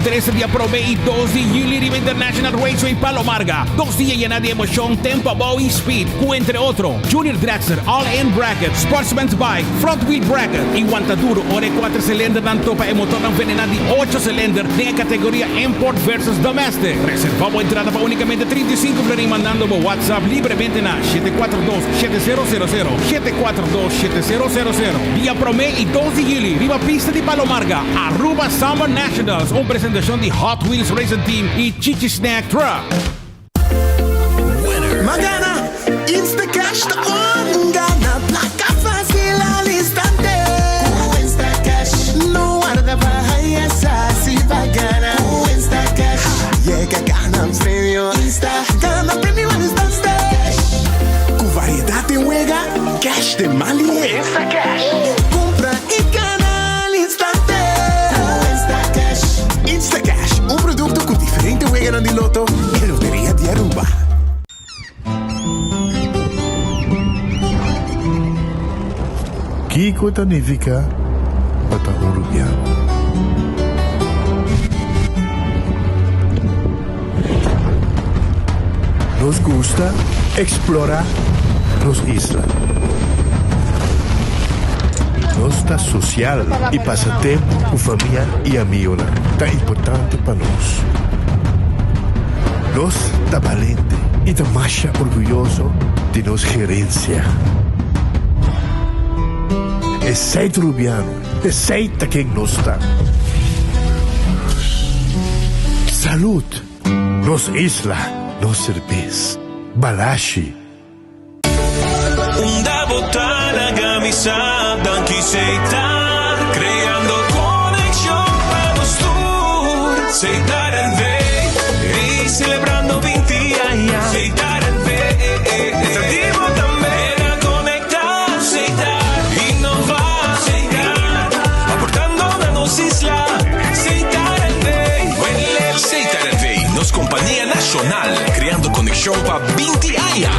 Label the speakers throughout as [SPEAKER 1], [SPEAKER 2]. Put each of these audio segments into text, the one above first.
[SPEAKER 1] 2023 dia prome y 2 di juli riba International Raceway Palo Marga. Dos dia yena di emocion, tempo abou y speed, cu entre otro, Junior Dragster, All In Bracket, Sportsman's Bike, Front Wheel Bracket y wanta duro ora e cuater cilindernan topa e motornan venena di ocho cilinder den e categoria Import versus Domestic. Reserva bo entrada pa unicamente 35 florin mandando bo WhatsApp libremente na 742 7000, 742 7000. Dia prome y dos di juli riba pista di Palo Marga, Aruba Summer Nationals, un presentacion di Hot Wheels Racing Team y Chichi Snack Truck.
[SPEAKER 2] Ma gana, Instacash ta on! Gana placa facil al instante. Cu Instacash. No warda pa haya sa si pa gana. Cu Instacash. Yega gana premio. Insta. Gana premio al instante. Cu variedad den wega, cash den man lihe. Instacash. Cumpra y gana al instante. Cu Instacash. Instacash, un producto cu diferente weganan di Lotto y Loteria di Aruba.
[SPEAKER 3] Kiko ta nifica pa ta un Rubiano? Nos gusta explora nos isla. Nos ta social y pasa tempo cu famia y amigonan ta importante pa nos. Nos ta balente y ta masha orguyoso di nos gerencia. Esey ta Rubiano, esey ta ken nos ta. Salud! Nos isla, nos serbes. Balashi.
[SPEAKER 4] Unda bo ta laga mi sa danki Setar creando conexion pa nos tur Setar NV ey celebrando 20 aña Setar NV ta di bo tambe na conecta Setar innova Setar aportando na nos isla Setar NV
[SPEAKER 5] Setar NV nos compania nacional creando conexion pa 20 aña.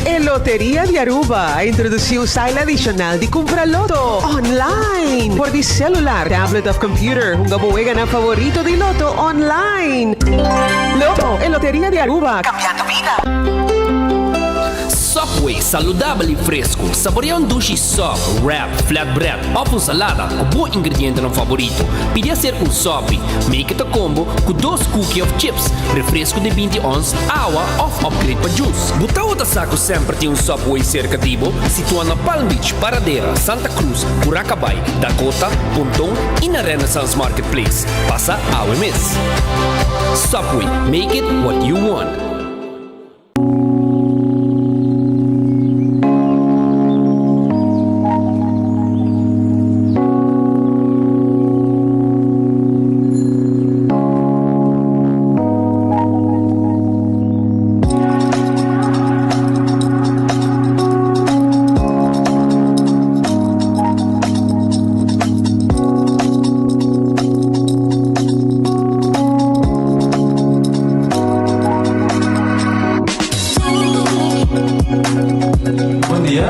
[SPEAKER 6] E Loteria di Aruba a introduci un style adicional di cumpra loto online por di celular, tablet of computer. Hunga bo weganan favorito di loto online. Lotto, e Loteria di Aruba, cambiando bida.
[SPEAKER 7] Subway, saludabel y fresco. Saborea un dushi sub, wrap, flatbread of un salada cu bo ingredientenan favorito. Pidi hacer un sopi. Make it a combo cu dos cookie of chips, refresco di 20 ons, awa of upgrade pa juice. Bo tawata sa cu semper tin un Subway cerca di bo? Situa na Palm Beach, Paradera, Santa Cruz, Curacabai, Dakota, Ponton y na Renaissance Marketplace. Pasa awe mes. Subway, make it what you want.
[SPEAKER 8] Bon dia,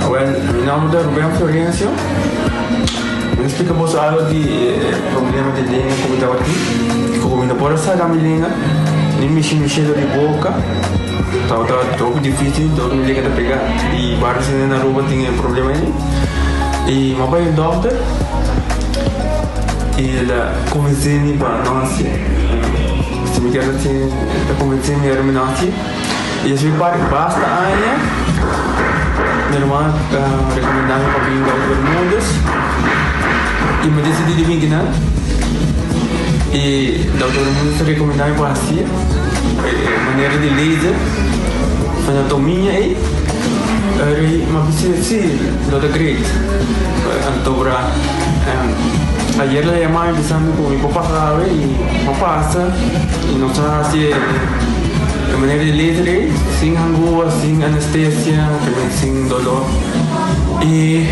[SPEAKER 8] awel mi nomber ta Ruben Florencio. Mi ta splika boso algo di e problema di lenga ku mi tabatin. Ku mi no por a saka mi lenga, ni mishi mishi dor di boka. Tabata hopi dificil, dor mi lenga ta pega. I varios hende na Aruba tin e problema ei. I mi a bai un dokter i el a konvensé mi pa no hasié. Si mi kier hasié, el a konvensé mi ora mi no hasié. I despues di basta aña, mi ruman a rekomendá mi pa bin Dokter Bermudez i mi a disidí di bin kinan. I Dokter Bermudez a rekomendá mi pa hasié e manera di laser anatomia ei. Eri mi a bisa si, lo ta great. Anto bra ayer el a yama mi bisa mi ku mi por pasa awe i mi a pasa i nos a hasi e. E manera di laser ei, sin hangua, sin anestesia, tambe sin dolor. I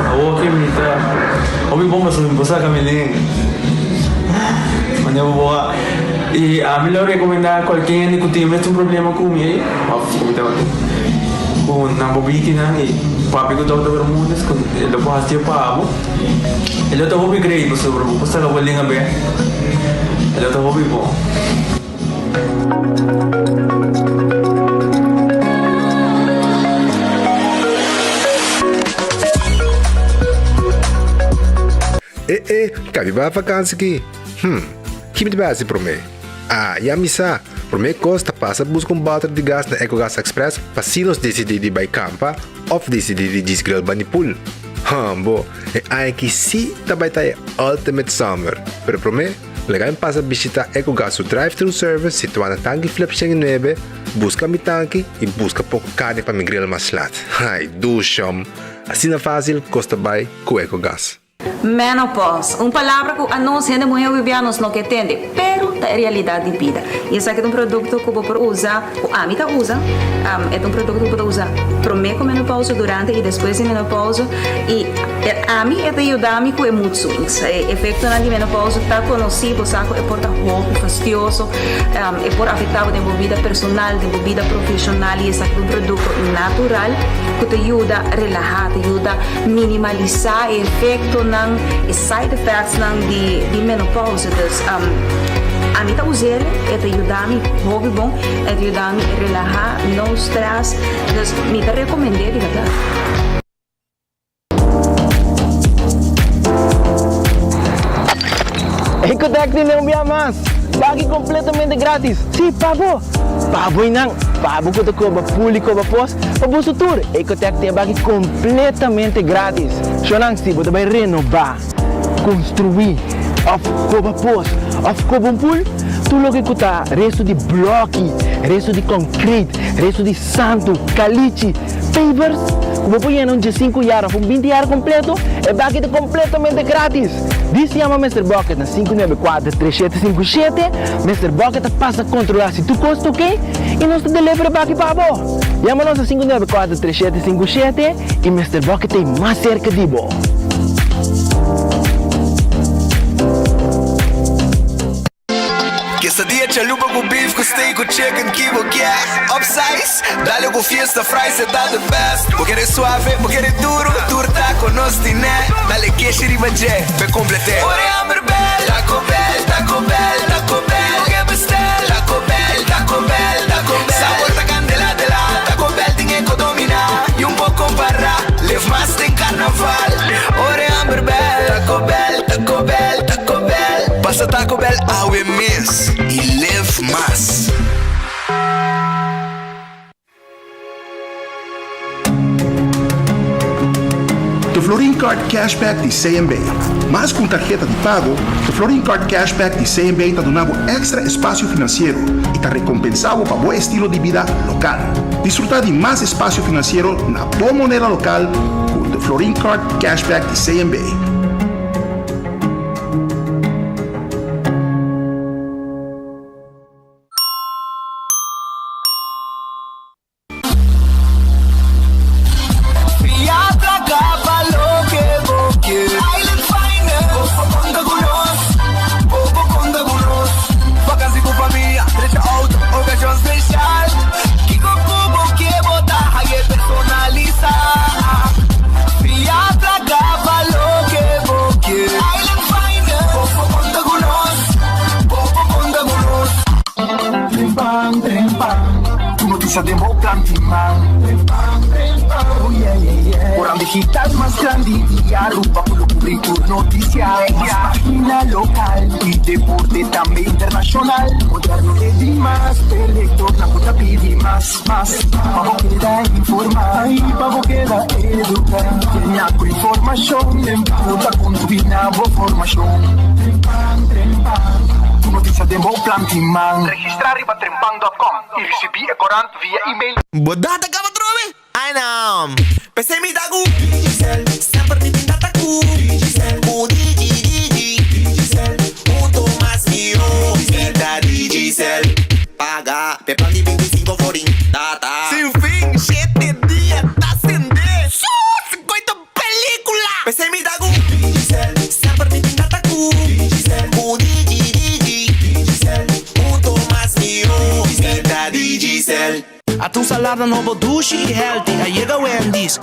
[SPEAKER 8] awor ke mi ta hopi bon pasobra mi por saka mi lenga. Manera bo por wak. I ami lo rekomendá kualke hende ku tin e mesun problema ku mi ei, òf ku mi tabatin. Ku nan por biki nan i papia ku Dòkter Bermudez ku e lo por hasi pa bo. E lo ta hopi great pasobra bo por saka bo linga bek. E lo ta hopi bon.
[SPEAKER 3] E e, kabi ba vakansi ki? Hm, ki mi ta bai hasi promé? Ah, ya mi sa! Promé kos ta pasa buska un bòter di gas na Ecogas Express pa si nos disidí di bai kampa òf disidí di djis grill bani pool. Hambo, e aña aki sí ta bai ta e ultimate summer! Pero promé, laga mi pasa bishitá Ecogas su drive-thru service situá na Tanki Flip 109, buska mi tanki i buska poko karni pa mi grill mas lat. Ai, dushom! Asina fásil kos ta bai ku Ecogas.
[SPEAKER 9] Menopause, un palabra ku anos hende muhé wibiá nos no ke tende, pero ta e realidat di bida. I esaki ta un produkto ku bo por usa, ku ami ta usa, e ta un produkto ku bo ta usa promé ku menopause, durante i despues di menopause, i ami e ta yuda mi ku e mood swings. E efektonan di menopause ta konosí, bo sa ku e por ta hopi fastioso, e por afektá bo den bo bida personal, den bo bida profeshonal, i esaki ta un produkto natural ku ta yuda relahá, ta yuda Minimalisá e efektonan, e side effectsnan di di menopausa. Dus ami ta us'el, e ta yuda mi hopi bon, e ta yuda mi relahá, no stress. Dus mi ta rekomend'é di bèrdat.
[SPEAKER 10] Ecotec tin un bia mas! Baki completamente gratis! Si, pa bo! Pa bo y nan! Pa bo cu ta coba pool y coba pos, Pa boso tur, Ecotec tin e baki completamente gratis. Shownan si bo ta bay renoba, construi, of coba pos, of coba un pool, tur loke cu ta resto di bloki, resto di concrete, resto di santo, calichi, pavers, cu bo por yena un diesinku yard of un binti yard completo, e baki ta completamente gratis. Dis yama Mister Bucket na 594 3757, Mister Bucket ta pasa controla si tur cos ta ok y nos ta deliver e baki pa bo. Yama nos na 594 3757 y Mister Bucket ta ei mas cerca di bo.
[SPEAKER 11] Quesadilla chalupa cu beef cu steak cu chicken ki bo kier Upsize, dale cu fiesta fries e ta the best Bo kere suave, bo kere duro, tur taco nos tine Dale keshi riba dje, p'e complete Ora e hamber bel, Taco Bell, Taco Bell, Taco Bell Bo ke bestel, Taco Bell, Taco Bell, Taco Bell Sabor ta candela de la, Taco Bell tin e co domina Y un por compara, live mas den carnaval Ora e hamber bel, Taco Bell, Taco Bell, Taco Bell Pasa Taco Bell awe mes y live mas.
[SPEAKER 12] The Florin Card Cashback di CMB. Mas ku un tarheta di pago, The Florin Card Cashback di CMB ta duna bo èkstra espasio finansiero i ta rekompensá bo pa bo estilo di bida lokal. Disfrutá di mas espasio finansiero na bo moneda lokal ku The Florin Card Cashback di CMB.
[SPEAKER 13] Trempan, trempan, Tur noticia den bo plan tin man. Trempan, trempan, oh yeah, yeah, yeah. Koran digital mas grandi di Aruba cu lo cubri tur noticia. Mas pagina local y deporte tambe internacional. Moderno e di mas, p'e lectornan cu ta pidi mas, mas. Pa bo keda informa y pa bo keda educa. Genia cu informacion den bo ta contribui na bo formacion. Trempan, trempan, Tur noticia den bo plan tin man.
[SPEAKER 14] Registra riba trempan dot com y ricibi e corant via email.
[SPEAKER 11] Bo data caba trobe? Ay no! P'esei mi ta cu Digicel, semper mi tin data cu Digicel, cu Digi Digi Digicel, hunto mas mihó mi ta Digicel. Paga p'e plan di 25 florin, data sin fin, shete dia ta sende. Su! Sikoy ta pelicula! P'esei mi ta cu Digicel, semper mi tin data cu Digicel, cu Digi Digi Digicel, hunto mas mihó mi ta Digicel.
[SPEAKER 15] Ata un salada nobo dushi y healthy A yega Wendy's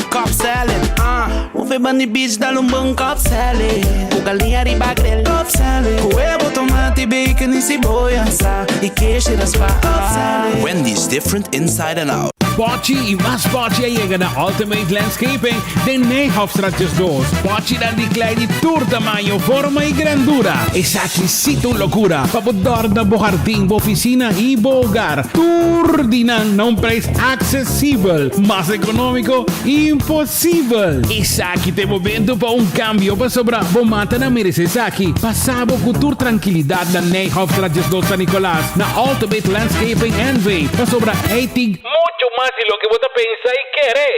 [SPEAKER 15] Cobb salad ah Move bandi beach dal un bon Cobb salad Cu galiña riba grill Cobb salad Cu huevo, tomate, bacon y ceboya Sa y keshi raspa Cobb salad
[SPEAKER 11] Wendy's different inside and out.
[SPEAKER 1] Pochi y mas pochi a yega na Ultimate Landscaping den Nijhofstraat 12. Pochinan di klei di tur tamaño, forma y grandura. Esaki sí ta un locura pa bo dòrna bo hardin, bo oficina y bo hogar. Tur di nan na un prijs accesibel, mas economico imposibel. Esaki ta e momento pa un cambio pasobra bo matanan merece esaki. Pasa bo cu tur trankilidad na Nijhofstraat 12 San Nicolas na Ultimate Landscaping NV pasobra ey tin mucho mas di loke bo ta pensa y kere.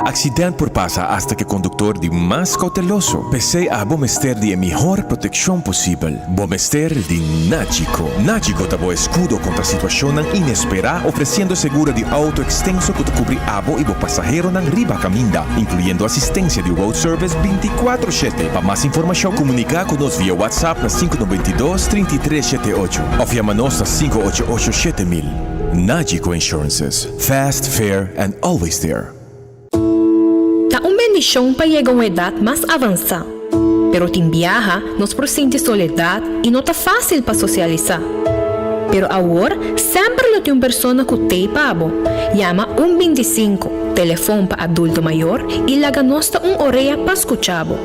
[SPEAKER 5] Accident por pasa hasta cu e conductor di mas cauteloso. P'esey abo mester di e mihor proteccion posibel. Bo mester di Nagico. Nagico ta bo escudo contra situacionnan inespera, ofreciendo seguro di auto extenso cu ta cubri abo y bo pasaheronan riba caminda, incluyendo asistencia di road service binticuatro shete. Pa mas informacion comunica cu nos via WhatsApp na sinku noventa i dos, trinta i tres shete ocho of yama nos na sinku ocho ocho shete mil. Nagico Insurances. Fast, fair and always there.
[SPEAKER 16] Ta un bendishon pa yega un edat mas avansá, pero tin biaha nos por sinti soledat i no ta fásil pa sosialisá. Pero awor semper lo tin un persona ku t'ei pa bo. Yama un bintisinku, telefon pa adulto mayor, i laga nos ta un orea pa skucha bo.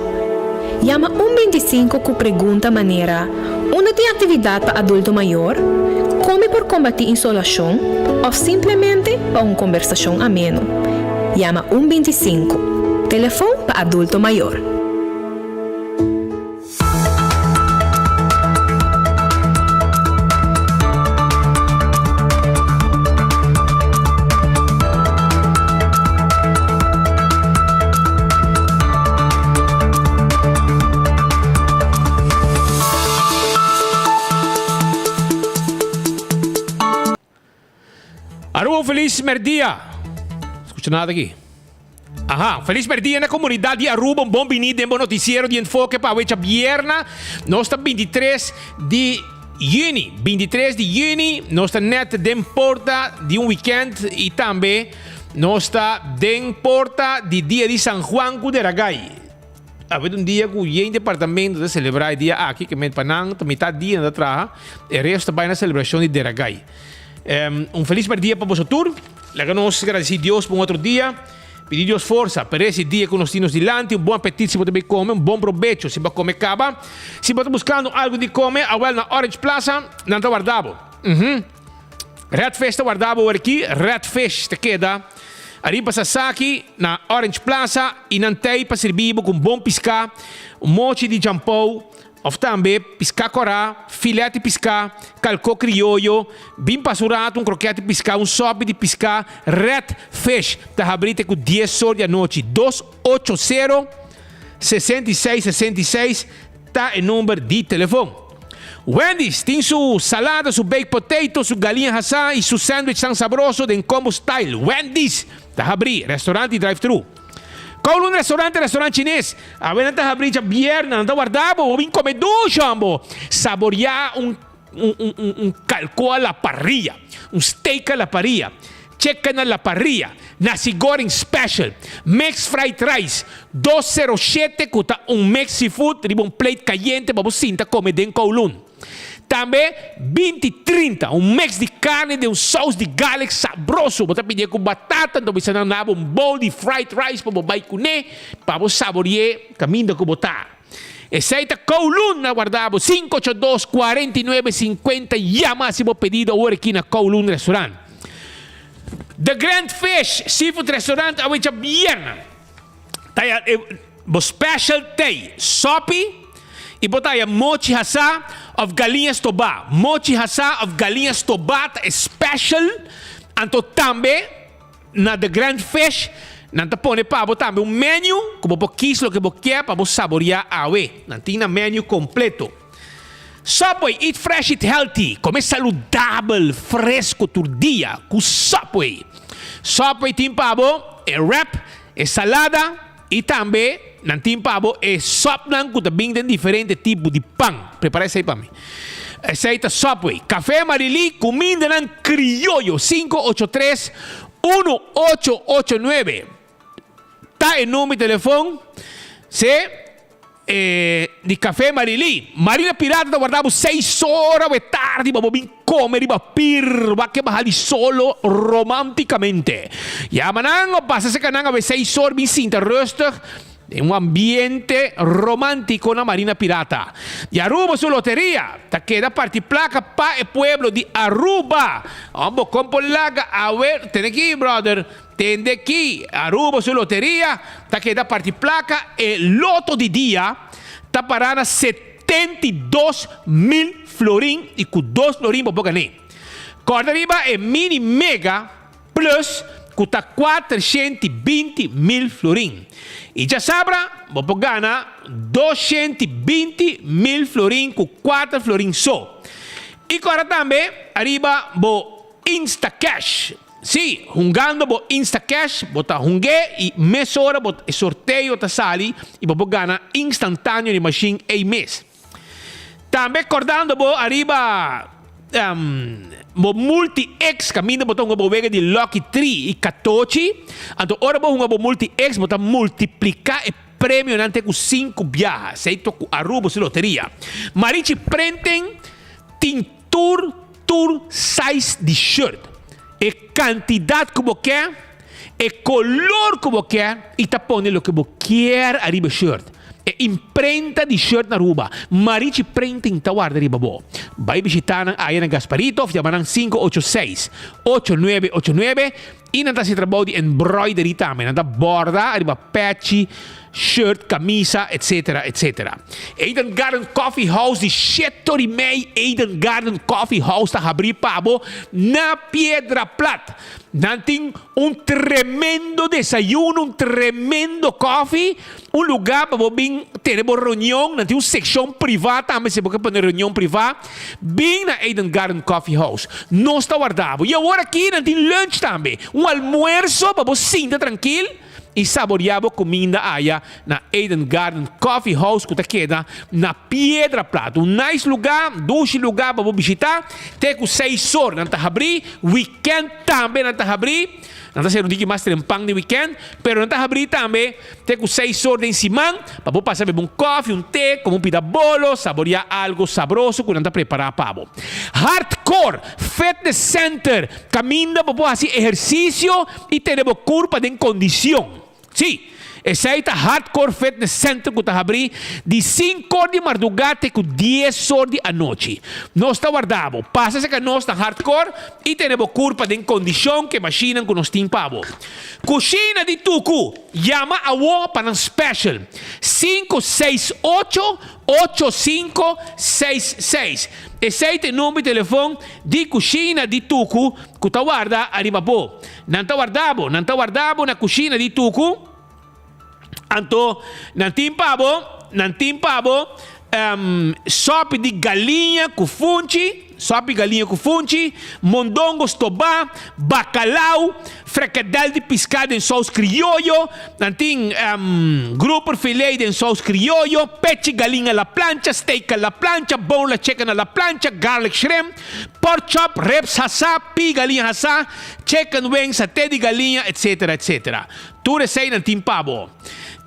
[SPEAKER 16] Yama un bintisinku ku pregunta manera, Unda tin aktividat pa adulto mayor? Kon mi por kombatí insolashon? Òf simplemente pa un kombersashon ameno. Yama un bintisinku, telefon pa adulto mayor.
[SPEAKER 1] Aruba un feliz merdia. Escucha nada aquí. Aha, feliz merdia na comunidad di Aruba. Un bon bini den bo noticiero di Enfoke pa awecha bierna. Nos ta 23 di juni. 23 di juni. Nos ta net den porta di un weekend y tambe nos ta den porta di dia di San Juan cu Deragay. Awe ta un dia ku yen departamento ta selebrá e dia aki, ke men pa nan ta mitad dia nan ta traha, e resto ta bai na selebrashon di Deragai. Un felis merdia pa boso tur. Laga nos gradisí Dios pa un otro dia. Pidi Dios forsa pa resi dia ku nos tin nos dilanti. Un bon apetit si bo ta bai kome, un bon probecho si bo a kome kaba. Si bo ta buskando algu di kome, awel na Orange Plaza nan ta warda bo. Red Fish ta warda bo awor aki. Red Fish ta keda ariba Sasaki na Orange Plaza y nan tei pa sirbi bo cu un bon pisca, un mochi di jampou of tambe pisca cora, filet di pisca, calco crioyo, bin pasa un rato un croquet di pisca, un sopi di pisca. Red Fish ta habri te cu dies or di anochi. Dos ocho sero, 66 66 ta e number di telefon. Wendy's tin su salada, su baked potato, su galiña hasá y su sandwich tan sabroso den combo style. Wendy's ta habrí restaurant y drive-thru. Kowloon Restaurant ta restaurant chines. Awe nan ta habrí djabièrnè, nan ta warda bo, bo bin come dushi hombo. Saboreá un un un un un calco a la parrilla, un steak a la parrilla. Chicken a la parrilla, nasi goreng special, mixed fried rice, dos sero shete ku ta un mixed seafood riba un plate kayente pa bo sinta kome den Kowloon. Tambe binti trinta, un mix di karni den un saus di garlic sabroso. Bo ta pidié ku batata, anto bisa nan dabo un bowl di fried rice pa bo bai kuné pa bo saborié kaminda ku bo ta. Esei ta Kowloon na warda bo sinku ocho dos kuarenta i nuebe sinkuenta yama hasi bo pedido awor aki na Kowloon Restaurant. The Grand Fish Seafood Restaurant awe djabièrnè ta ya e bo special tei sopi i bo ta haya mochi hasá òf galiña stobá. Mochi hasá òf galiña stobá ta e special anto tambe. Na The Grand Fish nan ta pone pa bo tambe un menu ku bo por kis loke bo kier pa bo saboreá awe. Nan tin nan menu kompleto. Subway, eat fresh, eat healthy. Kome saludabel, fresco tur dia ku Subway. Subway tin pa bo e wrap, e salada i tambe nan tin pa bo e sòpnan ku ta bin den diferente tipo di pan. Prepara esei pa mi. Esei ta Subway. Café Marilí, kumindanan krioyo, 583 1889 ta e number di telefon se e di Café Marilí. Marina Pirata ta warda bo seis ora we tardi pa bo bin come riba pir wak ke baha di solo romanticamente. Yama nan o pasa serka nan awe seis or bin sinta rustig den un ambiente romantico na Marina Pirata. Di Aruba su loteria ta keda parti placa pa e pueblo di Aruba. Bo con por laga awe tene aki brother. Tende ki Aruba su loteria ta keda parti placa e loto di dia ta para na 72 mil florin y cu dos florin bo por gane. Corda riba e mini mega plus cu ta 420 mil florin. Y djasabra bo por gana 220 mil florin cu 4 florin so. Y corda tambe ariba bo Instacash. Si, hungando bo Instacash, bo ta hung'é i mesora bo e sorteo ta sali i bo por gana instantaneo di machine ei mes. Tambe kordando bo ariba bo Multi X kaminda bo ta hunga bo wega di Lucky Tree i Katochi. Anto ora bo hunga bo Multi X bo ta multipliká e premionan te ku sinku biaha. Esei ta ku Aruba su loteria. Marichi Printing tin tur tur size di shirt. E kantidat ku bo ke, e kolor ku bo ke i ta pone loke bo kier ariba e shirt. E imprenta di shirt na Aruba, Marichi Printing ta warda riba bo. Bai bishita nan aya na Gasparito of yama nan 586 8989 i nan ta hasi trabou di embroidery tambe. Nan ta borda ariba pechi, shirt, camisa, etc. Etc. Eden Garden Coffee House di shete di mei Eden Garden Coffee House ta habri pa bo na Piedra Plat. Nan tin un tremendo desayuno, un tremendo koffie, un lugá pa bo bin tene bo reunion. Nan tin un sekshon privá tambe si bo ke pone reunion privá. Bin na Eden Garden Coffee House. Nos ta warda bo. I awor aki nan tin lunch tambe, un almuerso pa bo sinta trankil i saboreá bo kuminda aya na Eden Garden Coffee House ku ta keda na Piedra Plat. Un nice lugá, dushi lugá pa bo bishitá. Te ku seis or nan ta habrí, weekend tambe nan ta habrí. Nan ta sera un diki mas trempan di weekend, pero nan ta habrí tambe te ku seis or den siman pa bo pasa bebe un koffie, un te, kome un pida bolo, saboreá algo sabroso ku nan ta prepará pa bo. Hardcore Fitness Center, kaminda bo por hasi ehersisio i tene bo kurpa den kondishon. Sí, esei ta Hardcore Fitness Center ku ta habrí di sinku or di mardugá te ku dies or di anochi. Nos ta warda bo. Pasa serka nos na Hardcore i tene bo kurpa den kondishon ku e mashinnan ku nos tin pa bo. Kushina di Tuku, yama awo pa nan special, 568 8566. Esei ta e number di telefon di Kushina di Tuku ku ta warda ariba bo. Nan ta warda bo, nan ta warda bo na kushina di Tuku. Anto nan tin pa bo, nan tin pa bo sopi di galiña ku funchi, sopi galiña ku funchi, mondongo stobá, bacalao, frikadel di piská den sous krioyo, nan tin grouper filé den sous krioyo, pechi galiña a la plancha, steak a la plancha, boneless chicken a la plancha, garlic shrimp, pork chop, ribs hasá, pia galiña hasá, chicken wings, saté di galiña, etc. Etc. Tur esei nan tin pa bo.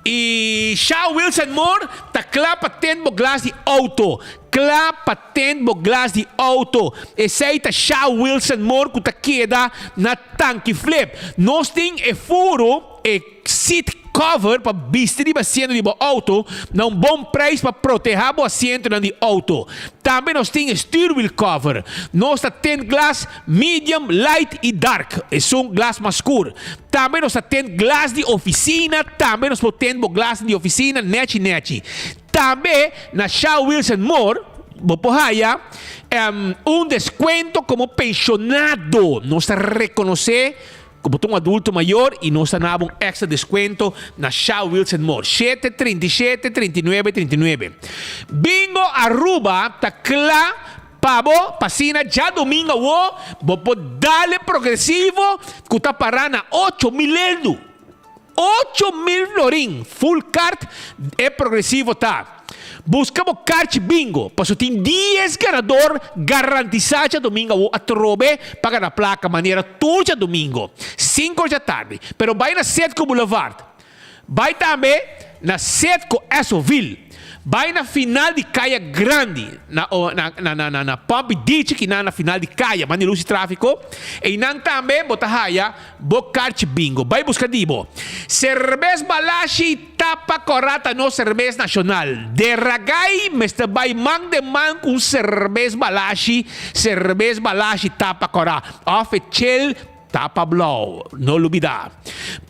[SPEAKER 1] I Shaw Wilson Moore ta kla pa tint bo glas di outo. Kla pa tint bo glas di outo. Esei ta Shaw Wilson Moore ku ta keda na Tanki Flip. Nos tin e furu, e seat cover pa bisti riba asiento di bo outo na un bon prijs pa protehá bo asientonan di outo. Tambe nos tin e stuurwiel cover. Nos ta tint glas medium, light i dark. Esun glas mas skur. Tambe nos ta tint glas di ofisina. Tambe nos por tint bo glas di ofisina nechi nechi. Tambe na Shaw Wilson Moore bo por haya un deskuento komo penshonado. Nos ta rekonosé ku bo ta un adulto mayor i nos ta naba un èkstra deskuento na Shaw Wilson Moore. 7 37 39 39. Bingo Aruba ta kla pa bo pa asina djadumingu awo bo por dale progresivo ku ta pará na 8000 eldu. 8000 florin full card e progresivo ta. Buska bo karchi bingo, paso tin dies ganador garantisá djadumingu awo atrobe pa gana plaka manera tur djadumingu, sinku or djatardi. Pero bai na Setco Boulevard. Bai tambe na Setco Essoville. Bai na final di Kaya Grandi, na na na na na Pump Dichi kinan na final di kaya, banda di lus di trafiko. Einan tambe bo ta haya bo karchi bingo. Bai buska di bo. Serbes Balashi. Tapa kòrá ta nos serbes nashonal. De Ragay mester bai man den man ku un serbes balashi, serbes balashi tapa kòrá, òf e chel tapa blou. No lubidá.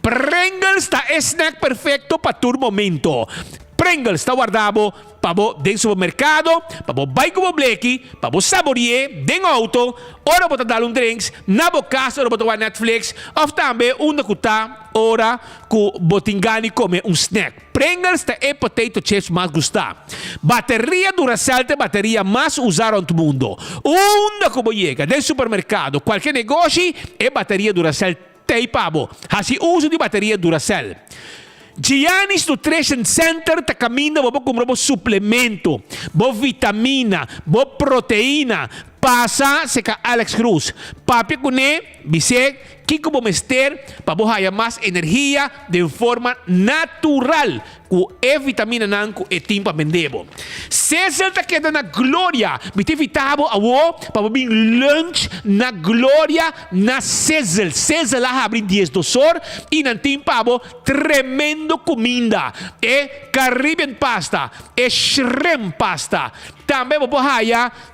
[SPEAKER 1] Pringles ta e snack perfekto pa tur momento. Pringles ta warda bo pa bo den supermerkado, pa bo bai ku bo bleki, pa bo sabori'é den outo, ora bo ta dal un drinks, na bo kas ora bo ta wak Netflix, òf tambe unda ku ta ora ku bo tin gana di kome un snack. Pringles ta e potato chips mas gustá. Bateria Duracell ta e bateria mas usá rònt mundo. Unda ku bo yega, den supermerkado, kualke negoshi, e bateria Duracell t'ei pa bo. Hasi uso di bateria Duracell. Gianni's Nutrition Center ta kaminda bo por kumpra bo suplemento, bo vitamina, bo proteina. Pasa serka Alex Cruz. Papia kuné, bis'é kiko bo mester pa bo haya mas energia den forma natural ku e vitaminanan ku e tin pa bende bo. Cecil ta keda na Gloria. Mi ta invita bo awo pa bo bin lunch na Gloria na Cecil. Cecil a habri diesdos or i nan tin pa bo tremendo kuminda. E Caribbean pasta, e shrimp pasta. Tambe bo por haya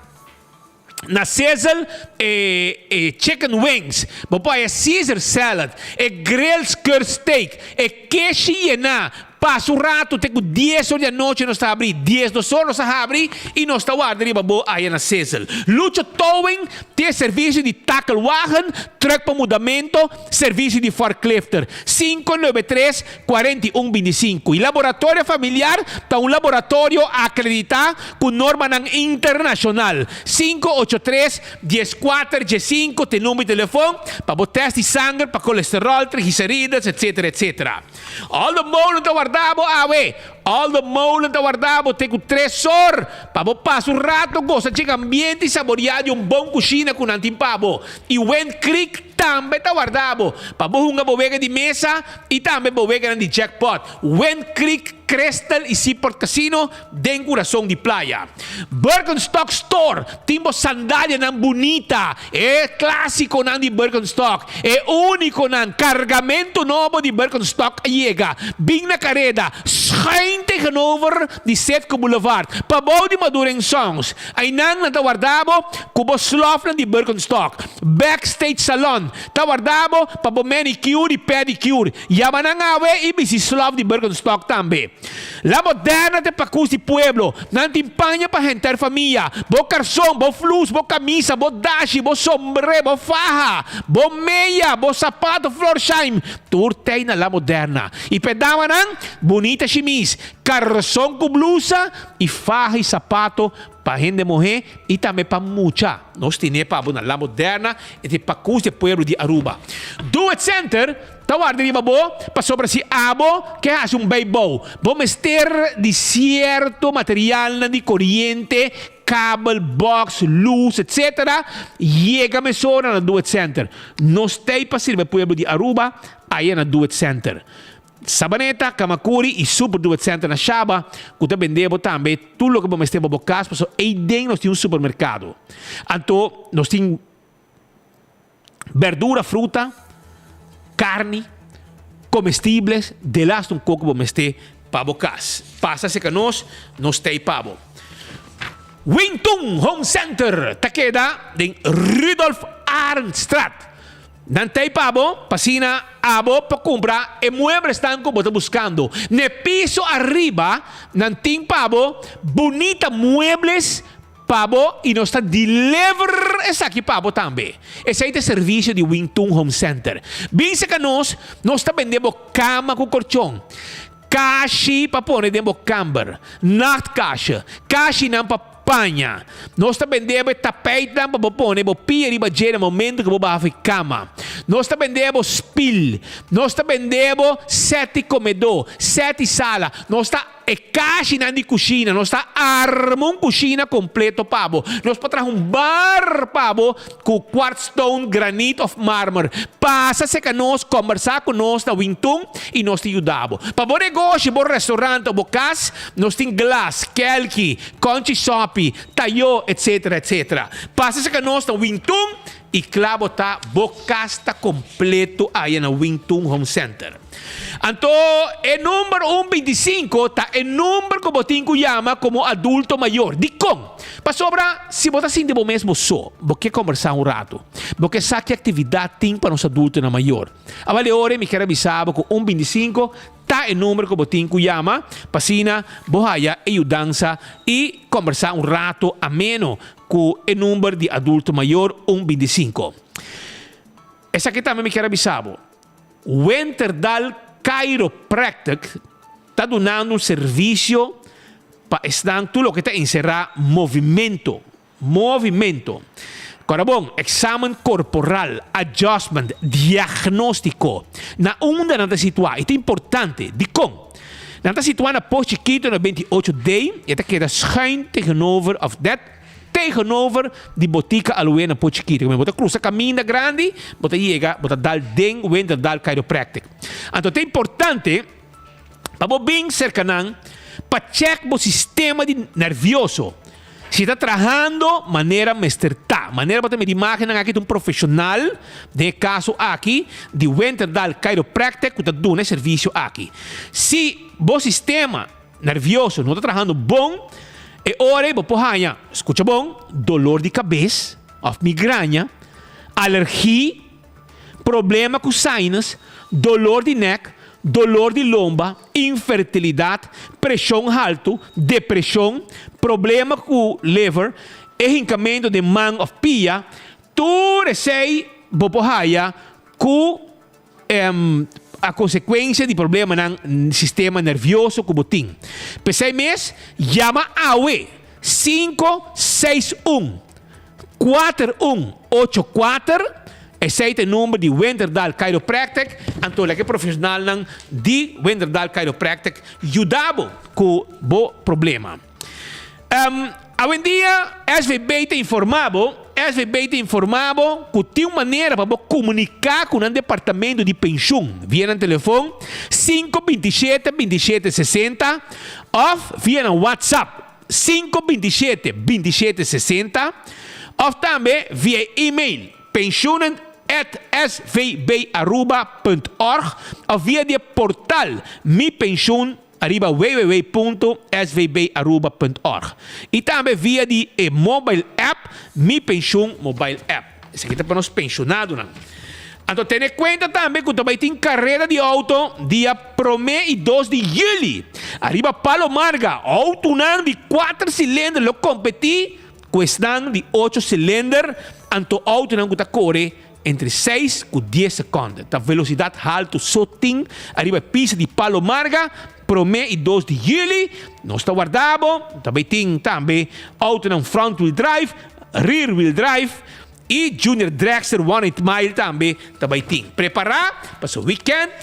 [SPEAKER 1] Na Sizzle e e chicken wings, bo por haya Caesar salad, e grilled skirt steak, e keshi yená. Pasa un rato te ku dies or di anochi nos ta habri, diesdos or nos ta habri i nos ta warda riba bo aya na Sizzle. Lucho Towing tin e servisio di takelwagen, truck pa mudamento, servisio di forklifter. 593 41 25. I Laboratorio Familiar ta un laboratorio akreditá ku normanan internashonal. 583 14 15 ta e number di telefon pa bo tèst di sanger pa kolesteròl, triglicerides, etsetera, etsetera. Aldo Molen ta warda bo awe. Aldo Molen ta warda bo te ku tres or pa bo pasa un rato gosa dje ambiente i saboriá di un bon kushina ku nan tin pa bo. I Wind Creek tambe ta warda bo pa bo hunga bo wega di mesa i tambe bo weganan di jackpot. Wind Creek, Crystal i Seaport Casino den kurason di playa. Birkenstock Store tin bo sandalianan bunita, e klásikonan di Birkenstock, e únikonan. Kargamentu nobo di Birkenstock a yega. Bin na kareda, schuin tegenover di Setco Boulevard, pabou di Maduro en Sons. Einan nan ta warda bo ku bo slòfnan di Birkenstock. Backstage Salon ta warda bo pa bo manicure i pedicure. Yama nan awe i bisti slòf di Birkenstock tambe. La Moderna ta e pakus di pueblo. Nan tin paña pa henter famia. Bo karson, bo flus, bo kamisa, bo dashi, bo sombré, bo faha, bo meya, bo sapato Florsheim, tur t'ei na La Moderna. I p'e damanan, bunita shimis, karson ku blusa i faha i sapato pa hende muhé i tambe pa mucha. Nos tine pa bo na La Moderna e ta e pakus di e pueblo di Aruba. Do It Center ta warda riba bo pasobra si abo ke hasi un bijbouw, bo mester di sierto materialnan di koriente, kabel, box, lus, etc. Yega mesora na Do It Center. Nos t'ei pa sirbi e pueblo di Aruba aya na Do It Center. Sabaneta, Kamakuri y Super Do It Center na Shaba cu ta bende bo tambe tur loke bo mester pa bo cas pasobra eyden nos tin un supermercado. Anto nos tin berdura, fruta, carni, comestibles, delaste un coco bo mester pa bo cas. Pasa cerca nos, nos ta ey pa bo. Wingtun Home Center ta keda den Rudolf Arendtstraat. Nan ta ei pa bo, pa asina abo por kumpra e mueblesnan ku bo ta buskando. N'e piso ariba nan tin pa bo bunita muebles pa bo i nos ta deliver esaki pa bo tambe. Esei ta e servisio di Wing Tun Home Center. Bin serka nos, nos ta bende bo kama ku korchon, kashi pa pone den bo kamber, nachtkastje, kashinan pa Paña. Nos ta bendé bo e tapijtnan pa bo pone bo pia riba dje na momento ku bo baha for e kama. Nos ta bendé bo spil. Nos ta bendé bo sèt di komedó, sèt di sala. Nos ta. E kashinan di kushina, nos ta arma un kushina kompleto pa bo. Nos por traha un bar pa bo ku quartz stone, granit òf marmer. Pasa serka nos, kòmbersá ku nos na Wintun i nos ta yuda bo. Pa bo negoshi, bo restaurant òf bo kas, nos tin glas, kèlki, kònchi sòpi, tayó, etsetera, etsetera. Pasa serka nos na Wintun i kla bo ta bo kas ta kompleto aya na Wintun Home Center. Anto e number un bintisinko ta e number ku bo tin ku yama komo adulto mayor. Dikon? Pasobra si bo ta sinti bo mes bo so, bo ke kombersá un ratu, bo ke sa ki aktividat tin pa nos adultonan mayor. Awal e ora mi kier a bisa bo ku un bintisinko ta e number ku bo tin ku yama pa asina bo haya e yudansa i kombersá un ratu ameno ku e number di adulto mayor un bintisinko. Esaki tambe mi kier a bisa bo. Winterdal Chiropractic ta dunando un servisio pa esnan tur loke ta enserá movimento, movimento. Kòrda bon, eksamen korporal, adjustment, diagnóstiko. Na unda nan ta situá? E ta importante. Dikon? Nan ta situá na Pos Chikito na 28 D, e ta keda schuin tegenover òf nèt Tegenover di botica Aloe na Pochi Chikito. Bo ta cruza caminda grandi, bo ta yega, bo ta dal den Winterdal Chiropractic. Anto ta importante pa bo bin cerca nan pa check bo sistema di nervioso si ta trahando manera mester ta. Manera bo ta mira imagennan aki ta un profesional, den e caso aki di Winterdal Chiropractic cu ta duna e servicio aki. Si bo sistema. Nervioso, no ta trahando bon, e ora ei bo por haña, skucha bon, dolor di kabes òf migraña, alergi, problema ku sinus, dolor di nèk, dolor di lomba, infertilidat, preshon haltu, depreshon, problema ku liver, e hinkamentu den man òf pia, tur esei bo por haña ku. A konsekuensia di problemanan sistema nervioso ku bo tin. P'esei mes, yama awe 561 4184, esei ta e number di Winterdal Chiropractic, anto laga e profeshonalnan di Winterdal Chiropractic yuda bo ku bo problema. Awendia SVB ta informa bo, SVB ta informa bo ku tin un manera pa bo komuniká ku nan departamento di penshun via nan telefon 5 27 27 60 òf via nan WhatsApp 5 27 27 60 òf tambe via e-mail pensioenen at svbaruba punt org òf via di e portal Mi Pensioen Ariba www.svbaruba.org y tambe via di e mobile app Mi Pensioen Mobile App. Esaki ta pa nos pensionadonan. Anto tene cuenta tambe cu ta bay tin careda di auto dia prome y dos di juli. Ariba Palo Marga, autonan di cuater cilinder lo competi cu esnan di ocho cilinder, anto autonan cu ta core Entre seis ku dies sekònde ta velosidat haltu so tin ariba e pista di Palo Marga promé i dos di yüli. Nos ta warda bo. Ta bay tin tambe outonan front wheel drive, rear wheel drive i Junior Dragster One Eight Mile tambe ta bay tin. Prepará pasobra wikènt,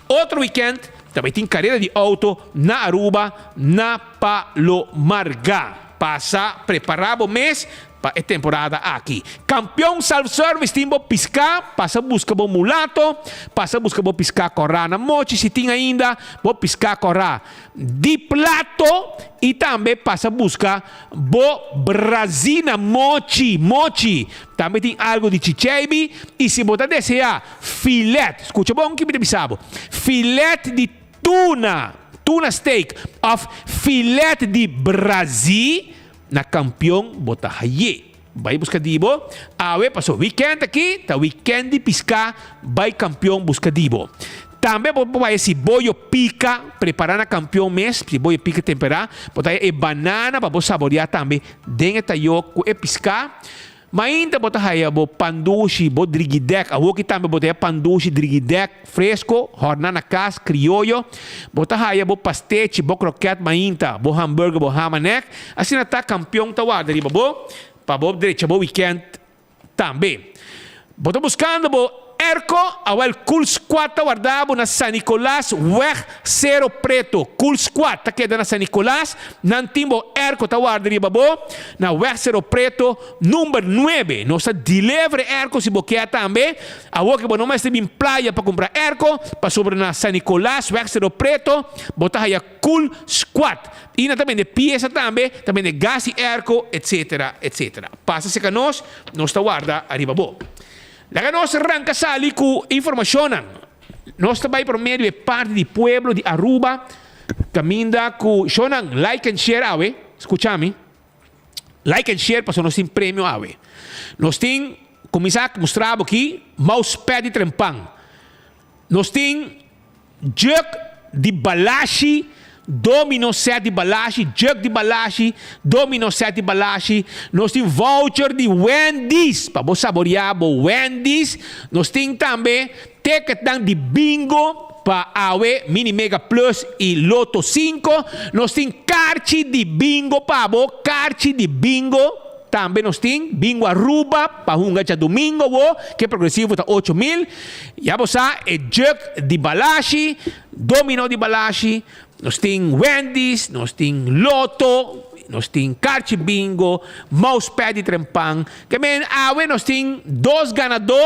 [SPEAKER 1] otro wikènt ta bay tin karera di outo na Aruba na Palo Marga. Pasa prepará bo mes Pa e temporada aki. Kampion Self Service tin bo piská, pasa buska bo mulato, pasa buska bo piská kòrá na mochi si tin ainda, bo piská kòrá di plato i tambe pasa buska bo brazí na mochi, mochi. Tambe tin algu di chicheibi i si bo ta deseá filet, skucha bon ki mi ta bisa bo, filet di tuna, tuna steak òf filet di brazí, Na kampion bo ta haye. Bai buska di bo. Awe paso weekend aki ta weekend di piská bai kampion buska di bo. Tambe bo por bai si boyo pika prepara na kampion mes si boyo pika tempera bo ta haye e banana pa bo saboria tambe den e tayo ku e piská. Mainta bo ta haya bo pandushi, bo drigidek. Awoki tambe bo ta haya pandushi, drigidek, fresco, horná na kas, krioyo. Bo ta haya bo pastechi, bo kroket mainta, bo hamburger, bo hamanek. Asina ta kampion ta warda riba bo pa bo drecha bo wikènt tambe. Bo ta buskando bo. airco? Awel Cool Squad ta warda bo na San Nicolas Weg Cero Preto. Cool Squad ta keda na San Nicolas. Nan tin bo airco ta warda riba bo na Weg Cero Preto number nuebe. Nos ta deliver e airco si bo kier tambe. Awor ke bo no mester bin playa pa kumpra airco, pasobra na San Nicolas Weg Cero Preto bo ta haya Cool Squad. I nan ta bende piesa tambe, ta bende gas i airco, etcetera, etcetera. Pasa serka nos, nos ta warda ariba bo. Laga nos ranka sali ku informashonnan. Nos ta bai promé di e parti di pueblo di Aruba kaminda ku shonnan like and share awe, skucha mi, like and share pasobra nos tin premio awe. Nos tin, kuminsá mustra bo aki, mousepad di trempan. Nos tin Jug di balashi, domino set di balashi, jug di balashi, domino set di balashi. Nos tin voucher di Wendy's pa bo saborea bo Wendy's. Nos tin tambe ticketnan di bingo pa awe, Mini Mega Plus y Lotto cinco. Nos tin karchi di bingo pa bo, karchi di bingo. Tambe nos tin Bingo Aruba pa hunga djadumingo wo, ke progresivo ta 8000. Ya bo sa e jug di balashi, domino di balashi, nos tin Wendy's, nos tin Lotto, nos tin karchi bingo, mousepad di trempan. Ke men awe nos tin dos ganadó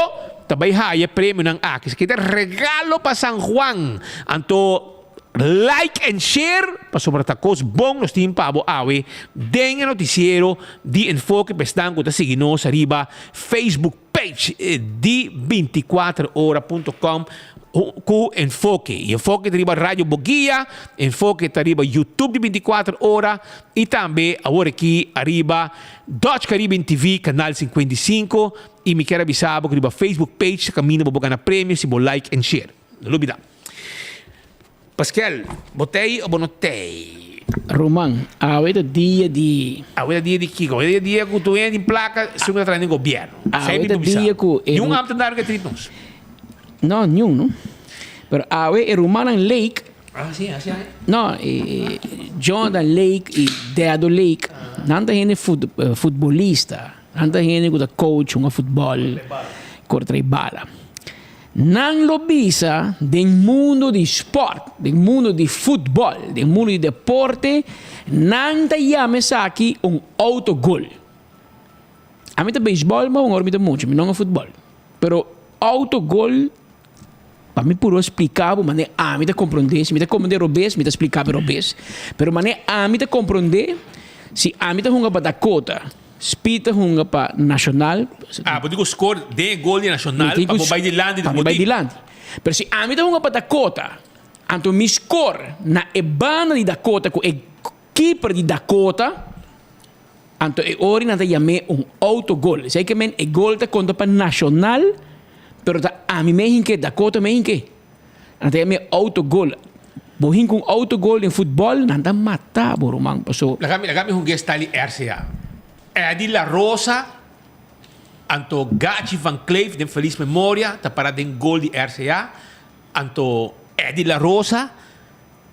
[SPEAKER 1] ta bai haya e premionan aki. Esaki ta regalo pa San Juan. Anto like and share pasobra ta kos bon nos tin pa bo awe den e notisiero di Enfoke pa esnan ku ta sigui nos ariba Facebook page di 24 ora punto com ku Enfoke. Y Enfoke ta riba Radio Boguia, Enfoke ta riba YouTube di 24 ora y tambe awor aki ariba Dutch Caribbean TV canal 55 y mi kier a bisa bo ku riba Facebook page ta kaminda bo por gana premio si bo like and share. No lubida. Paskel, bo t'ei o bo no t'ei?
[SPEAKER 7] Ruman, awe ta dia di.
[SPEAKER 1] Awe ta dia di kiko? Awe ta dia ku tur hende tin plaka segun ta traha den gobièrnu.
[SPEAKER 7] Awe ta dia ku
[SPEAKER 1] e. Niun ambtenaar ke trit nos.
[SPEAKER 7] No, niun no. Pero awe e rumannan Lake.
[SPEAKER 1] Ah, si, asi awe.
[SPEAKER 7] No, e Jonathan Lake i Deado Lake, nan ta hende futbolista. Nan ta hende ku ta coach hunga futbòl, kore trae bala. Nan lo bisa den mundo di sport, den mundo di futbol, den mundo di deporte, nan ta yama esaki un autogol. Ami ta beisbol, ma un ora mi ta mucha, mi no a futbol. Pero autogol, pa mi puru splika bo manera ami ta komprondé, si mi ta komprondé robes, mi ta splika bo robes. Pero manera ami ta komprondé, si ami ta hunga pa Dakota, Speed ta hunga pa Nacional.
[SPEAKER 1] Ah, bo tin cu score den e gol di Nacional pa bo bay dilanti di
[SPEAKER 7] bo team. Pa mi bay dilanti. Pero si ami ta hunga pa Dakota, anto mi score na e banda di Dakota cu e keeper di Dakota, anto e ora nan ta yam'é un autogol. Esey ke men e gol ta conta pa Nacional, pero ta ami me hinke, Dakota me hinke. Nan ta yam'é autogol. Bo hinka un autogol den futbòl, nan ta mata bo ruman paso.
[SPEAKER 1] Laga mi laga mi hunga e style di RCA. Eddy La Rosa anto Gachi van Kleef den feliz memoria ta para den gol di RCA. Anto Eddy La Rosa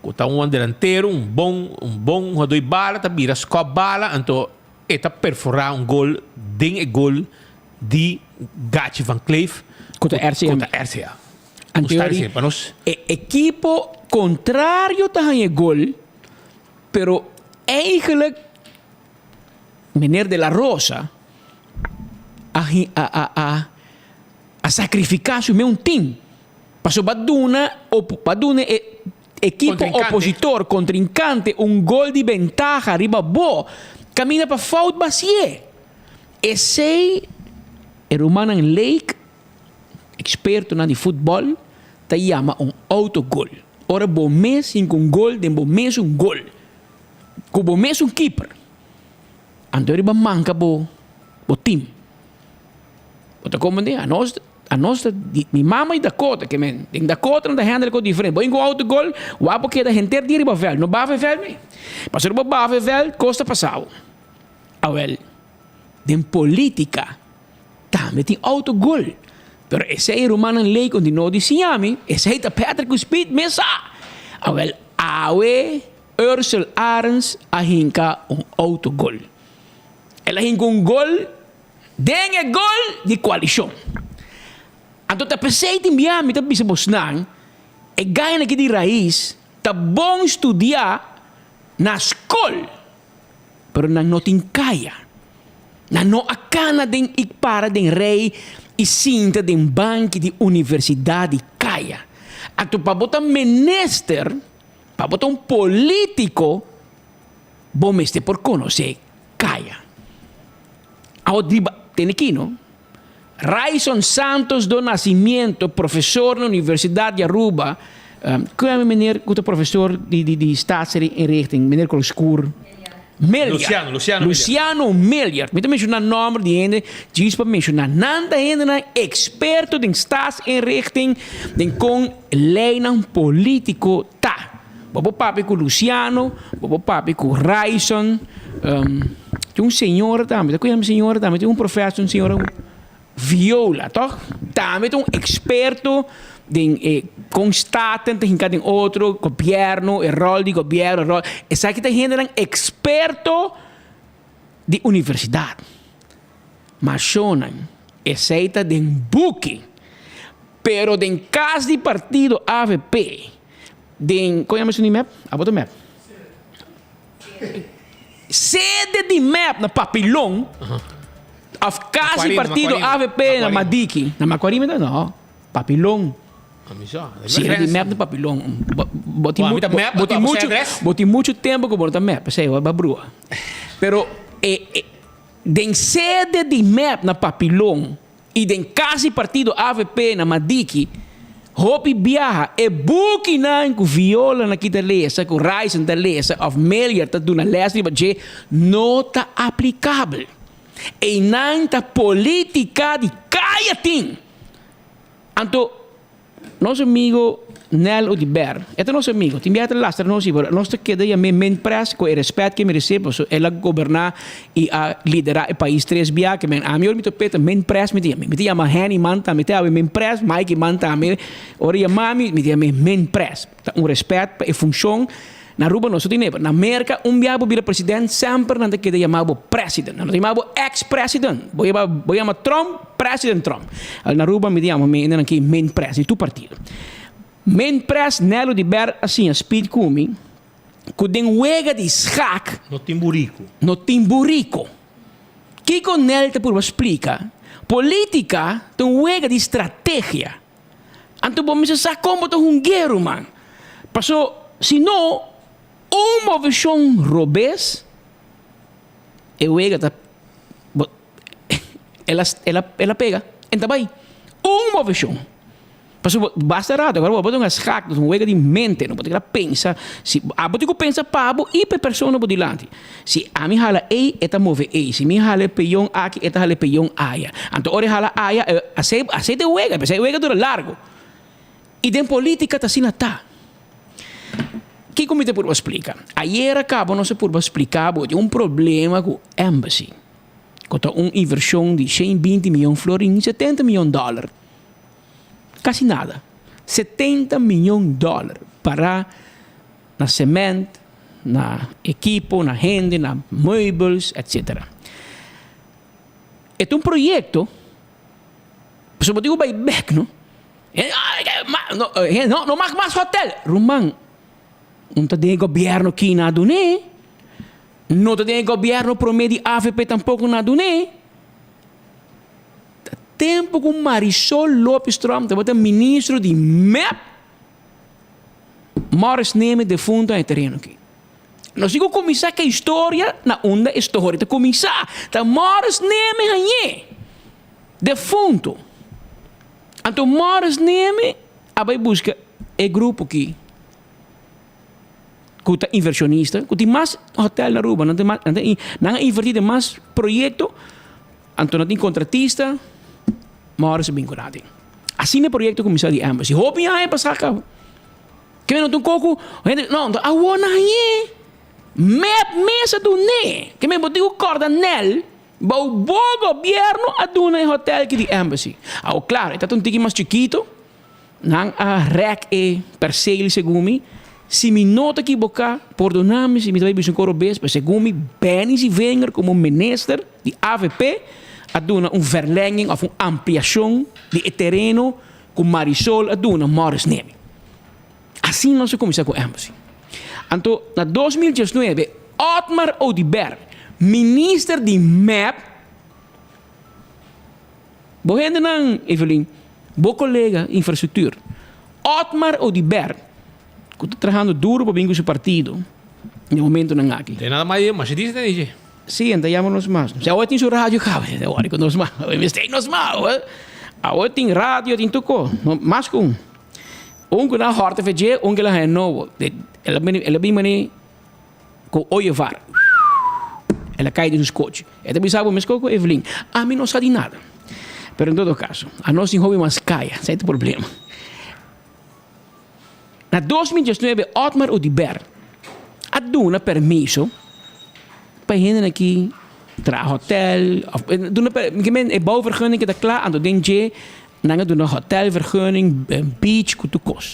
[SPEAKER 1] ku ta un delantero, un bon un bon hugador di bala ta bira skòp bala anto e ta perforá un gol den e gol di Gachi van Kleef
[SPEAKER 7] Ku ta RCA.
[SPEAKER 1] Ku ta RCA.
[SPEAKER 7] Anteori, e ekipo kontrario ta haña e gol, pero eigenlijk meneer De La Rosa a a a a a sakrifiká su meun tim pasobra ba duna ba duna e ekipo opositor, kontrinkante, un gol di bentaha riba bo kaminda pa fout basié. Esei e rumannan Lake Ekspertonan di futbòl ta yama un autogol ora bo mes hinka un gol den bo mesun gol ku bo mesun kiper. Anto riba manka bo bo tim. Bo ta komprendé? Anos anos ta di mi mama di Dakota ke men den Dakota nan ta handle kos diferente. Bo hinka un autogol wak bo keda henter dia riba vèlt. No bafa e vèlt mi. Pasobra bo bafa e vèlt kos ta pasa bo. Awèl den politika. Tambe tin auto gol. Pero esei rumannan ley continua di siña mi, esei ta Patrick cu Speed mes sa. Awel, awe Ursel Arends a hinca un auto gol. El a hinca un gol den e gol di coalicion. Anto ta p'esei tin bia mi ta bisa bosnan, e gainan aki di rais ta bon studiá na skol, pero nan no tin kaya. Nan no a kana den i para den rei i sinta den banki di universidat di kaya. Anto pa bo ta minister, pa bo ta un polítiko, bo mester por konosé kaya. Awor riba, tene ki no? Ryson Santos do Nascimento, profesor na Universidad di Aruba, Ku yama e meneer ku ta profesor di di di staatsinrichting, meneer kolo skur? Milliard.
[SPEAKER 1] Luciano, Luciano Milliard.
[SPEAKER 7] Luciano Milliard. Mi ta menshoná nòmber di hende djis pa menshoná. Nan ta hendenan eksperto den staatsinrichting, den kon leinan polítiko ta. Bo por papia ku Luciano, bo por papia ku Ryson, tin un señora tambe, ta ku yama señora tambe, tin un profesor, un señora Viola, tòg? Tambe ta un eksperto den e kon staten ta hinka den otro, gobièrnu, e ròl di gobièrnu, e ròl, esaki ta hendenan eksperto di universidat. Mashonnan, esei ta den buki, pero den kas di partido avp, Den, kon yama esun di mep? Abo ta mep? Sede di mep na Papilon of kas di partido avp na Madiki. Na Macuarima ta? No, Papilon. Sede di mep na Papilon. Bo tin bo tin muchu bo tin muchu tempo ku bo no ta mep, p'esei bo a brua. Pero e den sede di mep na Papilon I den kas di partido avp na Madiki, hopi biaha e bukinan ku Viola na kita lesa, ku Ryson ta lesa òf Melier ta duna lès riba dje no ta aplikabel. Einan ta politika di kaya tin. Anto Nos amigo Nel Oduber, e ta nos amigo, tin bia ta lastra nos pero nos ta keda yam'é min pres cu e respet cu e merece pasobra el a goberna y a lidera e pais tres bia ke men ami ora mi ta peta min pres mi ta yam'é, mi ta yama Henny man tambe te awe min pres, Mikey man tambe ora yama mi mi ta yam'é min pres, ta un respet pa e funcion. Na Aruba nos no tin never. Na Merca un bia bo bira president semper nan ta keda yama bo president. Nan no ta yama bo ex president. Bo yama bo yama Trump president Trump. Al na Aruba mi ta yama mi hendenan aki min pres di tur partido. Min pres Nelo di Ber a siña speed ku mi ku den wega di schaak
[SPEAKER 1] No tin burico.
[SPEAKER 7] No tin burico. Kiko Nel ta purba splika? Politica ta un wega di strategia. Anto bo mester sa kon bo ta hung'é, ruman. Paso, si no, un moveshon robes, e wega ta, bo, el a, el a, el a pega, en ta bai. Un moveshon. Paso bo, basta rato, awor bo ta hunga schak, un wega di mente, no? Bo ta keda pensa, si, abo tin ku pensa pa bo i pa e persona bo dilanti. Si ami hala ei, e ta move ei. Si mi hala e peyon aki, e ta hala e peyon aya. Anto ora e hala aya, e asei asei ta e wega, p'esei e wega dura largu. I den politica ta asina ta. Kiko mi ta purba splika? Ayer a kaba nos a purba splika bo di un problema ku Embassy, ku ta un invershon di shen binti miyon florin, setenta miyon dòler. Kasi nada. Setenta miyon dòler para na cement, na ekipo, na hende, na meubels, etc. E ta un proyecto, pasobra bo tin cu bay bek, no? No, no mag mas hotel. Ruman, un ta den e gobierno ki na dun'é, no ta den e gobierno prome di avp tampoco na dun'é. Ta tempo cu Marisol Lopez Tromp tabata ministro di mep, Morris Neme defunto na e tereno aki. Nos tin ku kuminsá ku e historia na unda e storia ta kuminsá. Ta Morris Neme hañ'é defunto. Anto Morris Neme a bai buska e grupo aki ku ta invershonista, ku tin mas hotel na Aruba, nan tin mas, nan a invertí den mas proyekto, anto nan tin kontratista. Morris a bin ku nan aden. Asina e proyekto kuminsá di Embassy. Hopi aña pasá kaba. Ke men no ta un koko hende no ta awor nan hañ'é. Mep mes a dun'é. Ke men bo tin ku kòrda nèl bou bo gobièrnu a duna e hotèl ki di Embassy. Awor klaro e ta un tiki mas chikito. Nan a rèk e perseel segun mi. Si mi no ta kiboká, pordoná mi si mi ta bai bisa un koro bes, pero segun mi Benny Zievinger komo minister di avp.
[SPEAKER 1] a duna un verlenging of un ampliashon di e tereno ku Marisol a duna Morris Nemi. Asina nos a kuminsá ku Embassy. Anto na 2019 Otmar Oduber, minister di mep, bo hendenan Evelyn, bo kolega infrastructuur, Otmar Oduber, ku ta trahando duro pa bin ku su partido den momentonan aki.
[SPEAKER 17] Te nada mas mas dice te dice.
[SPEAKER 1] Sí, en ta yama nos mas. Si awe tin su radio caba, te wori ku nos mas. Awe mester nos mas. Awe tin radio, tin tur ko. Mas ku un. Un ku nan hòrta fe dje, un ku el a haña nobo. El a bini, el a bin mane ku oyevar. El a kai den su skochi. E ta bisa bo meskos ku Evelyn, ami no sa di nada. Pero en todo kaso, anos tin hopi mas kaya, esei ta e problema. Na 2019 Otmar Oduber a duna permiso pa e hendenan aki traha hotel of duna e bouwvergunning keda kla anto den dje nan a duna hotelvergunning, beach ku tur kos.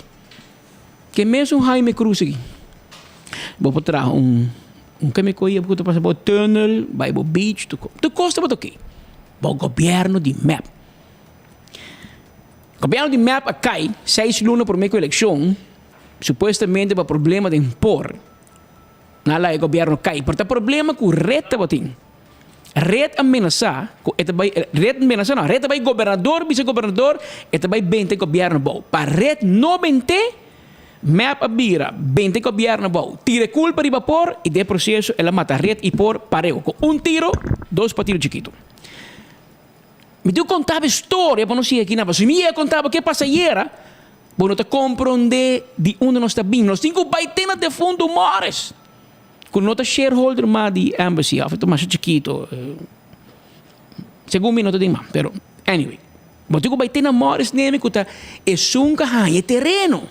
[SPEAKER 1] Ke mesun Jaime Cruz aki bo por traha un un keme koe ku ta pasa bo tunnel bai bo beach tur kos. Tur kos tabata oke. Bo gobierno di mep. Gobierno di mep a kai seis luna prome ku elekshon supuestamente pa problema den por. Nan a laga e gobierno kai pero ta problema ku red tabatin. Red a menasá ku e ta bai red menasá no red ta bai gobernador bisa gobernador e ta bai benta e gobierno abou. Pa red no bent'é mep a bira benta e gobierno abou tira e kulpa riba por i den e proseso el a mata red i por pareu ku un tiro dos patiro chikitu. Mi tin ku konta bo e storia pa nos yega aki nan pasobra si mi yega konta bo ke pasa ayera bo no ta komprondé di unda nos ta bin. Nos tin ku bai te na defuntu Morris ku no ta shareholder mas di Embassy of e ta masha chikito segun mi no ta den mas pero anyway bo tin ku bai te na Morris Nemi ku ta esun ku a haña e tereno.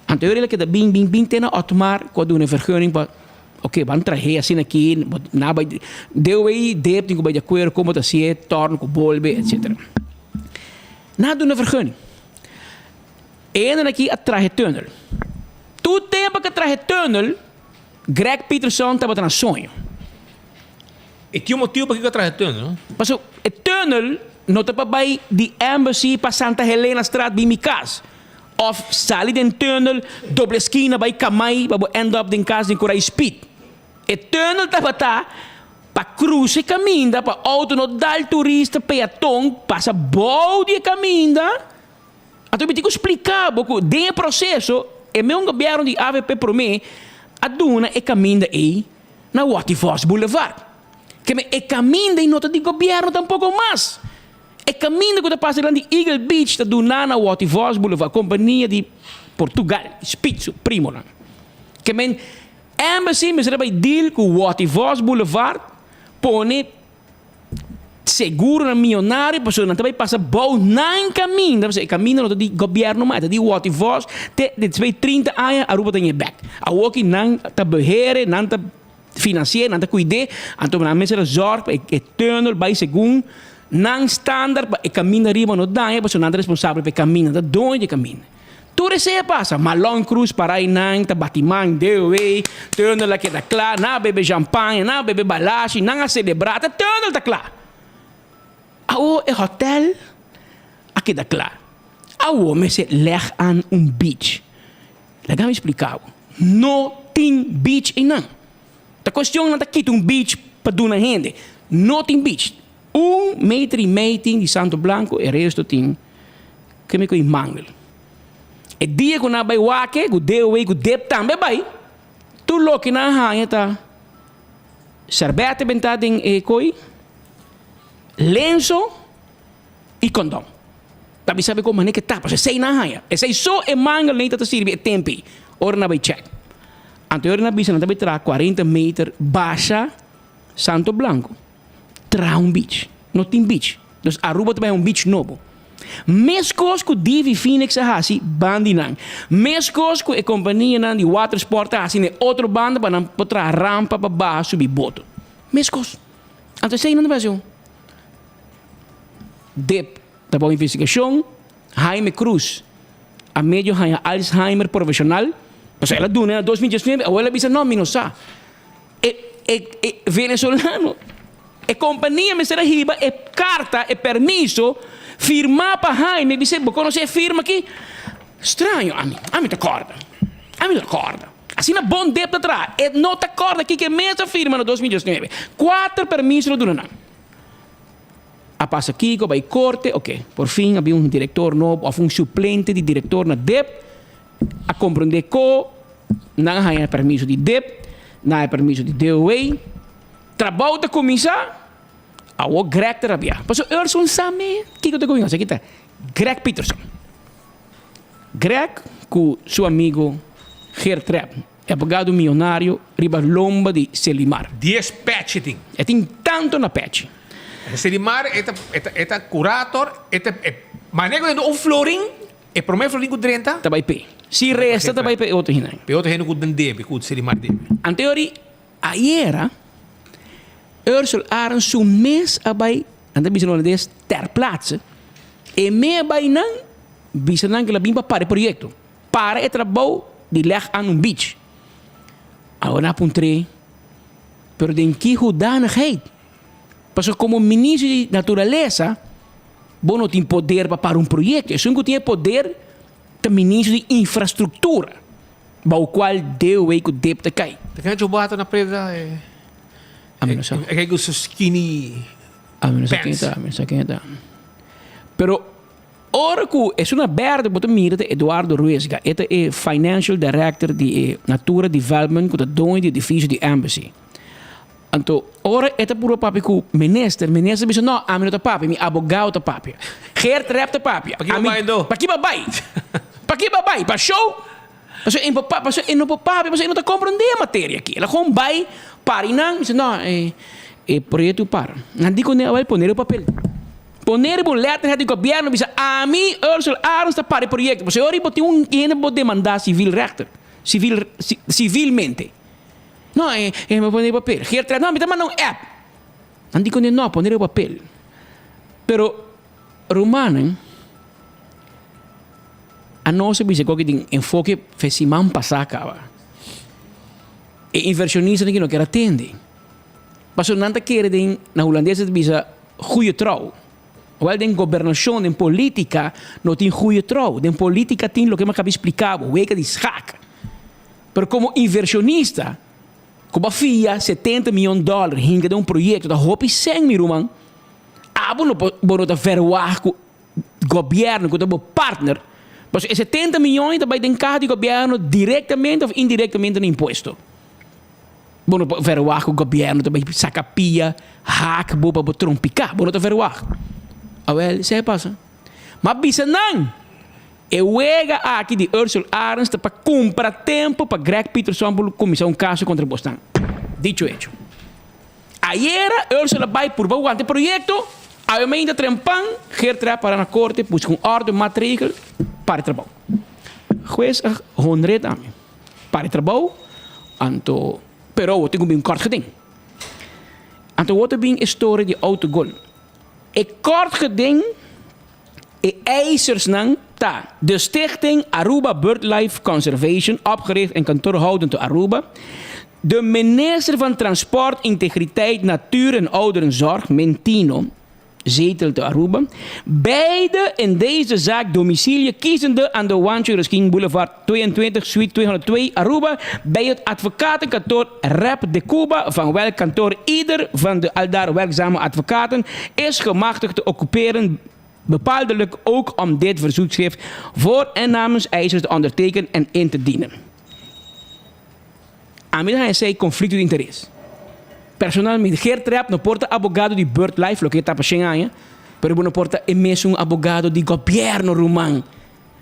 [SPEAKER 1] Anto e ora el a keda bin bin bin te na Otmar ku a duna e vergunning pa Ok, ban trahe asina aki, bo na bai deu ei dep tin ku bai di akuerdo kon bo ta hasié, tòrn ku bolbe, etsetera. Nan a duna vergunning. E hendenan aki a trahe tunnel. Tur tempu ku a trahe tunnel, Greg Peterson tabata na soño.
[SPEAKER 17] E tin un motibu pakiko a trahe tunnel, no?
[SPEAKER 1] Pasobra e tunnel no ta pa bai di Embassy pa Santa Helena Straat bin mi kas. Of sali den tunnel, doble skina bai Kamai pa bo end up den kas den Korai Speed. E tunnel tabata pa crusa e kaminda pa auto no dal turista, peaton pasa bou di e kaminda. Anto mi tin ku splika bo ku den e proseso e meun gobierno di avp prome a duna e kaminda ei na Watty Vos Boulevard. Keme e kaminda ei no ta di gobierno tampoko mas. E kaminda ku ta pasa dilanti di Eagle Beach ta duná na Watty Vos Boulevard, kompania di Portugal, Spitz, primonan. Ke men Embassy mester a bai deal ku Watty Vos Boulevard, pone seguronan miyonario pasobra nan ta bai pasa bou nan kaminda, pasobra e kaminda no ta di gobièrnu mas, e ta di Watty Vos te despues di 30 aña Aruba ta ñe bèk. Awoki nan ta behere, nan ta Financier, nan ta cuid'é, anto nan mester a zorg pa e tunnel bay segun nan standaard pa e caminda riba no daña pasobra nan ta responsabel pa e caminda, nan ta doño di e caminda. Tur esey a pasa, Malon Cruz para eynan ta bati man dewey, tunnel a keda cla, nan a bebe champagne, nan a bebe balashi, nan a celebra, ata tunnel ta cla. Awo e hotel a keda cla. Awo mester leg aan un beach. Laga mi splika bo, no tin beach einan. Ta cuestion nan ta kita un beach pa duna hende. No tin beach. Un meter y mei tin di Santo Blanco, e resto tin kemico y mangel. E dia cu nan a bay wak-e, cu DOW cu dep tambe a bay, tur loke nan a haña ta serbete benta den e coy, lenso y condom. Ta bisa bo con mane ke ta, pasobra esey nan haña. Esey so e mangel nei ta ta sirbi e tempo ey, ora nan bay check. Anto e ora nan bisa nan ta bay traha cuarenta meter basha Santo Blanco, traha un beach. No tin beach. Dus Aruba ta bay un beach nobo. Mescos cu Divi Phoenix a haci banda di nan. Mescos cu e companianan di watersport a haci na e otro banda pa nan por traha rampa pa baha subi boto. Mescos. Anto esey nan ta bay haci ho. Dip ta bou investigashon, Jaime Cruz a medio haña Alzheimer profeshonal, pasobra el a duna na 2019, awor el a bisa no mi no sa. E e e venezolano.
[SPEAKER 7] E kompania mester a hiba e karta, e permiso, firmá pa Jaime, bis'é, bo konosé e firma aki? Straño, ami, ami ta kòrda. Ami ta kòrda. Asina bon dep ta traha. E no ta kòrda kiko e mes a firma na 2019. Kuater permiso lo duna nan. A pasa kiko, bai korte, oke. Por fin a bin un direktor nobo òf un suplente di direktor na dep. A komprondé ko nan a haña permiso di dep, nan a haña permiso di DOW. Trabou ta kuminsá, awor Greg ta rabiá. Pasobra Erson sa me kiko ta kuminsá. Esaki ta Greg Peterson. Greg ku su amigo Geert Trepp, e abogado miyonario riba lomba di Selimar.
[SPEAKER 17] Dies pechi tin.
[SPEAKER 7] E tin tanto na pechi.
[SPEAKER 17] Selimar e ta e ta curator, e ta e manera ku un florin, e prome florin ku drenta.
[SPEAKER 7] Ta bai p'e. Si resta ta bai p'e otro hende.
[SPEAKER 17] P'e otro hende ku den debe, ku Selimar debe.
[SPEAKER 7] Anteori ayera Ursel Arends su mes a bai, nan ta bisa na holandes, ter plaatse. E me a bai nan, bisa nan ku el a bin pa para e proyekto. Para e trabou di leg aan un beach. Awor nan a puntr'é, pero den ki hoedanigheid? Pasobra komo minister di naturalesa, bo no tin poder pa para un proyekto. Esun ku tin e poder ta minister di infrastruktura. Bou cual deo wey cu dip ta cay.
[SPEAKER 17] Ta ken chubata na preda e.
[SPEAKER 7] Ami no sa.
[SPEAKER 17] E kay cu su skinny
[SPEAKER 7] Ami no sa ken
[SPEAKER 17] pants.
[SPEAKER 7] ta, ami no sa ken ta. Pero ora cu esun na berde bo ta mira ta Eduardo Ruesga. E ta e financial director di e Natura Development cu ta doño di edificio di Embassy. Anto ora e ta purba papia cu minister, minister bisa no, ami no ta papia, mi abogado ta papia. Geert Rep ta papia.
[SPEAKER 17] Paki bo bai do?
[SPEAKER 7] Paki bo bai? Paki bo bai? Pa show? Pasobra e no por pasobra e no por papia, pasobra e no ta comprende e materia aki. El a gewoon bai para y nan bisa no, e e proyecto para. Nan di cu awel pone riba papel. Pone riba un letterhead di gobierno bisa ami, Ursel Arends ta para e proyecto. Pasobra ora bo tin un hende bo demanda civil rechter, civil, civilmente. No, e e mi pone papel. Geert no, mi ta manda un app. Nan di kuné, no, pone riba papel. Pero rumannan, anos a bisa ku den enfoke fe siman pasá kaba. E invershonistanan ki no kier a tende. Pasobra nan ta kere den, na hulandes nan ta bisa, goeie trouw. Wèl den gobernashon, den polítika, no tin goeie trouw. Den polítika tin loke mi a kaba di splika bo, wega di schaak. Pero komo invershonista ku bo a fia setenta mion dòler hinka den un proyekto ta hopi sèn mi ruman. Abo no por bo no ta verwagt ku gobièrnu ku ta bo partner pasobra e setenta mion ei ta bai den kaha di gobièrnu direktamente òf indirektamente na impuesto. Bo no por verwagt ku gobièrnu ta bai saka pia hak bo pa bo trompiká. Bo no ta verwagt. Awèl esei a pasa. Ma bisa nan! E wega aki di Ursel Arends ta pa cumpra tempo pa Greg Peterson por cuminsa un caso contra bosnan. Dicho hecho. Ayera Ursel a bay purba wanta e proyecto, awe mainta trempan Geert Trapp para na corte busca un orde maatregel para e trabou. Huez a honre tambe. Para e trabou, anto pero awor tin cu bin un kort geding. Anto awor ta bin e story di autogol. E kort geding. E eisersnan ta, De Stichting Aruba Birdlife Conservation, opgericht en kantoorhoudend te Aruba, De Minister van Transport, Integriteit, Natuur en Ouderenzorg, Mintino, zetel te Aruba, beide in deze zaak domicilie kiezende aan de Juancho Ruskin Boulevard 22, suite 202, Aruba, bij het advocatenkantoor Rep de Cuba, van welk kantoor ieder van de aldaar werkzame advocaten is gemachtigd te occuperen bepaaldelijk ook om dit verzoekschrift voor en namens eisers te ondertekenen en in te dienen. Ami ta haña esei konflikto di interes. Personalmente, Geert Rep no por ta abogado di BirdLife, loke e ta pa shen aña, pero bo no por ta e mesun abogado di gobièrnu, ruman.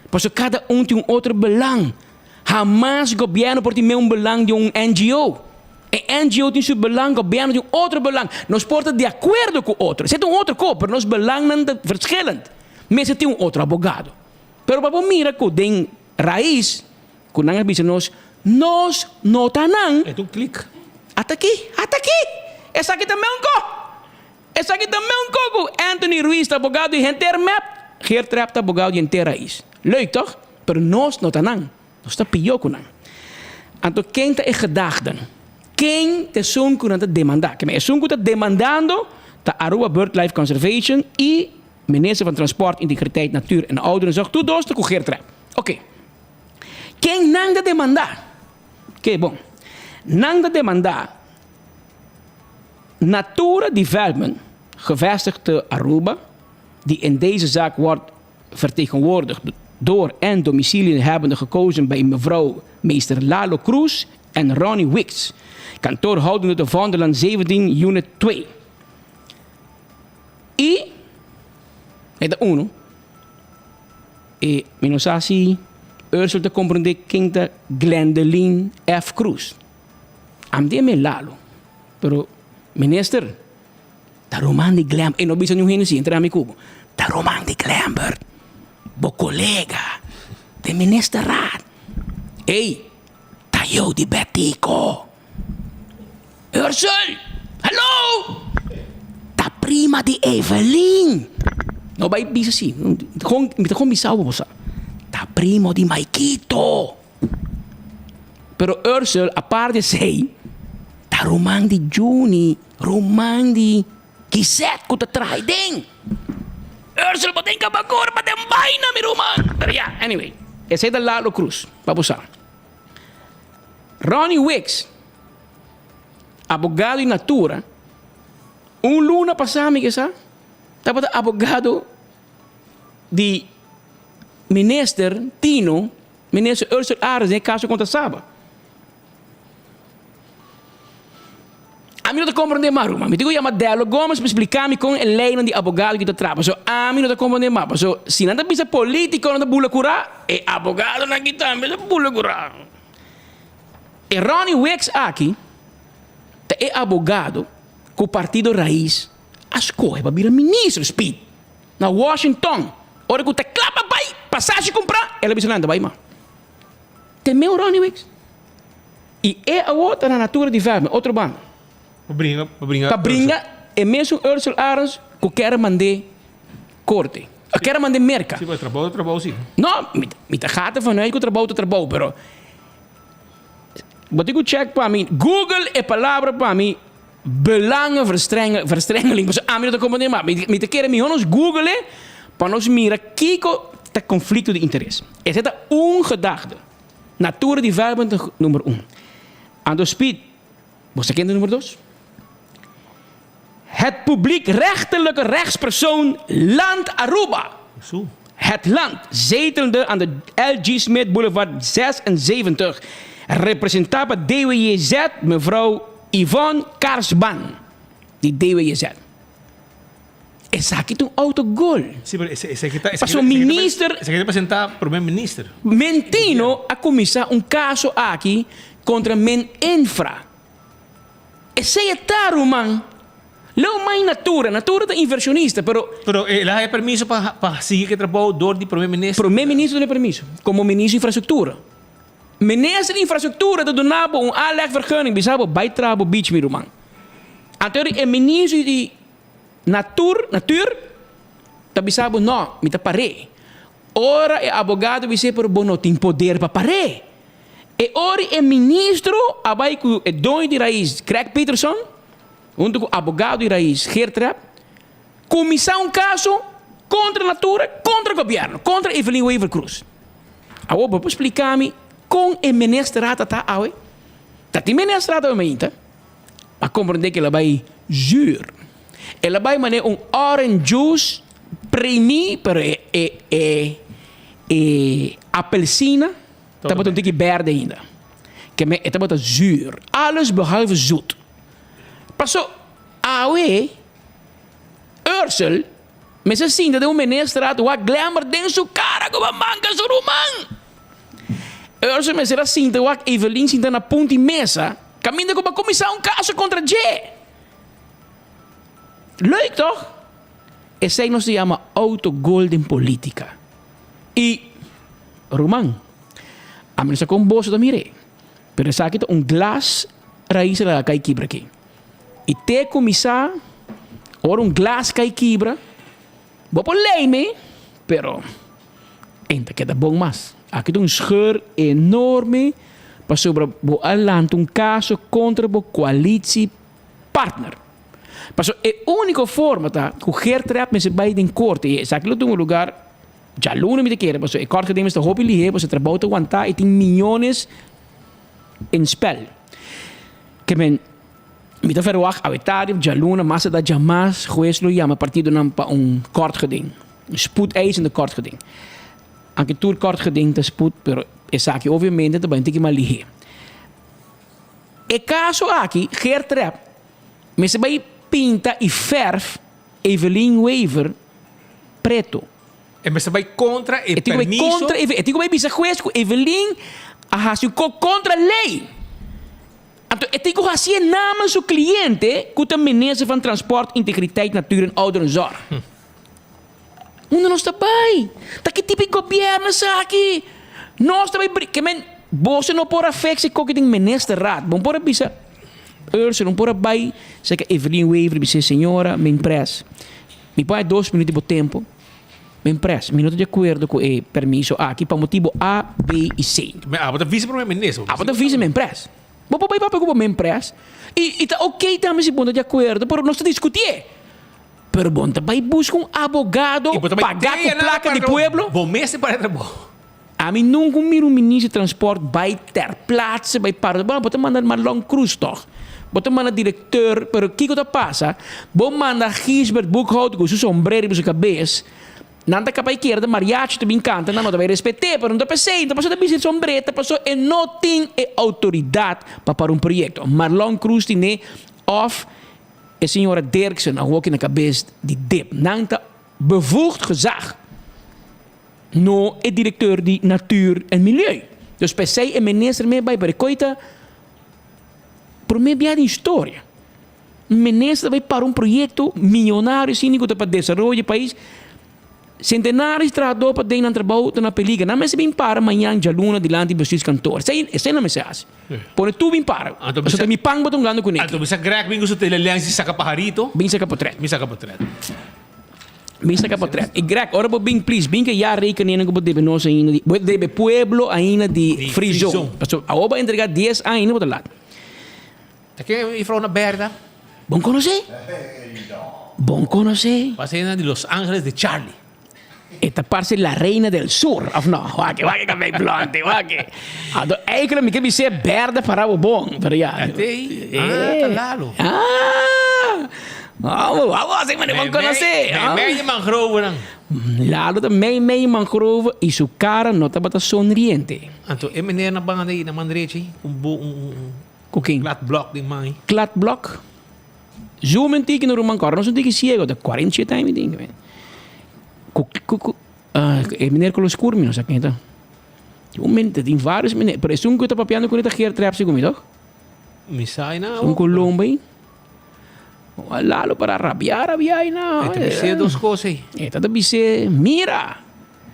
[SPEAKER 7] Pasobra kada un tin un otro belang. Hamas gobièrnu por tin meun belang di un NGO. E NGO tin su belang, gobièrnu tin un otro belang. Nos por ta di akuerdo ku otro, esei ta un otro kos, pero nos belangnan ta verschillend. Mester tin un otro abogado. Pero pa bo mira ku den rais ku nan a bisa nos, nos no ta nan.
[SPEAKER 17] E ta un klik.
[SPEAKER 7] Ata aki, ata aki! Esaki ta meun ko! Esaki ta meun ko ku Anthony Ruiz ta abogado di henter mep, Geert Trap ta abogado di henter rais. Leuk toch? Pero nos no ta nan. Nos ta pió ku nan. Anto ken ta e gedaagden? Ken ta esun ku nan ta demandá? Keme esun ku ta demandando.
[SPEAKER 18] Ta Aruba Birdlife Conservation y Minister van Transport, Integriteit, Natuur en Ouderenzorg tur dos ta cu Geert Trap. Ok. Ken nan ta demanda? Oké, bon. Nan ta demanda Natura Development, gevestigd te Aruba, die in deze zaak wordt vertegenwoordigd door en domicilie hebbende gekozen bij mevrouw meester Lalo Cruz en Ronnie Wicks, kantoorhoudende te Vondellaan 17, unit 2. I e ta uno. E mi no sa si Ursel ta comprende ken ta Glendeline F. Cruz. Am di e me Lalo. Pero minister, ta ruman di Glen, e no bisa niun hende si, entra mi cubo. Ta ruman di Glenbert, bo colega den ministerraad. Ey, ta yo di Betico. Ursel, hallo! Ta prima di Evelyn. No bai bisa si, mi ta gewoon bisa bo sa. Ta primo di Maikito. Pero Ursel, apart di esei, ta ruman di Juni, ruman di Gisette ku ta traha den. Ursel, bo tin kabakor pa den baina, mi ruman. Pero ya, anyway, esei ta Lalo Cruz, pa bo sa. Ronnie Wicks, abogado di Natura, un luna pasá mi ke sa, tabata abogado di minister Tino Minister Ursel Arends den e kaso kontra Saba. Ami no ta komprondé mas ruman. Mi tin ku yama Dello Gomez pa splika mi kon e leinan di abogado ki ta traha. Pasobra ami no ta komprondé mas. Pasobra si nan ta bisa politikonan ta bula kurá, e abogadonan aki tambe ta bula kurá. E Ronnie Wicks aki ta e abogado ku Partido Raiz a skohe pa bira minister, Speed. Na Washington, ora ku ta kla pa bai, pasashi kumprá, el a bisa nan ta bai ma. Te meu Ronnie Wicks. I e awor ta na Natura di Verme, otro banda.
[SPEAKER 17] Pa bringa, pa bringa
[SPEAKER 18] Pa bringa e mesun Ursel Arends ku ker mand'é korte. A ker mand'é Merka.
[SPEAKER 17] Si, pa trabou ta trabou si.
[SPEAKER 18] No, mi, mi ta gata vanuit ku trabou ta trabou, pero bo tin ku check pa mi, Google e palabra pa mi Belangenverstrengeling, pasobra ami no ta comprende mas. Mi ta kere mihor nos google pa nos mira kiko ta conflicto di interes. Esei ta un gedachte. Natura development ta number un. Anto Speed, bo sa ken ta number dos? Het publiekrechtelijke rechtspersoon Land Aruba. Het Land, zetelende aan de LG. Smit Boulevard 76, representá pa DWJZ mevrouw Yvonne Karsban di DWJZ. Esaki ta un autogol.
[SPEAKER 17] Sí, pero esaki ta.
[SPEAKER 18] Pasobra minister.
[SPEAKER 17] Esaki ta presentá prome minister.
[SPEAKER 18] Mentino a kuminsá un kaso aki kontra Meninfra. Esei e ta, ruman. Leu mai Natura. Natura ta inversionista, pero.
[SPEAKER 17] Pero el a haya permiso pa pa sigui ku e trabou dor di prome minister.
[SPEAKER 18] Prome minister duna e permiso, komo minister di infrastruktura. Minister di infrastruktura ta duna bo un aanlegvergunning, bisa bo bai traha bo beach, mi ruman. Anto e minister di Natur, Natuur, ta bisa bo no, mi ta par'é. Ora e abogado bis'é pero bo no tin poder pa par'é. E ora e ministro a bai ku e doño di rais Greg Peterson hunto ku abogado di rais Geert Trap kuminsá un kaso kontra Natura, kontra gobièrnu, kontra Evelyn Wever Croes. Awor bo por splika mi kon e ministerat a ta awe? Ta tin ministerat awe mainta? A komprendé ku el a bai zuur. El a bai manera un orange juice premie pero e e e e apelsina tabata un tiki berde ainda. Ke men e tabata zuur. Alles behalve zoet. Paso awe Ursel mester sinta den un ministerat wak Glenber den su kara ku a manka su ruman. Ursel mester a sinta wak Evelyn sinta na punti mesa kaminda ku bo a kuminsá un kaso kontra dje. Leuk toch? Esei nos ta yama autogol den politica. Y, ruman, ami no sa con boso ta mir'é, pero esaki ta un glas rais laga cay kibra aki. Y te cuminsa, ora un glas cay kibra, bo por lei mi, pero e ta keda bon mas. Aki ta un scheur enorme pasobra bo a lanta un caso contra bo coalitie partner. Paso e úniko forma ta ku Geert Trap mester bai den korte i esaki lo tuma lugar djaluna mi ta kere paso e kort geding mester hopi lihé paso e trabou ta wantá i tin miyones en spel. Ke men mi ta verwagt awe tardi of djaluna mas ta djamas hues lo yama partidonan pa un kort geding, un spoedeisende kort geding. Anke tur kort geding ta spoed pero esaki obviamente ta bai un tiki mas lihé. E kaso aki Geert Trap mester bai pinta i fèrf Evelyn Wever preto.
[SPEAKER 17] E mester bai kontra e
[SPEAKER 18] E tin ku bai
[SPEAKER 17] permiso.
[SPEAKER 18] kontra e tin ku bai bisa hues ku Evelyn a hasi un kos kontra lei. Anto e tin ku hasié namen su kliente ku ta minister van Transport, Integriteit, Natuur en Ouderenzorg. Unda nos ta bai? Ta ki tipo di gobièrnu esaki? Nos ta bai bri ke men boso no por a fix e koki den ministerraad. Bo no por a bisa Ursula, no por a bai serka Evelyn Wever bisa señora mi pres mi por hay dos minuut di bo tempo? Mi pres mi no ta di akuerdo ku e permiso aki pa motibo A, B i C.
[SPEAKER 17] Me abo ta vice prome minister.
[SPEAKER 18] Abo ta vice men pres. Bo por bai papia ku bo men pres i ta ok tambe si bo no ta di akuerdo pero nos ta diskutié. Pero bon ta bai busca un abogado paga cu placa di pueblo?
[SPEAKER 17] Bo mester para trabou.
[SPEAKER 18] Ami nunca mira un minister di transport bai ter plaatse bai para. Bueno, bo ta manda Marlon Cruz toch? Bo ta manda directeur, pero kico ta pasa? Bo manda Gisbert Boekhout cu su sombrero riba su cabes, nan ta capa ikera ta mariachi ta bin canta, nan no ta bai respete, pero no ta pesey, no ta paso ta bisti sombrero, ta paso e no tin e autoridad pa para un proyecto. Marlon Cruz tine of E señora Derksen a hoki na kabes di dip. Nan ta bevoegd gezag, no e directeur di Natuur en Milieu. Dus p'esei e minister mee bai pero e koi ta prome bia den historia. Un minister ta bai para un proyecto miyonario asina cu ta pa desaroyo di e pais. Sentenares di trahadó pa den nan trabou ta na peliger. Nan mester bin para mañan djaluna dilanti bestuurskantoor. Esei, esei nan mester hasi. Pone tur bin para. Pasobra ta mi pan bo ta hungando kuné.
[SPEAKER 17] Anto bisa Greg bin ku su telelens di saka paharito.
[SPEAKER 18] Bin saka potret.
[SPEAKER 17] Bin saka potret.
[SPEAKER 18] Bin saka potret. I Greg, ora bo bin, please, bin ke ya rekeningen ku bo debe nos ainda di, bo debe pueblo ainda di free zone. Pasobra awor bo a entrega dies aña ainda bo ta lat.
[SPEAKER 17] Ta ken e juffrouw na Berda?
[SPEAKER 18] Bon konosé. Bon konosé.
[SPEAKER 17] Parse na di Los Angeles de Charlie.
[SPEAKER 18] E ta parse la reina del sur, of no? Wak, wak e kabei blonde, wak. Anto eigenlijk mi ke bis'é Berda para bo bon, pero ya.
[SPEAKER 17] Atei? Ah, ta Lalo.
[SPEAKER 18] Ah! Vamos, vamos, así mane bon konosé.
[SPEAKER 17] Mei mei di mangrovenan.
[SPEAKER 18] Lalo ta mei mei mangrove y su cara no tabata sonriente.
[SPEAKER 17] Anto e meneer na banda ei, na man derecha ei, un bo un un.
[SPEAKER 18] Ku ken?
[SPEAKER 17] Kladblok den man.
[SPEAKER 18] Kladblok? Zoom un tiki no ruman kòrda nos un tiki siego ta 47 aña mi tin men. Ku ku ku ah e meneer kolo skur mi no sa ken ta. Un men tin varios meneer pero esun ku ta papiando kuné ta Geert Trap segun mi tok?
[SPEAKER 17] Mi sa ei na
[SPEAKER 18] Un kolombo ei. Lalo para rabia rabia ei na.
[SPEAKER 17] E ta bis'é dos kos ei.
[SPEAKER 18] E ta ta bis'é mira.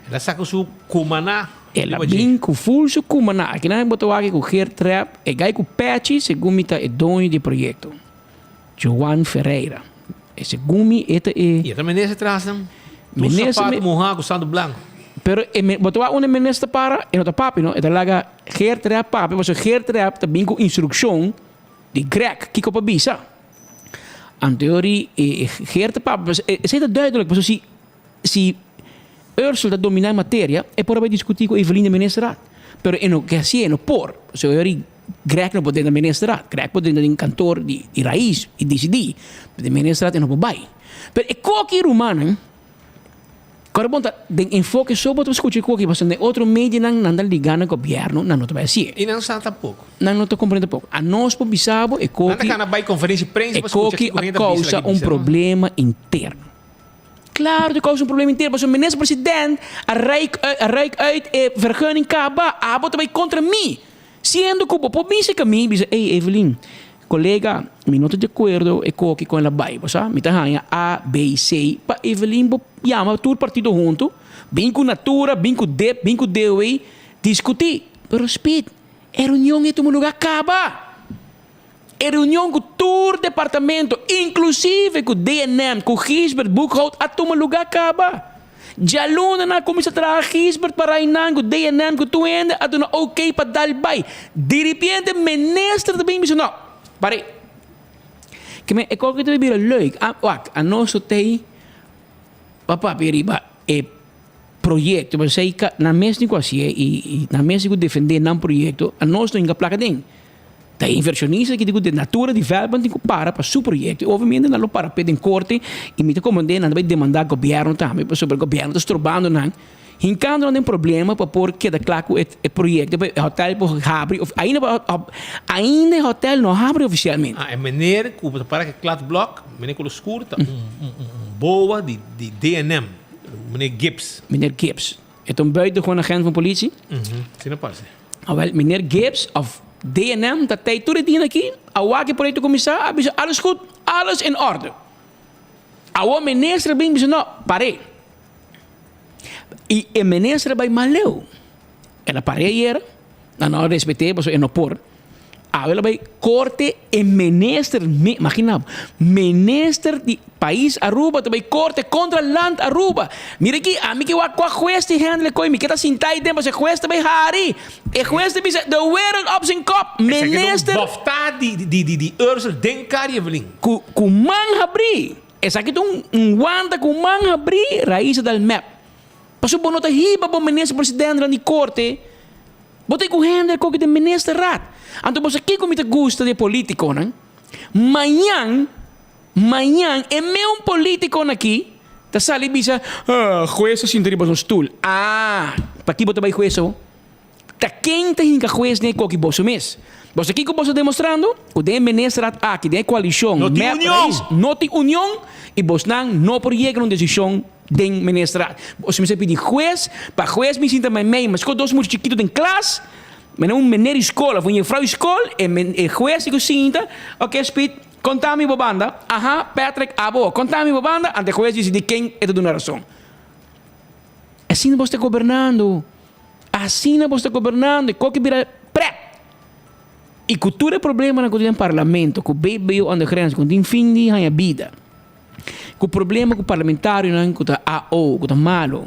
[SPEAKER 17] El a saka su kumaná.
[SPEAKER 18] El a bin ku ful su kumaná. Aki nan bo ta wak ku Geert Trap, e gai ku Pechi, segun mi ta e doño di e proyekto. Joan Ferreira. E segun mi e ta e.
[SPEAKER 17] I e ta minister tras nan. Tur sapato muhá ku santu blanku.
[SPEAKER 18] Pero e bo ta wak unda e minister ta para, e no ta papia no. E ta laga Geert Trap papia, pasobra Geert Trap ta bin ku instrukshon di Greg kiko pa bisa. Anto yori e Geert ta papia, esei ta duidelijk, pasobra si. Si Ursel ta dominá e materia, e por a bai diskutí ku Evelyn den ministerat. Pero e no ke hasié, e no por. Pasobra e ora Greg no por drenta ministerat. Greg por drenta den kantor di Raiz i disidí. Pero den ministerat e no por bai. Pero e koki rumannan, kòrda bon ta den enfoke so bo ta skucha e koki pasobra den otro medianan nan ta ligá na gobièrnu, nan no ta bai hasié.
[SPEAKER 17] I nan sa tampoko.
[SPEAKER 18] Nan no ta komprendé tampoko. Anos por bisa bo e
[SPEAKER 17] Nan ta
[SPEAKER 18] koki,
[SPEAKER 17] kana bai konferensia di prensa
[SPEAKER 18] e
[SPEAKER 17] pa skucha
[SPEAKER 18] koki
[SPEAKER 17] kiko
[SPEAKER 18] a
[SPEAKER 17] hende ta bisa
[SPEAKER 18] kousa
[SPEAKER 17] laki
[SPEAKER 18] un
[SPEAKER 17] bisa.
[SPEAKER 18] problema interno. Claro ta causa un problema interno pasobra minister president a reik a reik uit e vergunning caba abo ta bay contra mi siendo cu bo por bisa cu mi bisa ey Evelyn colega mi no ta di acuerdo e koki con el a bay bo sa mi ta haya A B C pa Evelyn bo yama tur partido hunto bin cu Natura bin cu dip bin cu DOW discuti pero Speed e reunion e tuma lugar caba. E reunion ku tur departamento, inklusive ku DNM, ku Gisbert Boekhout a tuma lugá kaba. Djaluna nan a kuminsá traha Gisbert pa Rainan ku DNM ku tur hende a duna oké pa dal bai. Diripiente minister ta bin bisa no, pare. Ke men e kos ta bira leuk. A, wak, a nos tei pa papia riba e proyecto, pero sei ka nan mes ni ku hasié i i nan mes ni ku defendé nan proyecto, a nos no hinka plaka den. Ta e inversionista ki tin ku de Natura Development tin ku para pa su proyecto i obviamente nan lo para p'e den korte i mi ta komprendé nan ta bai demandá gobièrnu tambe pasobra gobièrnu ta strobando nan, hinkando nan den problema pa por keda kla ku e e proyecto pa e hotel por habri of ainda ainda e hotel no a habri ofisialmente.
[SPEAKER 17] Ah, e meneer ku ta para ku e kladblok, meneer ku lo skur ta un un un boa di di DNM. Meneer Gibbs.
[SPEAKER 18] Meneer Gibbs. E ta un buitengewoon agent van politie?
[SPEAKER 17] Si no parse.
[SPEAKER 18] Awel, meneer Gibbs of DNM ta tei tur e dia aki, a wak e proyecto cuminsa, a bisa alles goed, alles in orde. Awor minister a bin bisa no, par'e. Y e minister a bay mas leu. El a par'e ayer, nan no a respet'e pasobra e no por. Awe lo bai korte e minister, imagina bo, minister di pais Aruba ta bai korte kontra land Aruba. Mira aki, ami ke wak kua hues di handle koi, mi ke ta sinta ahi den pasobra e hues ta bai hari. E hues ta bisa de wereld op zijn kop. Minister.
[SPEAKER 17] Esaki ta un bofta di di di di Ursel den kar Evelyn.
[SPEAKER 18] Ku ku man habrí. Esaki ta un un wanta ku man habrí Raisa dal mep. Pasobra bo no ta hiba bo minister presidentnan di korte. Bo ta ku hende koki den ministerraad. Anto bo sa kiko mi ta gusta di e politiconan? Mañan, mañan e meun politiconan aki ta sali bisa, ah, hues ta sinta riba su stoel. Ah, paki bo ta bai hues awo? Ta ken ta hinka hues den e koki boso mes? Bo sa kiko boso ta demostrando? Ku den e ministerraad aki, den e koalishon,
[SPEAKER 17] No tin
[SPEAKER 18] mep,
[SPEAKER 17] union!
[SPEAKER 18] rais, no tin union i bosnan no por yega na un desishon Den ministerat. Boso mester pidi hues pa hues bin sinta meimei. Mas ku dos mucha chikitu den klas, mene un meneer di skol of un jefrou di skol, e e hues di ku sinta, oke Speed, konta mi bo banda. Aha, Patrick, abo, konta mi bo banda, ante hues disidi ken e ta duna rason. Asina boso ta gobernando. Asina boso ta gobernando. E koki bira pret. I ku tur e problemanan ku tin den parlamento, ku BBO aan de grens, ku tin fin di haña bida. Ku problema ku parlamentarionan ku ta AO, ku ta malo,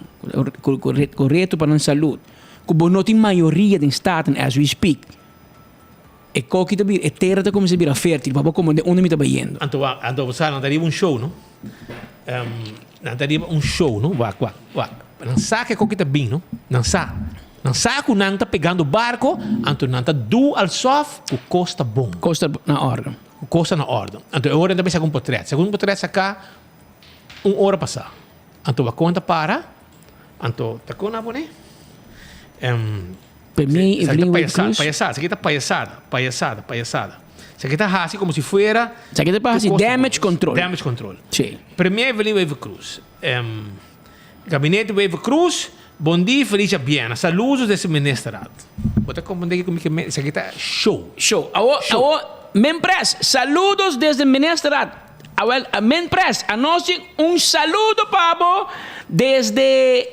[SPEAKER 18] ku reto pa nan salud, ku bo no tin mayoria den Staten as we speak, e koki ta bira, e tera ta kuminsá bira fértil pa bo komprendé unda mi ta bayendo.
[SPEAKER 17] Anto wak, anto bo sa nan ta riba un show no. Nan ta riba un show no, wak, wak, wak. Nan sa ke koki ta bin no, nan sa. Nan sa ku nan ta pegando barko, anto nan ta du alsof ku kos ta bon.
[SPEAKER 18] Kos ta na orde.
[SPEAKER 17] Ku kos ta na orde. Anto e ora nan ta bisa ku un potret. Segun un potret saká un ora pasá. Anto wakon ta para, anto ta kon a pone?
[SPEAKER 18] Premier Evelyn Wade Cruz.
[SPEAKER 17] Payasada, esaki ta payasada, payasada, payasada. Esaki ta hasi komo si fuera.
[SPEAKER 18] Esaki ta pa hasi damage control.
[SPEAKER 17] Damage control.
[SPEAKER 18] Sí.
[SPEAKER 17] Premier Evelyn Wade Cruz. Gabinete Wever Croes, Bon dia y feliz djabièrnè. Saludos desde Ministerraad. Bo ta comprende kico mi ke men? Esaki ta show.
[SPEAKER 18] Show. Awo, awo, Men Press, saludos desde Ministerraad. Awel, Men Press, anos tin un saludo pa bo desde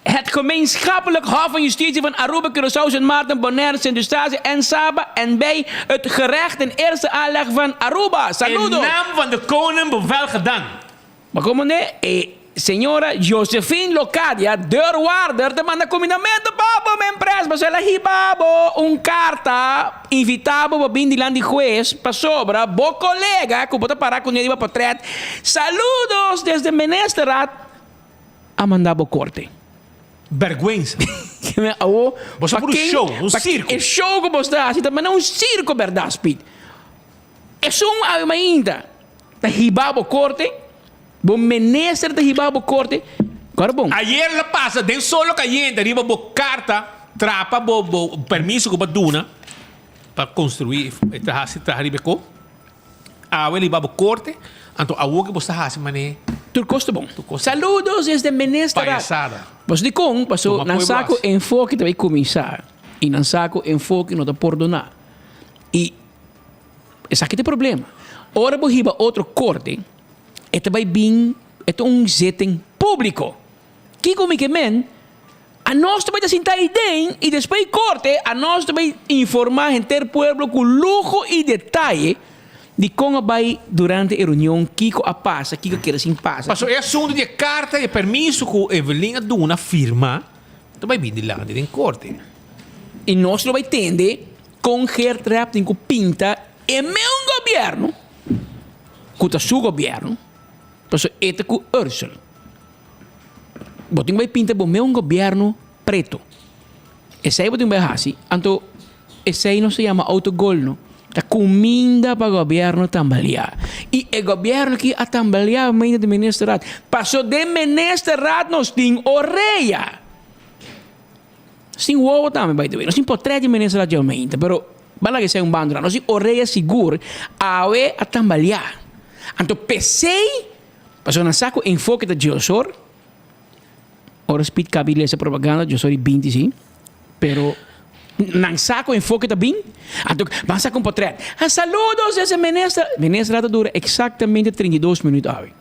[SPEAKER 18] het Gemeenschappelijk Hof van Justitie van Aruba, Curaçao, Sint Maarten, Bonaire, Sint Eustatius en Saba en bij het Gerecht in Eerste Aanleg van Aruba. Saludos!
[SPEAKER 17] In naam van de Koning bevel gedaan.
[SPEAKER 18] Ma como ne e señora Josephine Locadia, deurwaarder, ta manda cumindamento pa bo, men pres, pasobra el a hiba bo un carta invita bo pa bin dilanti hues pasobra bo colega cu bo ta para cune riba potret, saludos desde Ministerraad, a manda bo corte.
[SPEAKER 17] Berguensa.
[SPEAKER 18] Awo,
[SPEAKER 17] Bo sa
[SPEAKER 18] pa
[SPEAKER 17] puru
[SPEAKER 18] ken,
[SPEAKER 17] show, un
[SPEAKER 18] pa
[SPEAKER 17] circo.
[SPEAKER 18] E show cu bo sta haci ta manda un circo berdad, Speed. Esun awe mainta ta hiba bo korte, bo minister ta hiba bo korte, kòrda bon.
[SPEAKER 17] Ayer la pasa den solo kayente riba bo karta trapa bo bo permiso ku bo a duna pa konstruí e ta hasi traha riba e ko. Awe la hiba bo korte, anto awor ke bo sta hasi manera.
[SPEAKER 18] Tur kos ta bon. Saludos desde minister.
[SPEAKER 17] Payasada.
[SPEAKER 18] Paso dikon? Paso
[SPEAKER 17] Tuma
[SPEAKER 18] nan
[SPEAKER 17] pueblo
[SPEAKER 18] sa ku
[SPEAKER 17] hasi.
[SPEAKER 18] enfoke ta bai kuminsá i nan sa ku enfoke no ta pordoná. I Esaki ta e problema. Ora bo hiba otro korte, e ta bai bin, e ta un zitting públiko. Kiko mi ke men? Anos ta bai ta sinta ei den i despues di korte anos ta bai informá henter pueblo ku luho i detaye di kon a bai durante e reunion, kiko a pasa, kiko a keda sin pasa.
[SPEAKER 17] Pasobra e asuntu di e karta i e permiso ku Evelyn a duna firma ta bai bin dilanti den korte.
[SPEAKER 18] I nos lo bai tende Con Geert Rep tin cu pinta e meun gobierno. Ku ta su gobièrnu, pasobra e ta ku Ursel. Bo tin bai pinta bo mes un gobièrnu preto. Esei bo tin bai hasi, anto esei nos ta yama autogol no. Ta kuminda pa gobièrnu tambaliá. I e gobièrnu aki a tambaliá medio di ministerraad. Paso den ministerraad nos tin orea. Nos tin wowo tambe by the way. Nos tin potret di ministerraad dje mainta, pero ban laga esei un banda. Nos tin orea sigur. Awe a tambaliá. Anto p'esei, pasobra nan sa ku enfoke ta djeosor. Ora Speed kabi lesa propaganda yo sori binti si, pero nan sa ku enfoke ta bin, anto ban saka un potret. Ha saludos desde minister. Minister ta dura eksaktamente 32 minuut awe.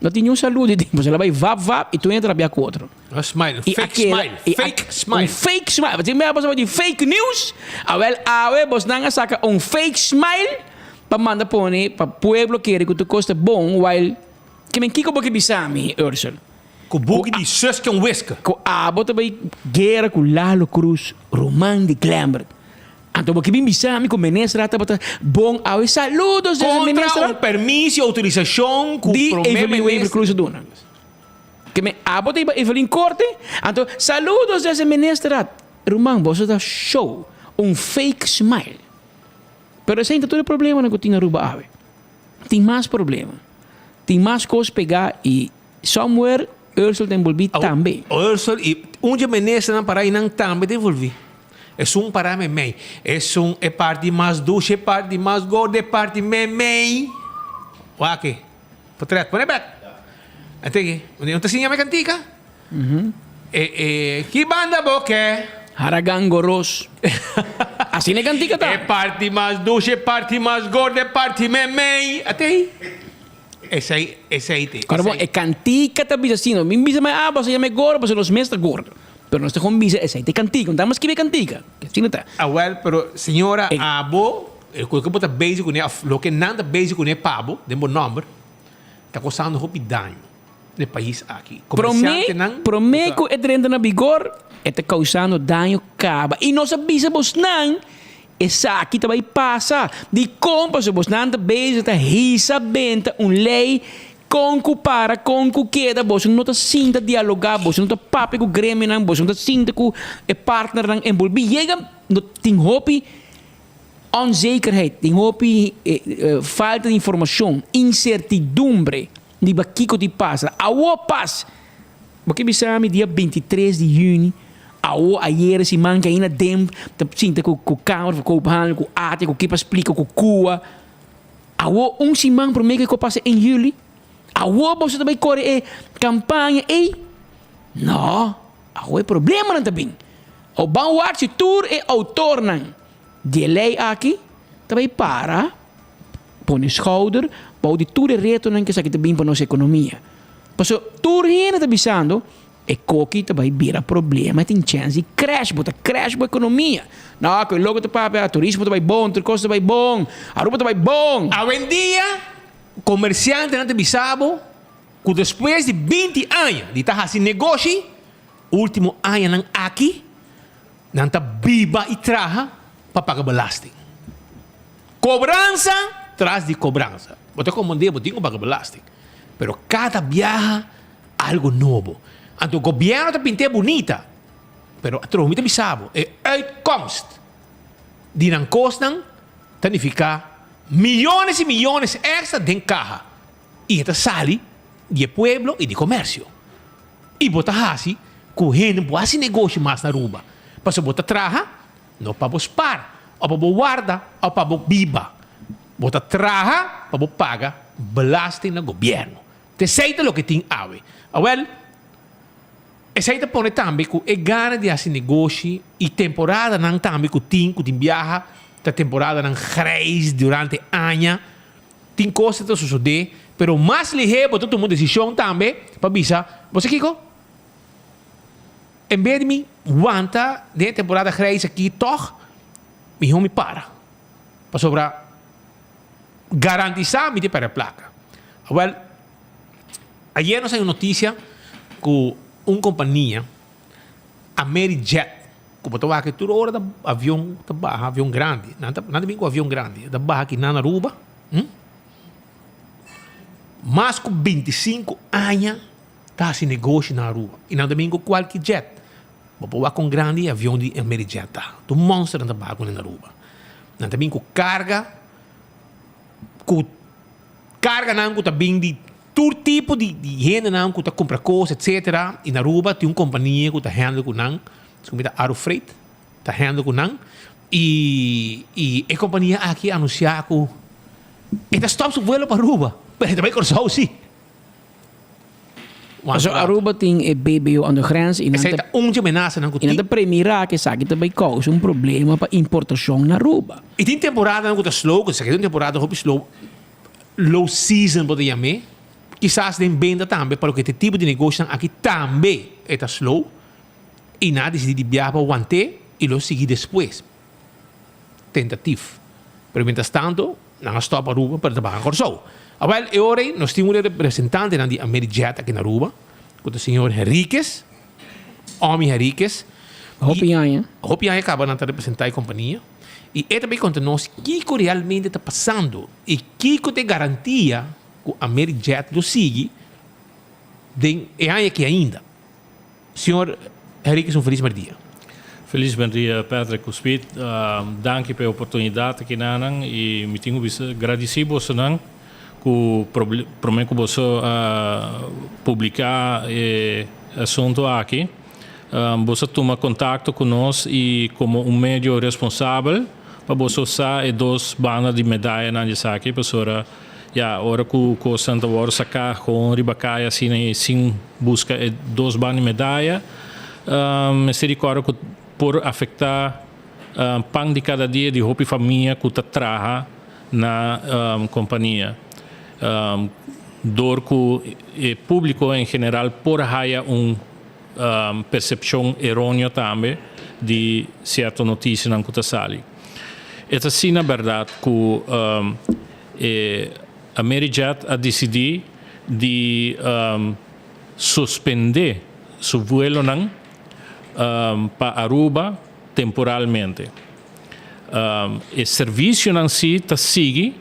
[SPEAKER 18] No tin niun saludo di tempo, sela bai vap vap i tur hende ta rabia ku otro.
[SPEAKER 17] Un smile, un
[SPEAKER 18] I
[SPEAKER 17] fake
[SPEAKER 18] a keda,
[SPEAKER 17] smile,
[SPEAKER 18] i a
[SPEAKER 17] fake
[SPEAKER 18] un
[SPEAKER 17] smile.
[SPEAKER 18] fake smile. Pasobra tin bia bo sa di fake news, awel awe bosnan a saka un fake smile pa manda pone pa pueblo kere ku tur kos ta bon while Ke men kiko bo ke bisa mi, Ursel?
[SPEAKER 17] Ku buki di Suske en Wiske.
[SPEAKER 18] Ku abo ta bai guera ku Lalo Cruz, ruman di Glembert. Anto bo ke bin bisa mi ku Menestra tabata bon awe. Saludos desde
[SPEAKER 17] Kontra
[SPEAKER 18] Menestra.
[SPEAKER 17] un permis i outorisashon ku
[SPEAKER 18] Di
[SPEAKER 17] prome
[SPEAKER 18] Evelyn Wever
[SPEAKER 17] minister.
[SPEAKER 18] Cruz a duna. Ke men abo ta iba Evelyn korte, anto saludos desde Menestra. Ruman, boso ta show un fake smile. Pero esei ta tur e problemanan ku tin Aruba awe. Tin mas problema. Tin mas kos pegá i somewhere Ursel ta enbolbí tambe.
[SPEAKER 17] Ursel i un dje ministernan para einan tambe ta envolví. Esun para meimei. Esun e parti mas dushi, e parti mas gordo, e parti meimei. Wak aki. Portret. Pone bek. Ente aki. Un ta siña mi kantika. E e ki banda bo ke?
[SPEAKER 18] Haragan goros. Asina e kantika ta.
[SPEAKER 17] E parti mas dushi, e parti mas gordo, e parti meimei. Ate ei. Esei, esei te.
[SPEAKER 18] Ora bon, e kantika ta bisa asina. Mi bisa mai, ah, boso yama e gordo, pasobra nos mes ta gordo. Pero nos ta kon bisa esei ta e kantika. No ta mas skibi e kantika. Asina ta.
[SPEAKER 17] Awel, pero señora, abo, loke bo ta bezig kuné, òf loke nan ta bezig kuné pa bo, den bo nòmber, ta kosando hopi daño. Na e pais aki.
[SPEAKER 18] Promé,
[SPEAKER 17] Comerciantenan
[SPEAKER 18] promé ku e drenta na bigor, e ta kausando daño kaba. I nos a bisa bosnan, esaki ta bai pasa. Dikon? Pasobra bosnan ta bezig ta hisa benta un lei kon ku para, kon ku keda. Boso no ta sinta dialogá, boso no ta papia ku gremionan, boso no ta sinta ku e partnernan enbolbí. Yega, no tin hopi onzekerheid, tin hopi falta di informashon, insertidumbre. Riba kiko di pasa. Awo pas! Bo ke bisa mi dia 23 di juni, awo ayera siman ke ainda den ta sinta ku ku Kamer van Koophandel, ku ATIA, ku kipa splika, ku kua. Awo un siman prome ke ko pasa en juli. Awo boso ta bai kore e kampaña ei? No, awo e problemanan ta bin. Awo ban wak si tur e outornan di e lei aki ta bai para. Pone schouder bou di tur e retonan ku esaki ta bin pa nos ekonomia. Pasobra tur hende ta bisando e koki ta bai bira problema, e tin chèns di crash, bo ta crash bo ekonomia. No, ku e loko ta papia, turismo ta bai bon, tur kos ta bai bon, Aruba ta bai bon.
[SPEAKER 17] Awendia komersiantenan ta bisa bo ku despues di binti aña di ta hasi negoshi, ultimo añanan aki nan ta biba i traha pa paga belasting. Kobransa tras di kobransa. Bo ta komprendé, bo tin ku paga belasting. Pero kada biaha algu nobo. Anto gobièrnu ta pint'é bunita, pero atrobe mi ta bisa bo, e uitkomst di nan kosnan ta nifiká miyones i miyones èkstra den kaha. I e ta sali di e pueblo i di komersio. I bo ta hasi ku hende bo hasi negoshi mas na Aruba. Pasobra bo ta traha No pa bo spar, o pa bo warda, o pa bo biba. Bo ta traha pa bo paga belasting na gobièrnu. T'esei ta loke tin awe. Awèl, esei ta pone tambe ku e gana di hasi negoshi i temporadanan tambe ku tin, ku tin biaha, ta temporadanan grijs durante aña. Tin kos ta sosodé, pero mas lihé bo ta tuma un desishon tambe pa bisa, Bo sa kiko? En bes di mi wanta den e temporada grijs aki tòg, mihó mi para. Pasobra garantisá mi ta pèrdè plaka. Awèl, ayer nos haña un notisia ku un kompania, Amerijet, ku bo ta wak tur ora ta avion ta baha, avion grandi, nan ta nan ta bin ku avion grandi, ta baha aki nan Aruba, hm. Mas ku 25 aña ta hasi negoshi na Aruba i nan ta bin ku kualke jet. Bo por wak kon grandi e avion di Amerijet ta. Tur monster nan ta baha kuné na Aruba. Nan ta bin ku karga ku karganan ku ta bin di tur tipo di hendenan ku ta kumpra kos etsetera i na Aruba tin un kompania ku ta handle ku nan, su ta Arufreight ta handle ku nan i i e kompania aki a anunsiá ku e ta stòp su vuelo pa Aruba pero e ta bai Kòrsou si.
[SPEAKER 18] Pasobra Aruba tin e BBO aan de grens i nan
[SPEAKER 17] Esei ta un dje menasanan ku
[SPEAKER 18] i nan
[SPEAKER 17] tin.
[SPEAKER 18] ta premirá ku esaki ta bai kousa un problema pa importashon na Aruba.
[SPEAKER 17] I tin temporadanan ku ta slow, ku esaki ta un temporada hopi slow, low season bo ta yam'é, kisas den benta tambe, pa loke ta e tipo di negoshonan aki tambe e ta slow i nan a disidí di biaha pa want'é i lo sigui despues. Tentatif. Pero mientras tanto nan a stòp Aruba pero ta baha Kòrsou. Awèl e ora ei nos tin un representantenan di Amerijet aki na Aruba ku ta señor Henriquez, Omi Henriquez.
[SPEAKER 18] Hopi aña.
[SPEAKER 17] Hopi aña kaba nan ta representá e kompania i e ta bay konta nos kiko realmente ta pasando i kiko ta e garantia ku Amerijet lo sigui den e aña aki ainda. Señor Henriquez un felis merdia.
[SPEAKER 19] Felis merdia Patrick ku Speed. Danki pa e oportunidat aki nanan i mi tin ku bisa gradisí bosonan ku promé ku boso a publiká e asuntu aki boso a tuma kontakto ku nos i komo un medio responsabel pa boso sa e dos banda di medayanan di esaki pasobra Ya, ora ku kosnan ta wòrdu saká gewoon riba kaya asina i sin buska e dos ban di medaya, mester di kòrda ku por afektá pan di kada dia di hopi famia ku ta traha na kompania. Dor ku e públiko en general por haya un persepshon eróneo tambe di sierto notisianan ku ta sali. E ta asina bèrdat ku E Amerijet a disidí di suspendé su vuelonan pa Aruba temporalmente. E servisionan sí ta sigui,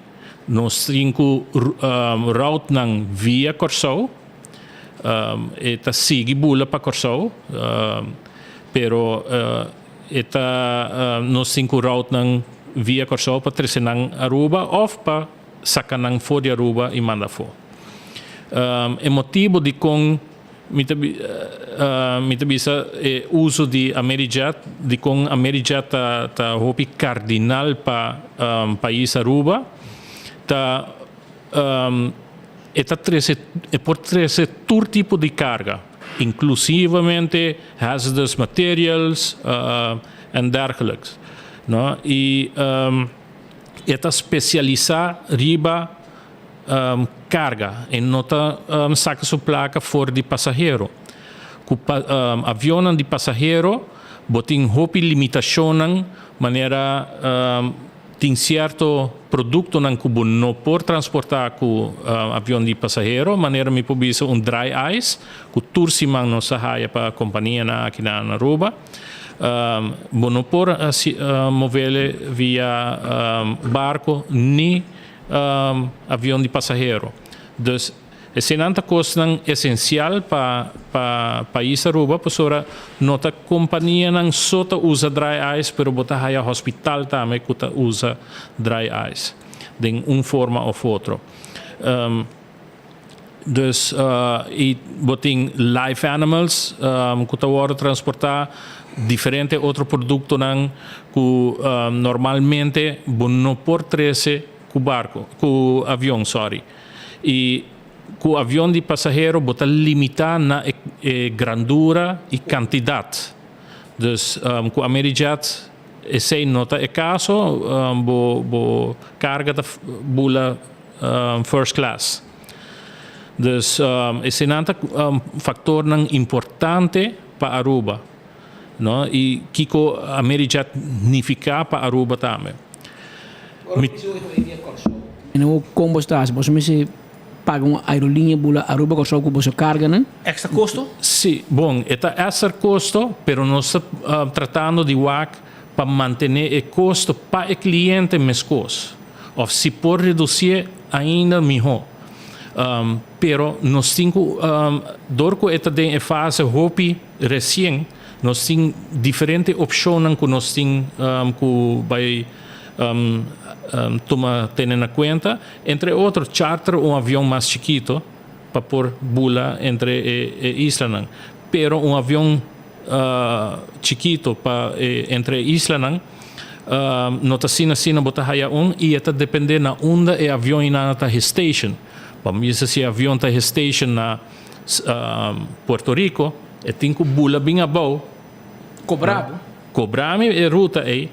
[SPEAKER 19] nos tin ku routenan via Kòrsou, e ta sigui bula pa Kòrsou, pero E ta nos tin ku route nan via Kòrsou pa trese nan Aruba òf pa saka nan for di Aruba i manda afó. E motibu dikon mi ta mi ta bisa e uso di Amerijet, dikon Amerijet ta ta hopi kardinal pa pais Aruba ta e ta trese e por trese tur tipo di karga. Inclusivamente hazardous materials en dergelijks no y e ta specialisa riba carga e no ta saca su placa for di pasahero cu avionnan di pasahero bo tin hopi limitacionnan manera Tin sierto produktonan ku bo no por transportá ku avion di pasahero, manera mi por bisa un dry ice ku tur siman nos a haya pa kompanianan aki na Aruba. Bo no por movele via barko ni avion di pasahero. Dus Eseinan ta kosnan esensial pa pa pais Aruba pasobra no ta kompanianan so ta usa dry ice pero bo ta haya hospital tambe ku ta usa dry ice den un forma of otro. Dus i bo tin live animals ku ta wòrdu transportá, diferente otro produktonan ku normalmente bo no por trese ku barko ku avion sorry. I ku avion di pasahero bo ta limitá na e grandura i kantidat. Dus ku Amerijet esei no ta e kaso, bo bo karga ta bula first class. Dus eseinan ta faktornan importante pa Aruba, no? I kiko Amerijet nifiká pa Aruba tambe.
[SPEAKER 18] Mi. No kon bo sta hasi, boso mester paga un aerolínea bula Aruba Kòrsou ku boso karganan.
[SPEAKER 17] Extra kosto?
[SPEAKER 19] Sí, bon, e ta extra kosto, pero nos ta tratando di wak pa mantené e kosto pa e kliente meskos, òf si por redusié ainda mihó. Pero nos tin ku dor ku e ta den e fase hopi resien nos tin diferente opshonnan ku nos tin ku bai tuma tene na kuenta, entre otro charter un avion mas chikito pa por bula entre e islanan. Pero un avion chikito pa entre e islanan no ta asina asina bo ta haya un y e ta depende na unda e avion inana ta gestation. Pa bisa si e avion ta gestation na Puerto Rico e tin cu bula bin abou.
[SPEAKER 18] Cobra bo.
[SPEAKER 19] Cobra mi e ruta ey,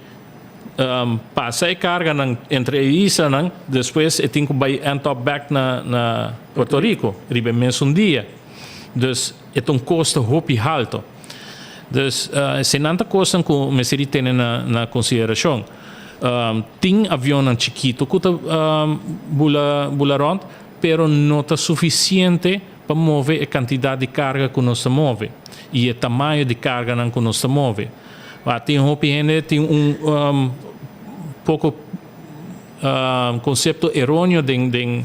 [SPEAKER 19] pasa e carganan entre e islanan, despues e tin cu bay end up back na Puerto Rico riba e mesun dia. Dus e ta un kosto hopi halto. Dus eseinan ta kosnan ku mester di tene na konsiderashon. Tin avionnan chikito ku ta bula bula rònt, pero no ta sufisiente pa move e kantidat di karga ku nos ta move i e tamaño di karganan ku nos ta move. Tin hopi hende tin un poko konsepto eróneo den den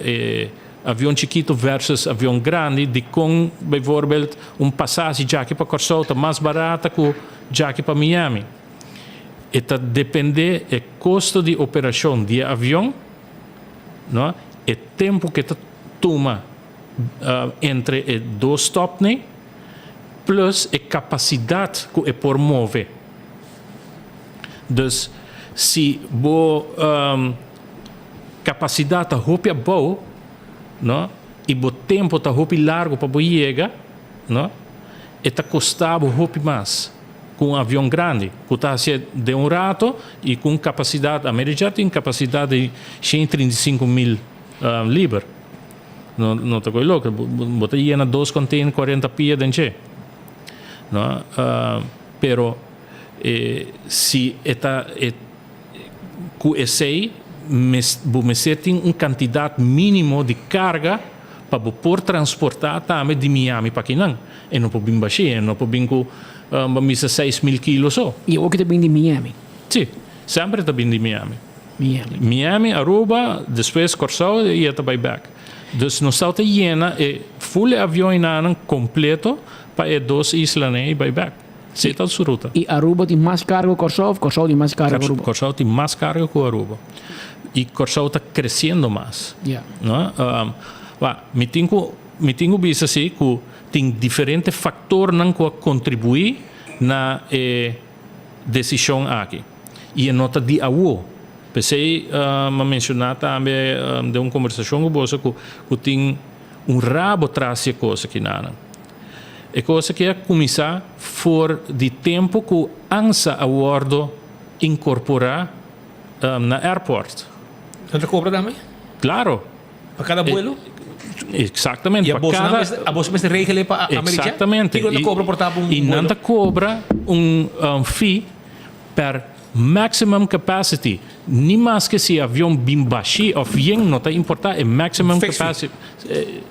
[SPEAKER 19] e Avion chikito versus avion grandi, dikon bijvoorbeeld un pasashi djaki pa Kòrsou ta mas barata ku djaki pa Miami? E ta depende e kosto di operashon di e avion, no, e tempu ku e ta tuma entre e dos stòpnan, plus e kapasidat ku e por move. Dus si bo Capacidad ta hopi abou, no, y bo tempo ta hopi largo pa bo yega, no, e ta costa bo hopi mas cu un avion grandi cu ta hacié den un rato y cu un capacidad, Amerijet tin capacidad di 135 mil liber, no, no ta coy loco, bo ta yena dos container 40 pia den dje, no, pero si e ta e. Ku esei bo mester tin un kantidat mínimo di karga pa bo por transportá tambe di Miami pa kinan. E no por bin bashí, e no por bin ku bo misa 6000 kilo so.
[SPEAKER 18] I awor ki ta bin di Miami?
[SPEAKER 19] Sí, semper e ta bin di Miami.
[SPEAKER 18] Miami.
[SPEAKER 19] Miami, Aruba, despues Kòrsou i e ta bai bèk. Dus nos tabata yena e ful e avionnan kompleto pa e dos islanan ei bai bèk. Sí, ta su ruta.
[SPEAKER 18] I Aruba tin mas karga ku Kòrsou òf Kòrsou tin mas karga ku Aruba?
[SPEAKER 19] Kòrsou tin mas karga ku Aruba. I Kòrsou ta kresiendo mas.
[SPEAKER 18] Ya.
[SPEAKER 19] No? Wak, mi tin ku mi tin ku bisa si ku tin diferente faktornan ku a kontribuí na e desishon aki. I e no ta di awo. P'esei mi a menshoná tambe den un kombersashon ku boso ku ku tin un rabo tras di e kos aki nan. E kos aki a kuminsá for di tempu ku ANSA a wòrdu inkorporá na airport.
[SPEAKER 17] Nan ta kobra tambe?
[SPEAKER 19] Klaro.
[SPEAKER 17] Pa kada buelo?
[SPEAKER 19] Eksaktamente.
[SPEAKER 17] I abos mester regel'é pa America?
[SPEAKER 19] Eksaktamente.
[SPEAKER 17] Kiko nan ta kobra por ta pa un buelo?
[SPEAKER 19] I nan ta kobra un fee per Maximum capacity, ni maske si e avion bin bashi of yen no ta importa, e maximum capacity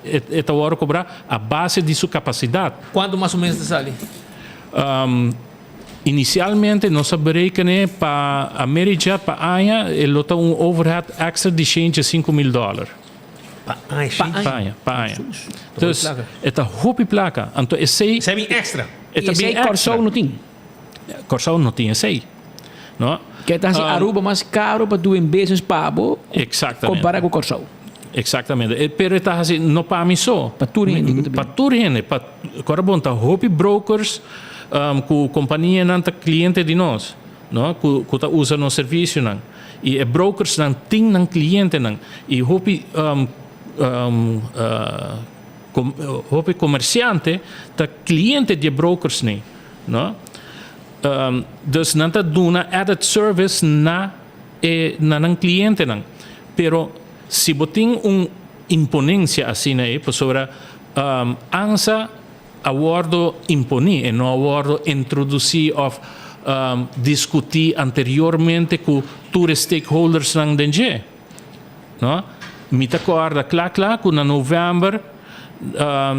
[SPEAKER 19] e ta wòrdu kobrá a base di su kapasidat.
[SPEAKER 17] Kuantu mas o menos ta sali?
[SPEAKER 19] Inisialmente nos a berekené pa Amerijet pa aña e lo ta un overhead extra di 105 mil dòler.
[SPEAKER 17] Pa aña?
[SPEAKER 19] Pa aña, pa aña. Dus e ta hopi plaka. Anto esei.
[SPEAKER 17] Esei bin extra.
[SPEAKER 19] E ta bin
[SPEAKER 18] extra. I esei Kòrsou no tin.
[SPEAKER 19] Kòrsou no tin esei, no?
[SPEAKER 18] Ke ta hasi Aruba mas karo pa doing business pa bo kompara ku Kòrsou.
[SPEAKER 19] Eksaktamente. Pero e ta hasi no pa mi so.
[SPEAKER 18] Pa tur hende ku ta
[SPEAKER 19] bin. Pa tur hende. Pa kòrda bon ta hopi brokers ku kompanianan ta kliente di nos, no? Ku ku ta usa nos servisionan. I e brokersnan tin nan klientenan. I hopi hopi komersiante ta kliente di e brokersnan. No? Dus nan ta duna added service na e na nan clientenan. Pero si bo tin un imponencia asina ei, pasobra ANSA a wordo imponi, e no a wordo introduci of discuti anteriormente cu tur e stakeholdersnan den dje. No? Mi ta corda cla cla cu na november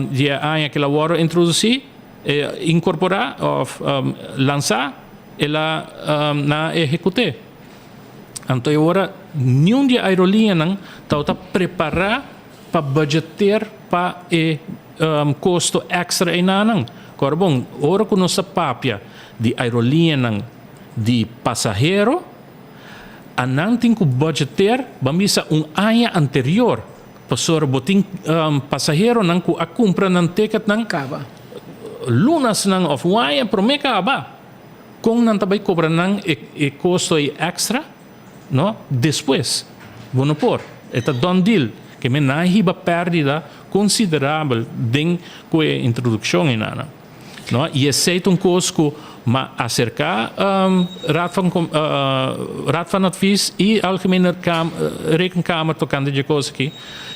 [SPEAKER 19] di e aña cu el a wordo introduci, E incorporá of lansá, el a nan a ehekut'é. Anto e ora niun di e aeroliñanan tabata prepará. pa budgeteer pa e kosto èkstra einanan. Kòrda bon, ora ku nos ta papia di aerolíneanan di pasahero, anan tin ku budgeteer, ban bisa un aña anterior, pasobra bo tin pasaheronan ku a kumpra nan ticketnan lunasnan òf un aña promé kaba. Kon nan ta bai kobra nan e kosto ei èkstra? No, despues. Bo no por. E ta done deal. Ke men nan a hiba pèrdida konsiderabel den ku e introdukshon einana. No, i esei ta un kos ku m'a aserká Raad van Raad van Advies i Algemene Rekenkamer tokante dje kos aki.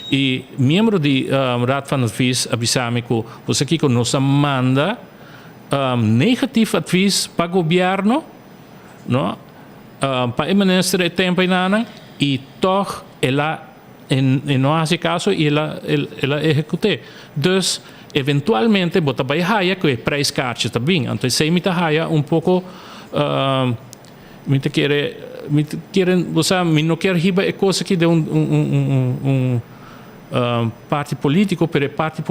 [SPEAKER 19] I miembro di Raad van Advies a bisa mi ku bo sa kiko nos a manda negatief advies pa gobièrnu, no, pa e minister e tempo einanan i tòg el a e no a hasi kaso i el a el a ehekut'é. Dus eventualmente bo ta bai haya ku e prijskaartje ta bin. Anto esei mi ta haya un poko mi ta kere mi ta kere bo sa mi no kier hiba e kos aki den un un un un parti politiko pero e parti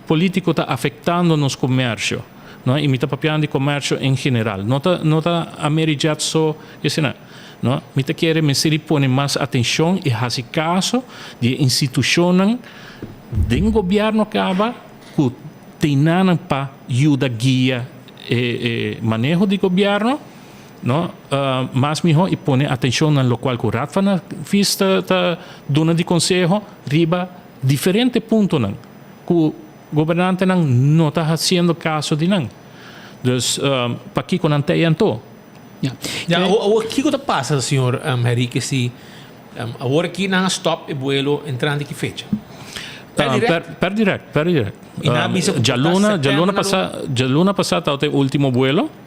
[SPEAKER 19] politiko ta afektando nos komersio. No, i mi ta papiando di komersio en general. No ta no ta Amerijet so esina. No, mi ta kere mester di pone mas atenshon i hasi kaso di e institushonnan den gobièrnu kaba ku tenanan pa yuda guia e e maneho di gobièrnu, no, mas mihó i pone atenshon na lokual ku Raad van Advies ta ta duna di konseho riba diferente puntonan ku Gobernantenan no ta haciendo caso di nan. Dus pakico nan ta ey anto?
[SPEAKER 17] Ya, awor kico ta pasa señor Henrique si awor aki nan a stop e buelo entrante ki fecha? Per direct?
[SPEAKER 19] Per direct, per direct.
[SPEAKER 17] Y nan a bisa cu ta
[SPEAKER 19] Djaluna, djaluna
[SPEAKER 17] september
[SPEAKER 19] pasa, djaluna pasa tabata e ultimo buelo.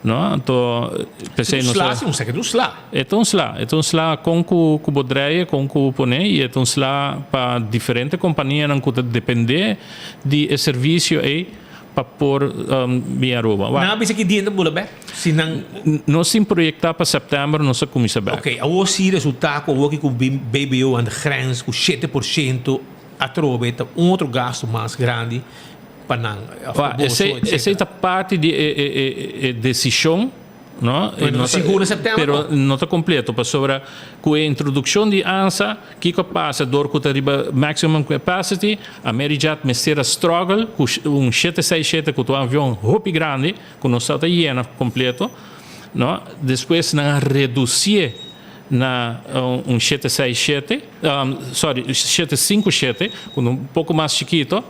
[SPEAKER 19] No, anto p'esei
[SPEAKER 17] Un
[SPEAKER 19] nos
[SPEAKER 17] sla
[SPEAKER 19] a.
[SPEAKER 17] si, un sèkè ta un sla.
[SPEAKER 19] E ta un sla, e ta un sla kon ku ku bo drei, kon ku bo pone i e ta un sla pa diferente kompanianan ku ta dependé di e servisio ei pa por bin Aruba.
[SPEAKER 17] Nan
[SPEAKER 19] Wak.
[SPEAKER 17] a bisa ki dia nan ta bula bèk? Si nan.
[SPEAKER 19] Nos tin proyektá pa sèptèmber nos a kuminsá bèk.
[SPEAKER 17] Oké, awor si resultá ku awor ki ku bin BBO aan de grens ku 7% atrobe ta un otro gastu mas grandi. pa nan of pa boso
[SPEAKER 19] Esei
[SPEAKER 17] etcetera.
[SPEAKER 19] esei ta parti di e e e e desishon, no?
[SPEAKER 17] Pero no ta sigur na sèptèmber
[SPEAKER 19] Pero
[SPEAKER 17] no?
[SPEAKER 19] no ta kompleto pasobra ku e introdukshon di ansa kiko a pasa dor ku ta riba maximum capacity Amerijet mester a struggle ku un 767 ku ta un avion hopi grandi ku no sa ta yena kompleto, no? Despues nan a redusié na un 767 sorry 757 ku ta un poko mas chikito.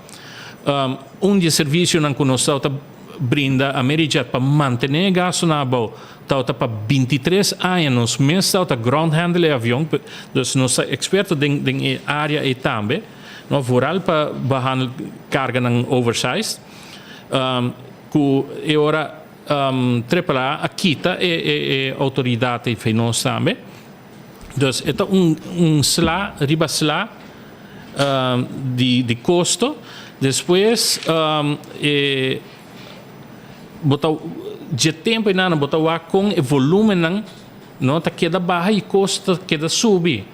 [SPEAKER 19] Un di e servisionan ku nos tabata brinda Amerijet pa mantené e gastunan abou tabata pa 23 aña nos mes tabata ground handle e avion, dus nos ta eksperto den den e área ei tambe, no, vooral pa behandel karganan oversized, ku e ora AAA a kita e e e outoridat ei fei nos tambe. Dus e ta un un sla riba sla di di kosto. Despues e bo ta dje tempu einan bo ta wak kon e volumennan no ta keda baha i kosto ta keda subi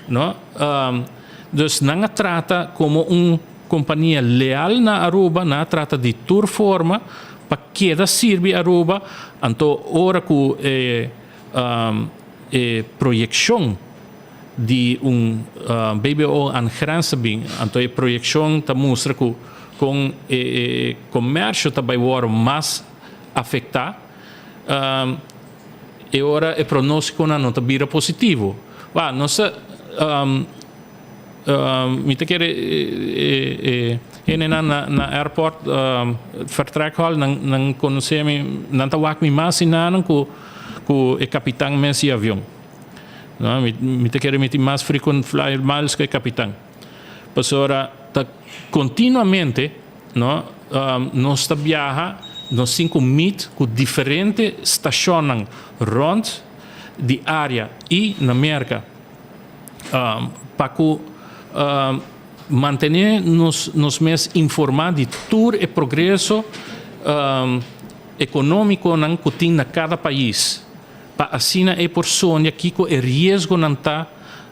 [SPEAKER 19] no. Dus nan a trata komo un kompania leal na Aruba, nan a trata di tur forma pa keda sirbi Aruba. Anto ora ku e E proyekshon di un BBO aan grens ta bin, anto e proyekshon ta mustra ku kon e komersio ta bai wòrdu mas afektá, e ora e pronóstikonan no ta bira positivo. Wak, nos ta, mi ta kere e hendenan na airport vertrekhal nan nan konosé mi, nan ta wak mi mas inanan ku. Ku e kapitan mes di avion. No, mi, mi ta kere mi tin mas frequent flyer miles ku e kapitan. Pasobra ta kontinuamente, no, nos ta biaha, nos tin ku meet ku diferente stashonnan rònt di área i na Merka pa ku mantené nos nos mes informá di tur e progreso Economiconan cu tin na cada pais, pa asina e por sonia kico e riesgonan ta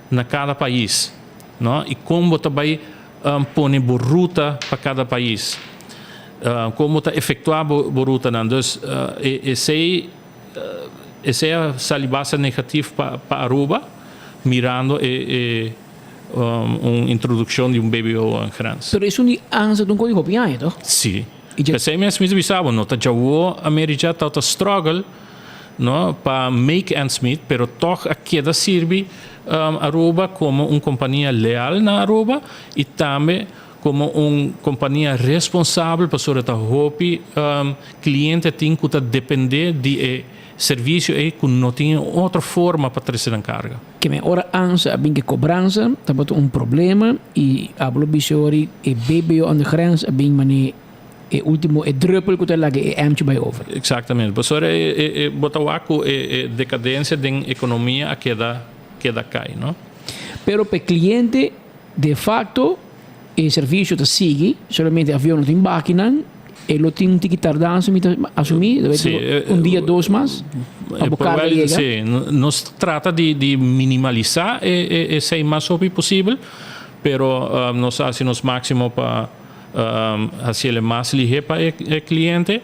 [SPEAKER 19] na cada pais, no? Y con bo ta bay pone bo ruta pa kada pais, kon bo ta efektuá bo rutanan. Dus esei esei a sali basta negatif pa Aruba mirando e un introdukshon di un BBO en grens.
[SPEAKER 18] Pero esun di ansa ta un kos di hopi aña toch?
[SPEAKER 19] Si. P'esei mes mi ta bisa bo no ta djawo America ta ta struggle no pa make ends meet pero tog a keda sirbi Aruba como un compania leal na Aruba y tambe como un compania responsabel pasobra ta hopi cliente tin cu ta depende di e servicio ey cu no tin otro forma pa trece nan carga.
[SPEAKER 18] Keme ora ansa a bin ke cobransa tabata un problema y abo lo bisa ori e BBO aan de grens a bin mane e ultimo e druppel cu ta laga e emchi bay over.
[SPEAKER 19] Exactamente. Pasobra e e bo ta wak cu e e decadencia den economia a keda keda cay, no?
[SPEAKER 18] Pero pa e cliente de facto e servicio ta sigui, solamente avion no tin bakinan, e lo tin un tiki tardansa mi ta asumi, un dia dos mas pa bo carga yega.
[SPEAKER 19] Si, nos trata di di minimalisa e e esey mas hopi posibel, pero nos a haci nos maximo pa Haciele mas lihé pa e cliente.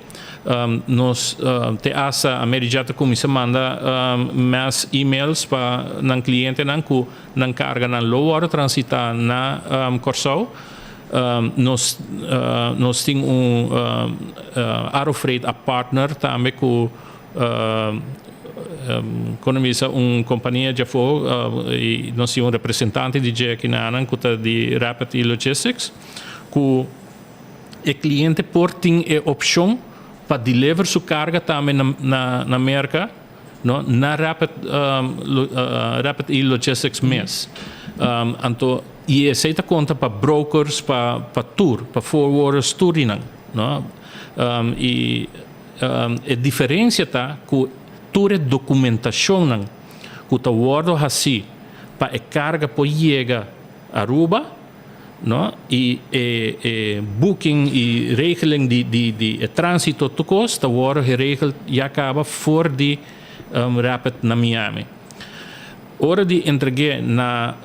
[SPEAKER 19] Nos te hasta Amerijet ta cuminsa manda mass emails pa nan clientenan cu nan carganan lo wordo transita na Corsou. Nos nos tin un Arofreight a partner tambe cu con a bisa un compania djafo y nos tin un representante di dje aki nan cu ta di Rapid E-Logistics. Ku e kliente por tin e opshon pa deliver su karga tambe na na Merka, no, na Rapid Rapid E Logistics mes. Anto i esei ta konta pa brokers, pa pa tur, pa forwarders, tur di nan, no. I e diferensia ta ku tur e dokumentashonnan ku ta wòrdu hasí pa e karga por yega Aruba, no, y e e booking y regeling di di di e transito tur cos ta worde geregeld ya caba for di Rapid na Miami. Ora di entregu'e na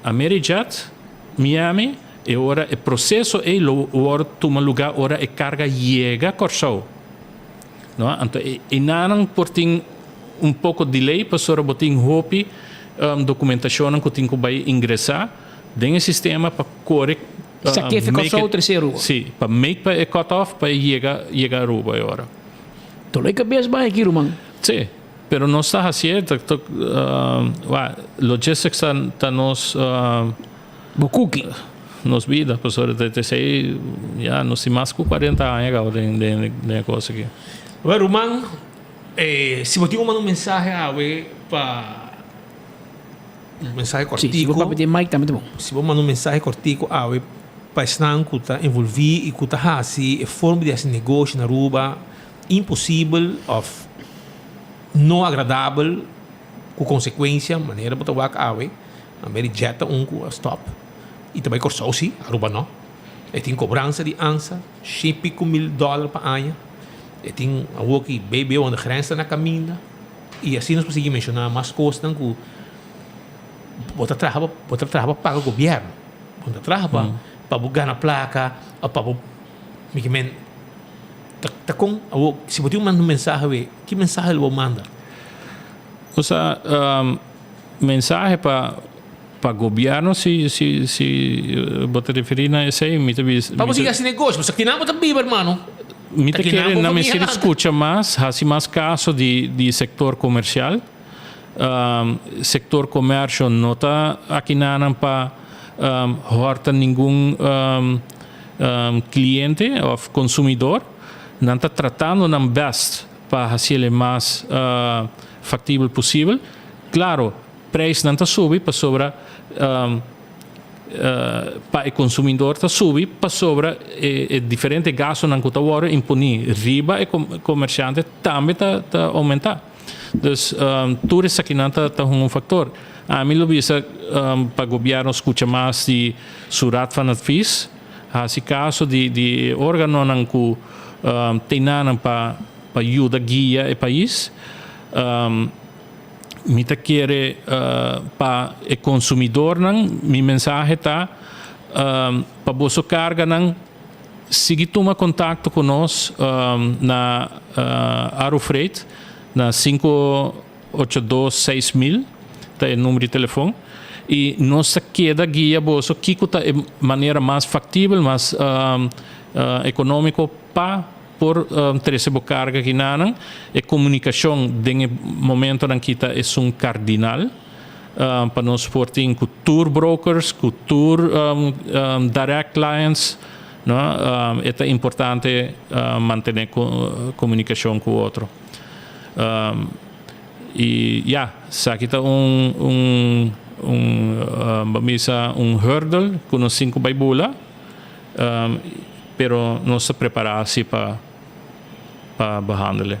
[SPEAKER 19] Amerijet Miami e ora e proceso ey lo worde tuma lugar ora e carga yega Corsou, no, anto e enanan por tin un poco delay pasobra bo tin hopi documentacionnan cu tin cu bay ingresa den e sistema pa core
[SPEAKER 18] Sa kefe Kòrsou trese Aruba.
[SPEAKER 19] Sí, pa make pa e cut off pa e yega yega Aruba e ora.
[SPEAKER 18] Tolo e kabes bai aki ruman.
[SPEAKER 19] Sí, pero nos ta hacié ta ta wa logistics ta ta nos
[SPEAKER 18] Bo kuki.
[SPEAKER 19] Nos bida pasobra ta esei ya nos tin mas ku cuarenta aña kaba den den den e kos aki.
[SPEAKER 17] Well ruman si bo tin ku manda un mensahe awe pa Un mensahe
[SPEAKER 18] Sí, si bo
[SPEAKER 17] kòrtiku.
[SPEAKER 18] papia den mic tambe ta bon.
[SPEAKER 17] Si bo manda un mensahe kòrtiku awe pa esnan ku ta envolví i ku ta hasi e forma di hasi negoshi na Aruba imposibel òf no agradabel ku konsekuensia manera bo ta wak awe, Mary Jet ta un ku a stòp i ta bai Kòrsou sí, Aruba no. E tin kobransa di ansa, shen piku mil dòler pa aña. E tin awoki BBO aan de grens ta na kaminda. I asina nos por sigui menshoná mas kosnan ku bo ta traha bo ta traha pa paga gobièrnu. Bo no ta traha pa pa bo gana plaka òf pa bo mi ke men ta ta kon awor si bo tin manda un mensahe awe ki mensahe lo bo manda?
[SPEAKER 19] Osea mensahe pa pa gobièrnu si si si bo ta referí na esei mi ta bisa
[SPEAKER 17] Pa bo sigui hasi negoshi pasobra kinan bo ta biba hermano.
[SPEAKER 19] Mi ta kere nan mester skucha mas, hasi mas kaso di di sektor komersial. Sektor komersio no ta akinanan pa hòrta ningun kliente òf konsumidor. Nan ta tratando nan bèst pa hasiel e mas faktibel posibel. Klaro, preisnan ta subi pasobra. pa e consumidor ta subi pasobra e diferente gastonan cu ta wordo imponi riba e comerciante tambe ta aumenta. Dus tur esakinan ta hunga un factor. Ami lo bisa pa gobierno scucha mas di su Raad van Advies, haci caso di e organonan cu tenanan pa yuda guia e pais. Mi ta kere pa e consumidornan, mi mensahe ta, Pa boso karganan sigui tuma kontakto ku nos na Arufreight na 582 6000 ta e number di telefon i nos ta keda guia boso kiko ta e manera mas faktibel, mas ekonómiko pa por trese bo karga kinanan. E komunikashon den e momentonan ki ta esun kardinal. Pa nos por tin ku tur brokers, ku tur direct clients, no, e ta importante mantené komunikashon ku otro. I ya, esaki ta un un un bo bisa un hurdle ku nos tin ku bai bula, pero nos ta prepará si pa pa behandele.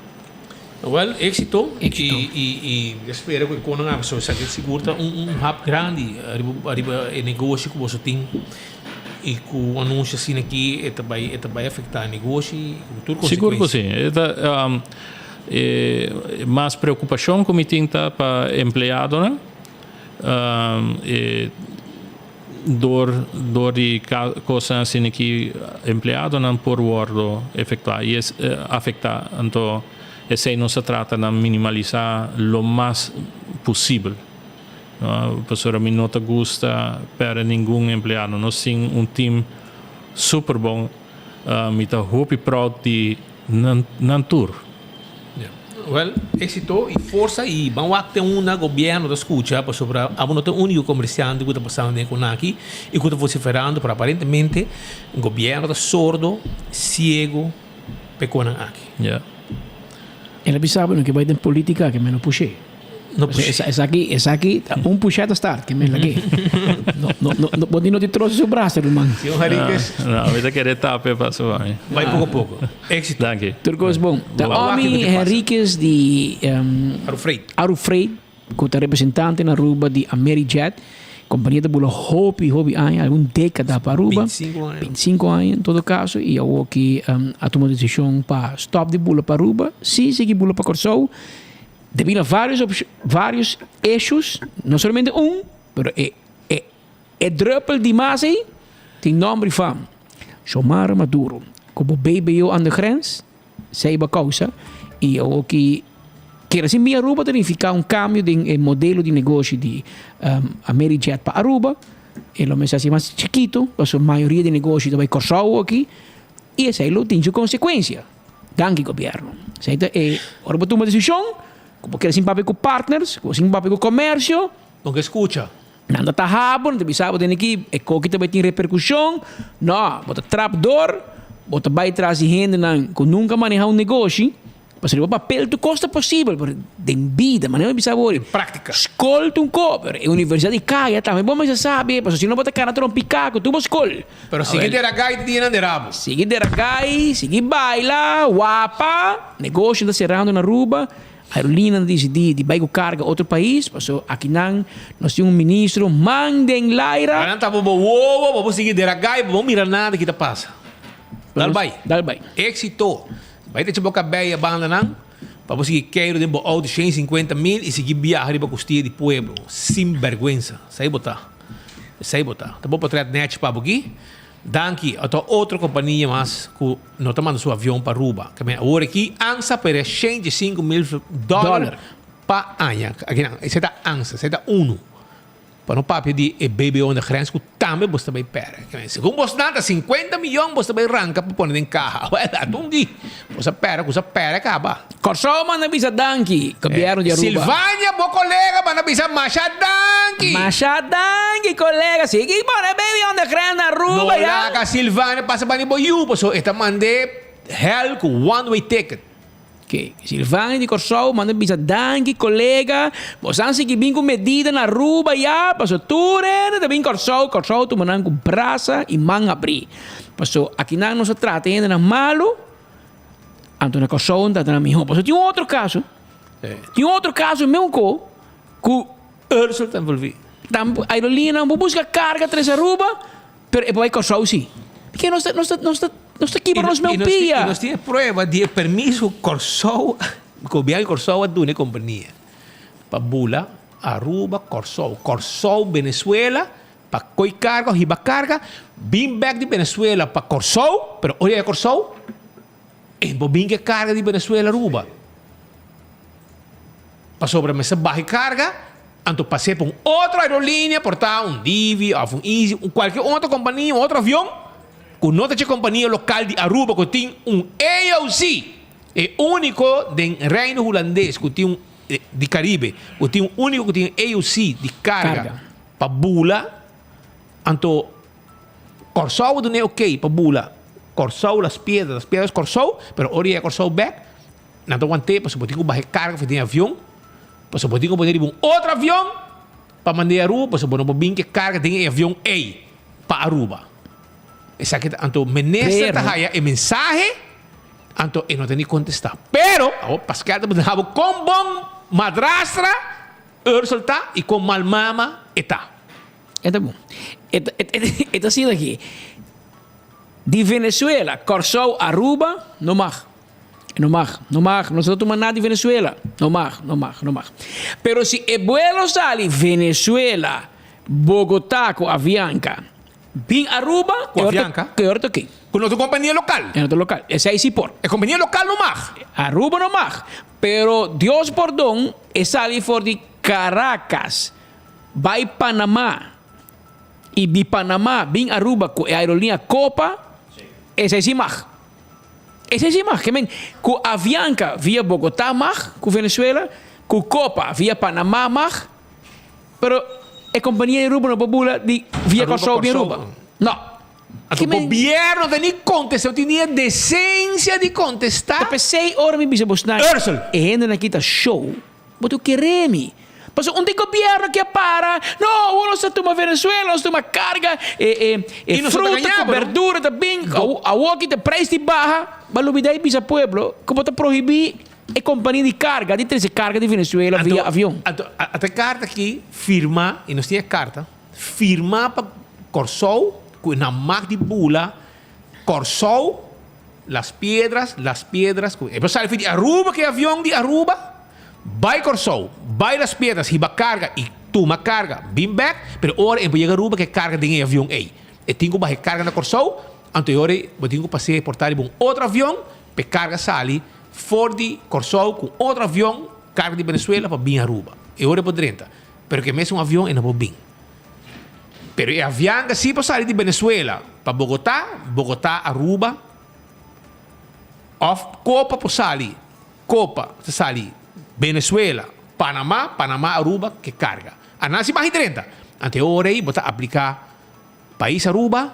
[SPEAKER 17] Wel, éxito. Éxito. I, i, i espera ku e konan a so esaki sigur ta un, un hap grandi ariba, ariba e negoshi ku boso tin i ku un anunsio asina aki e ta bai, e ta bai afektá e negoshi ku tur
[SPEAKER 19] Sigur ku
[SPEAKER 17] konsekuensia.
[SPEAKER 19] si. E ta, e mas preokupashon ku mi tin ta pa empleadonan. E Door door di cosnan asina ki empleadonan por wordo efectua y es afecta. Anto esey nos ta trata na minimalisa lo mas posibel. No, pasobra mi no ta gusta perde ningun empleado. Nos tin un team super bon. Mi ta hopi proud di nan nan tur.
[SPEAKER 17] Wel, éxito y forsa y ban wak ten unda gobierno ta scucha pasobra abo no ta e unico comerciante cu ta pasando den e con aki y cu ta vociferando pero aparentemente gobierno ta sordo, ciego pa e connan aki.
[SPEAKER 19] Ya.
[SPEAKER 18] El a bisa bo no ke bai den politica ke men no push'é.
[SPEAKER 17] No push'é.
[SPEAKER 18] Esaki, esaki ta un push'é ta start ke men lag'é. No, no, no, no, bo di no tin troso su brasa ruman.
[SPEAKER 17] Señor Henriquez.
[SPEAKER 19] No, mi ta kere tap'é paso pa mi.
[SPEAKER 17] Bai poco poco. Éxito.
[SPEAKER 19] Danki.
[SPEAKER 18] Tur kos bon. Ta Omi Henriquez di
[SPEAKER 17] Arufreight.
[SPEAKER 18] Arufreight ku ta representante na Aruba di Amerijet. Kompania ta bula hopi hopi aña, algun dékada pa Aruba.
[SPEAKER 17] 25 aña.
[SPEAKER 18] 25 aña en todo kaso i awor ki a tuma desishon pa stòp di bula pa Aruba, si sigui bula pa Kòrsou debí na vários vários eshus, no solamente un, pero e e E druppel di mas ei tin nomber i fam, Xiomara Maduro. Ku bo BBO aan de grens, Seiba kousa, i awor ki kere sin bin Aruba ta nifiká un kambio den e modelo di negoshi di Amerijet pa Aruba. E lo mester hasi mas chikitu, pasobra mayoria di negoshi ta bai Kòrsou aki i esei lo tin su konsekuensia. Danki gobièrnu. Esei ta e ora bo tuma desishon ku bo kere sin papia ku partners, ku bo sin papia ku komersio.
[SPEAKER 17] Bo ke skucha.
[SPEAKER 18] Nan ta taha bo, nan ta bisa bo tene ki e koki ta bai tin reperkushon. No, bo ta trap dor, bo ta bai tras di hendenan ku nunka maneha un negoshi. Pasobra riba papel tur kos ta posibel, pero den bida, manera mi bisa bo ori,
[SPEAKER 17] Práktika.
[SPEAKER 18] skol ta un ko, pero e universidat di kaya tambe bo mester sabi, pasobra si no bo ta kana trompi kaku tur bo skol.
[SPEAKER 17] Pero sigui deragai ta dia nan derabo.
[SPEAKER 18] Sigui deragai, sigui baila, wapa, negoshi ta serando na Aruba. Aerolíneanan disidí di bai ku karga otro pais, paso akinan nos tin un ministro man den laira.
[SPEAKER 17] Nan ta bo bo wowo, bo por sigui dera gai, bo no mira nada ki ta pasa. Dal bai.
[SPEAKER 18] Dal bai.
[SPEAKER 17] Éxito. Bai ta echa bo kabei a bandanan pa bo sigui keiru den bo auto 150 mil i sigui biaha riba kustia di pueblo. Sin bèrgwensa. Esei bo ta. Esei bo ta. Ta bo potret nèchi pa bo aki. Danki. Ota otro kompania mas ku no ta manda su avion pa Aruba. Ke men awor aki ANSA pere 105 mil dòler pa aña. Akinan esei ta ANSA, esei ta unu. Pa no papia di e BBO en de grens ku tambe bos ta bai pere. Ke men segun bos nan ta 50 miyon bos ta bai ranka pa pone den kaha. Wèl atun di bos a pere ku sa pere kaba.
[SPEAKER 18] Kòrsou manda bisa danki, gobièrnu di Aruba.
[SPEAKER 17] Silvania, bo kolega manda bisa masha danki.
[SPEAKER 18] Masha danki, kolega. Sigui pone baby on the grens na Aruba,
[SPEAKER 17] No
[SPEAKER 18] ya.
[SPEAKER 17] laga Silvania pasa bani bo yu, pasobra e ta mand'é hèl ku one way ticket.
[SPEAKER 18] Oke, Silvania di Kòrsou manda bisa danki, kolega. Bosan sigui bin ku medida na Aruba, ya, pasobra tur hende ta bin Kòrsou. Kòrsou tuma nan ku brasa i man habrí. Pasobra akinan nos a trata e hendenan malu. Anto na Kòrsou nan ta mihó. Pasobra tin un otro kaso, tin un otro kaso meun ko ku
[SPEAKER 17] Ursel ta envolví.
[SPEAKER 18] Tampo aerolíneanan por buska karga tres Aruba, pero e por bai Kòrsou sí. P'ke nos ta nos ta nos ta nos ta kibra nos meun pia.
[SPEAKER 17] I nos tin e prueba di e permiso ku Kòrsou, gobièrnu di Kòrsou a duna e kompania pa bula Aruba, Kòrsou, Kòrsou, Venezuela. pa koi karga o hiba karga, bin bèk di Venezuela pa Kòrsou, pero ora yega Kòrsou, e bo bin ku e karga di Venezuela Aruba. Pasobra mester baha e karga, anto pas'é pa un otro aerolinea, por ta un Divi òf un Easy, un kualke otro kompania, un otro avion, ku no ta dje kompania lokal di Aruba ku tin un AOC, e úniko den Reino Hulandes ku tin un, di Karibe, ku tin un úniko ku tin un AOC di karga pa bula, anto Kòrsou a dun'é okey pa bula Kòrsou, Las Piedras, Las Piedras Kòrsou, pero ora yega Kòrsou bèk, Nan ta want'é pasobra bo tin ku baha e karga for den avion, pasobra bo tin ku pone riba un otro avion pa mand'é Aruba, pasobra bo no por bin ku e karga den e avion ei pa Aruba. Esaki ta, anto minister ta haya e mensahe, anto e no ta ni kontestá. Pero, awor Pascal ta bisa bo kon bon madrastra Ursel ta i kon mal mama e ta.
[SPEAKER 18] E ta bon. E ta, e ta asina aki. Di Venezuela, Kòrsou, Aruba, no mag. No mag, no mag, nos no ta tuma nada di Venezuela. No mag, no mag, no mag. Pero si e buelo sali Venezuela, Bogotá ku Avianca, bin Aruba,
[SPEAKER 17] Ku Avianca?
[SPEAKER 18] E ora ta oké.
[SPEAKER 17] Ku no ta kompania lokal?
[SPEAKER 18] E no ta lokal. Esei si por.
[SPEAKER 17] E kompania lokal no mag.
[SPEAKER 18] Aruba no mag. Pero Dios pordon, e sali for di Caracas bai Panamá i di Panamá bin Aruba ku e aerolínea Copa, esei si mag. Esei si mag, ke men ku Avianca via Bogotá mag, ku Venezuela, ku Copa via Panamá mag, pero e kompania di Aruba no por bula di via Kòrsou bin Aruba. No.
[SPEAKER 17] Anto gobierno ta ni kontestá, no tin ni e desensia di kontestá.
[SPEAKER 18] Ta p'esei ora mi bisa bosnan, e hendenan aki ta show. Bo ta kere mi. Pasobra un di gobierno ke a para, no, awor nos ta tuma Venezuela, nos tuma carga, e e
[SPEAKER 17] Y nos ta
[SPEAKER 18] fruta
[SPEAKER 17] gaña
[SPEAKER 18] ku
[SPEAKER 17] bo, no?
[SPEAKER 18] berdura ta bin, awor ki ta prijs di baha, bo a lubida y bisa pueblo ku bo ta prohibi e compania di carga di trece carga di Venezuela via avion.
[SPEAKER 17] Anto, anto e carta aki firma, y nos tin e carta, firma pa Kòrsou ku nan mag di bula Kòrsou, Las Piedras, Las Piedras, ku e por sali for di Aruba ku e avion di Aruba. Bai Kòrsou, bai Las Piedras hiba karga i tuma karga bin bèk, pero ora e bo yega Aruba ku e karga den e avion ei. E tin ku baha e karga na Kòrsou, anto e ora ei bo tin ku pas'é por ta riba un otro avion pa e karga sali for di Kòrsou ku un otro avion karga di Venezuela pa bin Aruba. E ora e por drenta, pero ku e mesun avion e no por bin. Pero e avianka si por sali di Venezuela pa Bogotá, Bogotá Aruba òf Copa por sali. Copa ta sali Venezuela, Panama, Panama Aruba ke carga. A nasi bahi 30. Ante e ora ei bo ta aplica pais Aruba,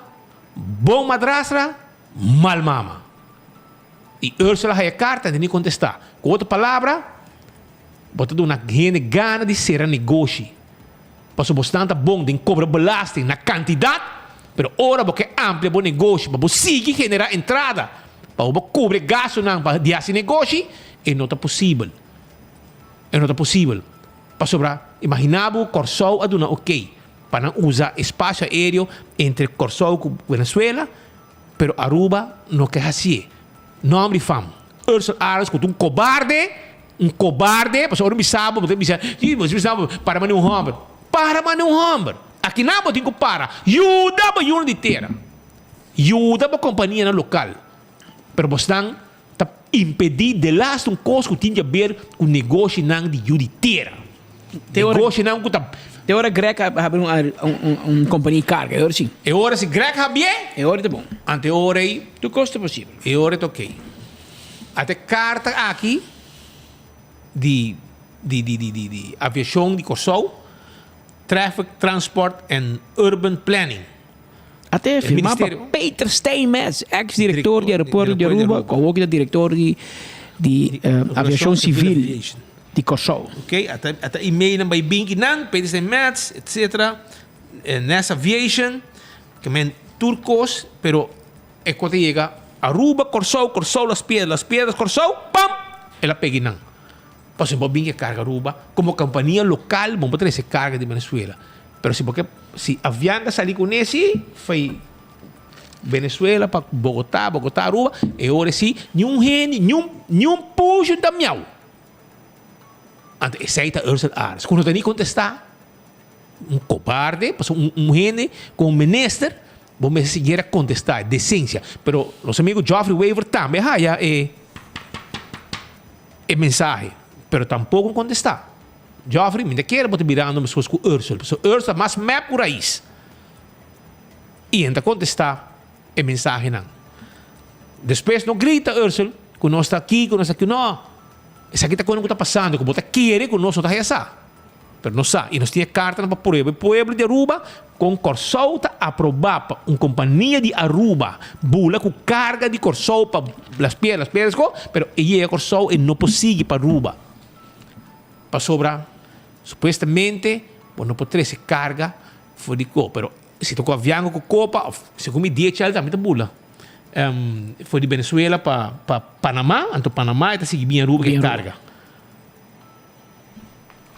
[SPEAKER 17] bon madrastra, mal mama. Y Ursula haya carta ante ni contesta. Cu otro palabra, bo ta duna hende gana di cera negoshi. Pasobra bosnan ta bon den cobra belasting na cantidad, pero ora bo ke amplia bo negoshi pa bo sigui genera entrada pa bo cubre gastonan pa di haci negoshi, e no ta posibel. E no ta posibel. Pasobra imagina bo Corsou a duna ok pa nan usa espacio aereo entre Corsou cu Venezuela, pero Aruba no ke hacié. Nomber di fam. Ursel Arends cu ta un cobarde, un cobarde, pasobra ora mi bisa bo, bo ta bisa, si, bo ta bisa bo, para mane un homber. Para mane un homber. Akinan bo tin cu para. Yuda bo yunan di tera. Yuda bo companianan local. Pero bosnan ta impedi delaste un cos cu tin di haber cu negoshinan di yu di tera. Negoshinan cu ta.
[SPEAKER 18] Te ora Greg a habri un un un compania di carga, e ora si.
[SPEAKER 17] E ora si Greg habié.
[SPEAKER 18] E ora ta bon.
[SPEAKER 17] Ante e ora ei.
[SPEAKER 18] Tur cos ta posibel.
[SPEAKER 17] E ora ta ok. Ata e carta aki di di di di di di aviacion di Corsou, Traffic, Transport and Urban Planning.
[SPEAKER 18] Ata e firma pa Peter Steinmetz, ex director di aeropuerto di Aruba, cu awor ki ta director di di aviacion civil. Di Kòrsou.
[SPEAKER 17] Ok, ata ata emailnan bai bin ki nan, Peter Steinmetz, etc. Nest Aviation, ke men tur kos, pero e kos ta yega Aruba, Kòrsou, Kòrsou, Las Piedras, Las Piedras, Kòrsou, pam! El a pega nan. Pasobra bo bin ke karga Aruba, komo kompania lokal bo por trese karga di Venezuela. Pero si bo ke, si Avianca sali kuné si, fai Venezuela pa Bogotá, Bogotá, Aruba, e ora si niun hende, niun niun pushu ta miau. Anto esei ta Ursel Arends. Ku no ta ni kontestá. Un cobarde, pasobra un un hende como minister bo mester siquiera contesta, decencia. Pero nos amigo Geoffrey Wever tambe a haya e e mensahe, pero tampoco a contesta. Geoffrey, mi ta kere bo ta birando meskos ku Ursel, pasobra Ursel ta mas mep ku rais. I e ta contesta e mensahenan. Despues no grita Ursel ku nos ta aki, ku nos ta aki. No, esaki ta kono ku ta pasando, ku bo ta kere ku nos no ta haya sa. Pero nos sa y nos tin e cartanan pa prueba e pueblo di Aruba con Corsou ta aproba pa un compania di Aruba bula cu carga di Corsou pa Las Piedras, Las Piedras co, pero e yega Corsou e no por sigui pa Aruba pasobra supuestamente bo no por trece carga for di co, pero si ta cu aviango cu copa of segun mi DHL tambe ta bula for di Venezuela pa Panama, anto Panama e ta sigui bin Aruba cu e carga.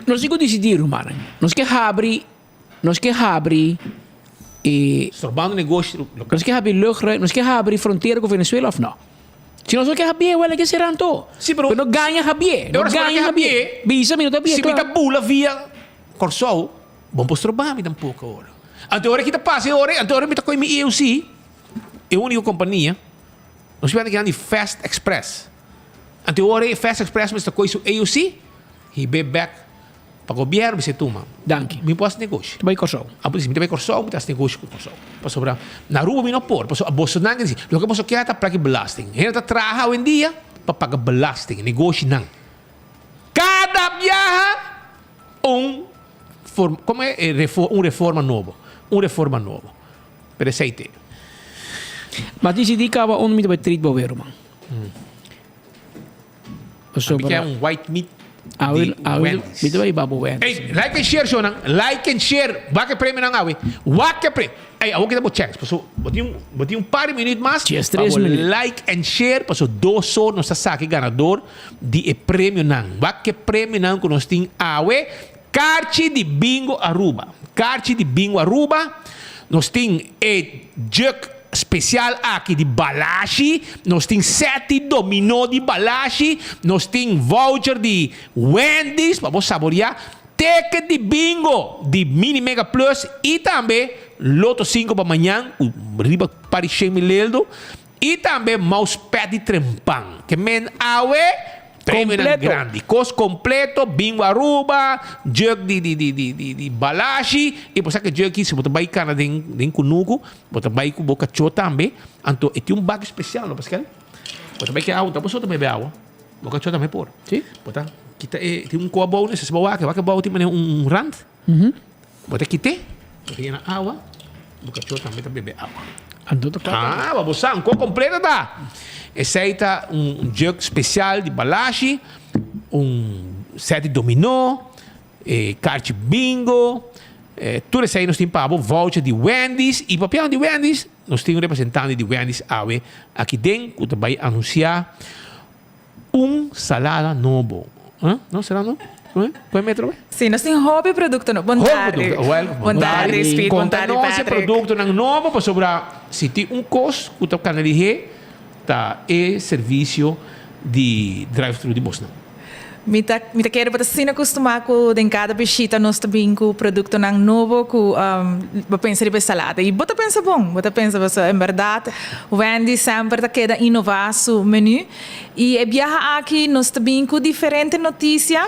[SPEAKER 18] Nos tin ku disidí, rumannan. Nos ke habri, nos ke habri e.
[SPEAKER 17] Strombando negoshi lokal.
[SPEAKER 18] Nos ke habri luchtruim, nos ke habri frontera ku Venezuela òf no? Si nos no ke habié, wèl ke sera anto.
[SPEAKER 17] Sí, pero.
[SPEAKER 18] Pero no gaña habié, no gaña habié. Bisa mi no ta habié,
[SPEAKER 17] Si mi ta bula via Kòrsou, bo no por stroba mi tampoko ora. Anto ora ki ta pasa e ora, anto ora mi ta kohe mi EOC, e úniko kompania, nos bende kinan di Fast Express. Anto ora e Fast Express mester koe su AOC, hib'é bek pa gobierno bis'é tuma.
[SPEAKER 18] Danki.
[SPEAKER 17] Mi por hasi negoshi.
[SPEAKER 18] Ta bai Kòrsou.
[SPEAKER 17] A por disi mi ta bai Kòrsou, mi ta hasi negoshi ku Kòrsou. Pasobra na Aruba mi no por, pasobra bosonan ke disi loke boso kier ta plaki belasting. Hende ta traha awendia pa paga belasting, negoshinan. Kada biaha un forma, komo e un reforma nobo, un reforma nobo. Pero esei te.
[SPEAKER 18] Mas disidí kaba unda mi ta bai treat bo weer, ruman.
[SPEAKER 17] Pasobra. Mi ke un white meat di Wendy's.
[SPEAKER 18] Mi ta bai babo Wendy's.
[SPEAKER 17] Ey, like and share shonan. Like and share. Wak e premionan awe. Wak e pre. Ey, awor kita bo chance. Paso bo tin bo tin un par di minuut mas.
[SPEAKER 18] Djes tres
[SPEAKER 17] Pa bo
[SPEAKER 18] minuut.
[SPEAKER 17] like and share. Paso dos or nos ta saka e ganador di e premionan. Wak e premionan ku nos tin awe. Karchi di Bingo Aruba. Karchi di Bingo Aruba. Nos tin e jug special aki di Balashi. Nos tin seti dominó di Balashi. Nos tin voucher di Wendy's pa bo saboreá. Ticket di bingo di Mini Mega Plus y tambe Lotto 5 pa mañan cu riba par di shen mil eldo. Y tambe mousepad di trempan. Ke men awe premionan
[SPEAKER 18] Completo.
[SPEAKER 17] grandi. Cos completo, bingo Aruba, jug di di di di di di Balashi. Y bo sa ke jug aki si bo ta bay cana den den cunucu, bo ta bay cu bo cacho tambe. Anto e tin un bak special no Pascal. Bo ta bay ke awa, ta bo so ta bebe awa. Bo cacho tambe por.
[SPEAKER 18] Si.
[SPEAKER 17] Bo ta kita e tin un coa abou nese, si bo wak, wak abou tin manera un rand. Bo ta kite, bo ta yena awa, bo kachó tambe ta bebe awa.
[SPEAKER 18] Anto ta
[SPEAKER 17] Ah, bo sa, un kos kompleto ta. Esei ta un jug spesial di balashi, un set di dominó, e karchi bingo, tur esei nos tin pa bo, voucher di Wendy's. I papiando di Wendy's, nos tin un representante di Wendy's awe aki den ku ta bai anunsiá Un salada nobo. Huh? No, será no? Come? Come metro be?
[SPEAKER 20] Sí, nos tin hopi producto nobo. Bon
[SPEAKER 17] Hopi
[SPEAKER 20] tardi.
[SPEAKER 17] producto. Well,
[SPEAKER 20] Bon tardi, Speed. Bon
[SPEAKER 17] Conta
[SPEAKER 20] tardi,
[SPEAKER 17] nos e
[SPEAKER 20] Patrick.
[SPEAKER 17] productonan nobo pasobra si tin un cos cu ta cana lihé ta e servicio di drive-thru di bosnan.
[SPEAKER 20] Mi ta mi ta kere bo ta asina kustumá ku den kada bishita nos ta bin ku produktonan nobo ku bo pensa riba e salada. I bo ta pensa bon, bo ta pensa pasobra en bèrdat Wendy semper ta keda inová su menú. I e biaha aki nos ta bin ku diferente notisia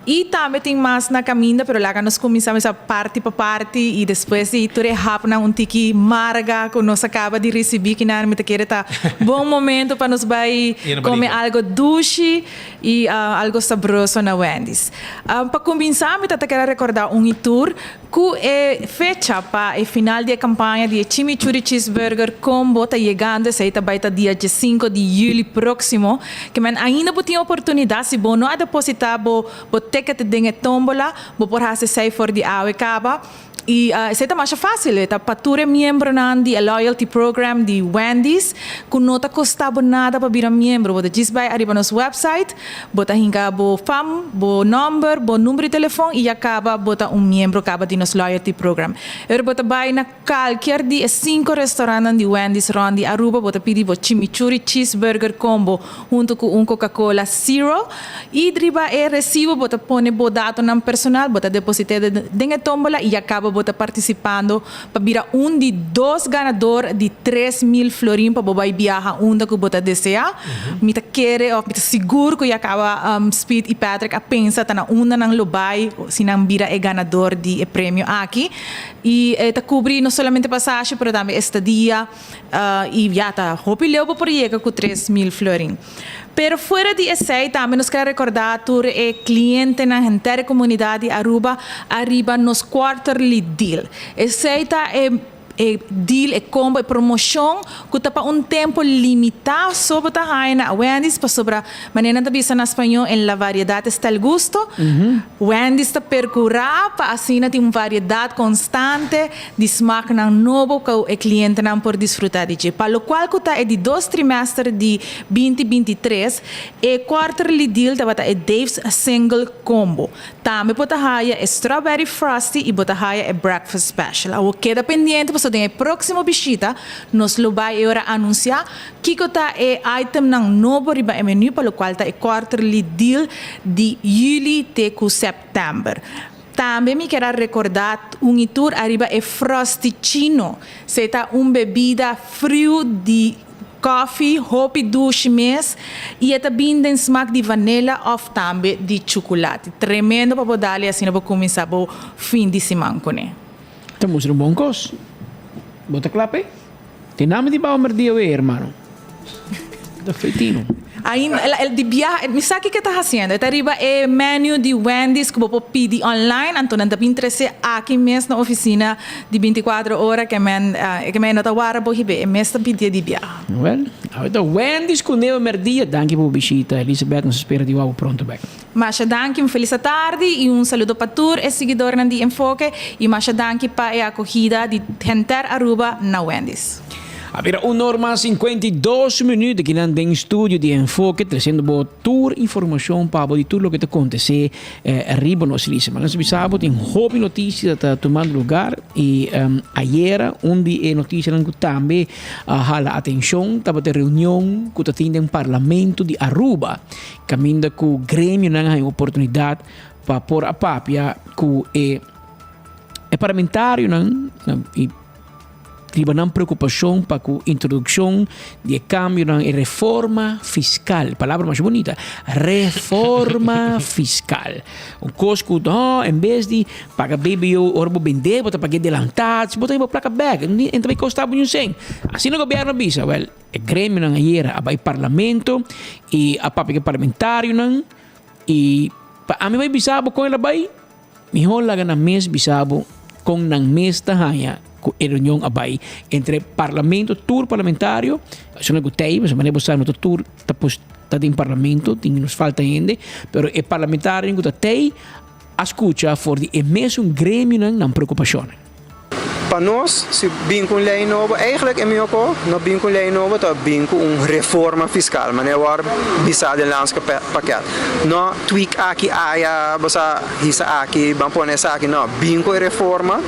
[SPEAKER 20] i tambe tin mas na kaminda pero laga nos kuminsá mesa parti pa parti i despues di tur e hapnan un tiki marga ku nos a kaba di risibí kinan mi ta kere ta bon momento pa nos bai kome algo dushi. I algo sabroso na Wendy's. Pa kuminsá mi ta ta kere rekordá un i tur ku e fecha pa e final di e kampaña di e Chimichurri Cheeseburger Combo ta yegando, esei ta bai ta dia diesinko di yüli próksimo. Ke men ainda bo tin oportunidat si bo no a depositá bo bo ticket den e tómbola, bo por hasi esei for di awe kaba. Y esey ta masha facil, e ta pa tur e miembronan di e loyalty program di Wendy's cu no ta costa bo nada pa bira miembro. Bo ta djis bay ariba nos website, bo ta hinca bo fam, bo nomber, bo number di telefon y ya caba bo ta un miembro caba di nos loyalty program. Ora bo ta bay na calkier di e cinco restaurantnan di Wendy's rond di Aruba bo ta pidi bo chimichurri cheeseburger combo hunto cu un Coca-Cola Zero y riba e recibo bo ta pone bo datonan personal, bo ta deposite den e tombola y ya caba bo ta participando pa bira un di dos ganador di 3000 florin pa bo bay biaha unda cu bo ta desea. Mi ta kere of mi ta sigur cu ya caba Speed y Patrick a pensa ta na unda nan lo bay si nan bira e ganador di e premio aki. Y e ta cubri no solamente pasashi pero tambe estadia. Y ya ta hopi leu bo por yega cu 3000 florin. Pero fuera di esey tambe nos kier recorda tur e clientenan, henter e comunidad di Aruba ariba nos quarterly deal. Esey ta e e deal, e combo, e promocion cu ta pa un tempo limita so bo ta haya na Wendy's pasobra manera nan ta bisa na spañol en la variedad está el gusto. Wendy's ta percura pa asina tin un variedad constante di smaknan nobo ku e klientenan por disfrutá di dje. Pa lokual ku ta e di dos trimester di 2023, e quarterly deal tabata e Dave's Single Combo. Tambe bo ta haya e Strawberry Frosty i bo ta haya e Breakfast Special. Awor keda pendiente pasobra den e próksimo bishita nos lo bai e ora anunsiá kiko ta e itemnan nobo riba e menu pa lokual ta e quarterly deal di yüli te ku sèptèmber. Tambe mi kier a recorda un y tur ariba e Frosticino. Esey ta un bebida friu di koffie, hopi dushi mes y e ta bin den smaak di vanilla of tambe di chuculati. Tremendo pa bo dal y asina bo cuminsa bo fin di siman cune.
[SPEAKER 18] Ta mustra un bon cos. Bo ta cla p'e? Tin nami di bao merdia wee, hermano. Ta feitino.
[SPEAKER 20] Ainda, el, el di biaha, mi sa kiko e ta hasiendo. E ta riba e menu di Wendy's ku bo por pidi online, anto nan ta bin trese aki mes na ofisina di 24 ora ke men, ke men no ta wara bo hib'é, e mes ta pidié di biaha.
[SPEAKER 18] Wel, awe ta Wendy's ku Neo Merdia. Danki pa bo bishita, Elizabeth. Nos ta spera di wou bo pronto bek.
[SPEAKER 20] Masha danki, un felis atardi y un saludo pa tur e siguidornan di Enfoke y masha danki pa e acogida di henter Aruba na Wendy's.
[SPEAKER 18] A bira un or mas 52 minuut aki nan den studio di Enfoke treciendo bo tur informacion pa bo di tur loke ta acontece riba nos isla. Nos bisa bo tin hopi noticia ta tumando lugar y ayera un di e noticianan cu tambe a hala atencion tabata e reunion cu ta tin den Parlamento di Aruba. Kaminda ku gremionan haña oportunidat pa por a papia ku e e parlamentarionan i riba nan preokupashon pa ku introdukshon di e kambionan e reforma fiskal. Palabra masha bunita, reforma fiskal. Un kos ku no en bes di paga BBO ora bo bende bo ta pag'é delantá, si bo ta haña bo plaka bèk, e no ta bai kosta bo niun sèn. Asina gobièrnu a bisa, wèl. E gremionan ayera a bai parlamento y a papia ku e parlamentarionan y pa ami bai bisa bo kon el a bai, mihor laga nan mes bisa bo kon nan mes ta haña ku e reunion a bai entre parlamento, tur parlamentario, esnan ku tei, pasobra manera bo sa no ta tur ta pos ta den parlamento, tin nos falta hende, pero e parlamentarionan ku ta tei a skucha for di e mesun gremionan nan preokupashonnan.
[SPEAKER 21] Pa nos, si bin ku un lei nobo, eigenlijk e mihó ko no bin ku un lei nobo ta bin ku un reforma fiskal, manera wòrdu bisá den Landske Pakket. No tweak aki aya, bo sa hisa aki, ban pone esaki, no. Bin ku e reforma,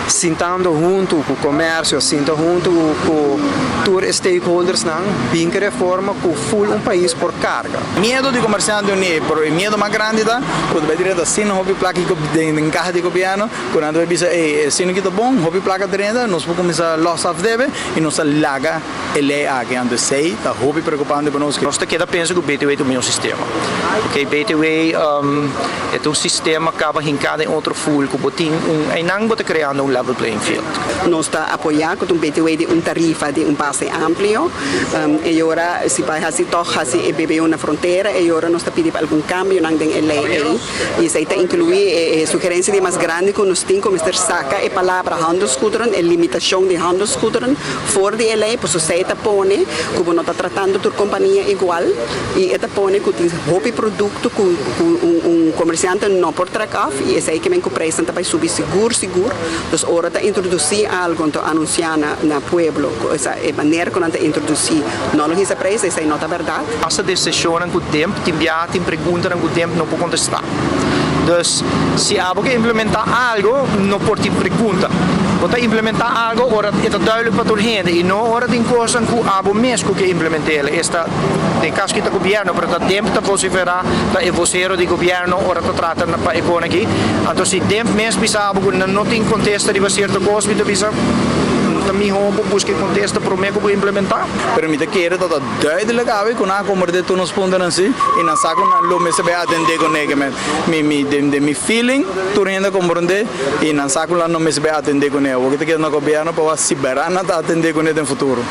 [SPEAKER 21] sintando huntu ku komersio, sinta huntu ku tur e stakeholdersnan, bin ku e reforma ku ful un pais por karga.
[SPEAKER 22] Miedo di komersiante uní, pero e miedo mas grandi ta ku ta bai drenta sin hopi plaka den kaha di gobièrnu. Ku nan ta bai bisa, Ey, e sino ki ta bon, hopi plaka drenta, nos por kuminsá lòs af debe i nos ta laga e lei aki. Anto esei ta hopi preokupante pa nos.
[SPEAKER 23] Nos ta keda pensa ku BTW ta un mihó sistema. Oke, BTW e ta un sistema kaba hinká den otro ful ku bo tin un, einan bo ta kreando un level playing field.
[SPEAKER 24] Nos ta apoyá ku ta un BTW di un tarifa di un base amplio. E ora si bai hasi tòg hasi e BBO na frontera, e ora nos ta pidi pa algun kambionan den e lei ei. I esei ta inkluí e sugerensia di mas grandi ku nos tin ku mester saka e palabra handelsgoederen, e limitashon di handelsgoederen for di e lei, pasobra esei ta pone ku bo no ta tratando tur kompania igual i e ta pone ku tin hopi. produkto ku ku un komersiante no por trek af i esei ke men ku preisnan ta bai subi sigur sigur. Dus ora ta introdusí algu anto anunsiá na na pueblo ku esa e manera ku nan ta introdusí no lo hisa preis, esei no ta bèrdat.
[SPEAKER 23] Hasta desishonnan ku DIMP tin biaha tin preguntanan ku DIMP no por kontestá. Dus si abo ke implementá algu no por tin pregunta. Bo ta implementá algu ora e ta duidelijk pa tur hende i no ora tin kosnan ku abo mes ku ke implement'el. Esta den kaso ki ta gobièrnu pero ta DIMP ta vosiferá, ta e vosero di gobièrnu ora ta trata pa e kon aki. Anto si DIMP mes bisa abo ku nan no tin kontesta riba sierto kos mi ta bisa ta mihó bo buska e kontesta promé ku bo implementá.
[SPEAKER 22] Pero mi ta kere ta ta duidelijk awe ku nan a komprendé tur nos puntonan si i nan sa ku nan lo mester bai atendé kuné. Ke men mi mi den den mi feeling tur hende a komprendé i nan sa ku nan lo mester bai atendé kuné. Awor ki ta keda na gobièrnu pa wak si bèrdat nan ta atendé kuné den futuro.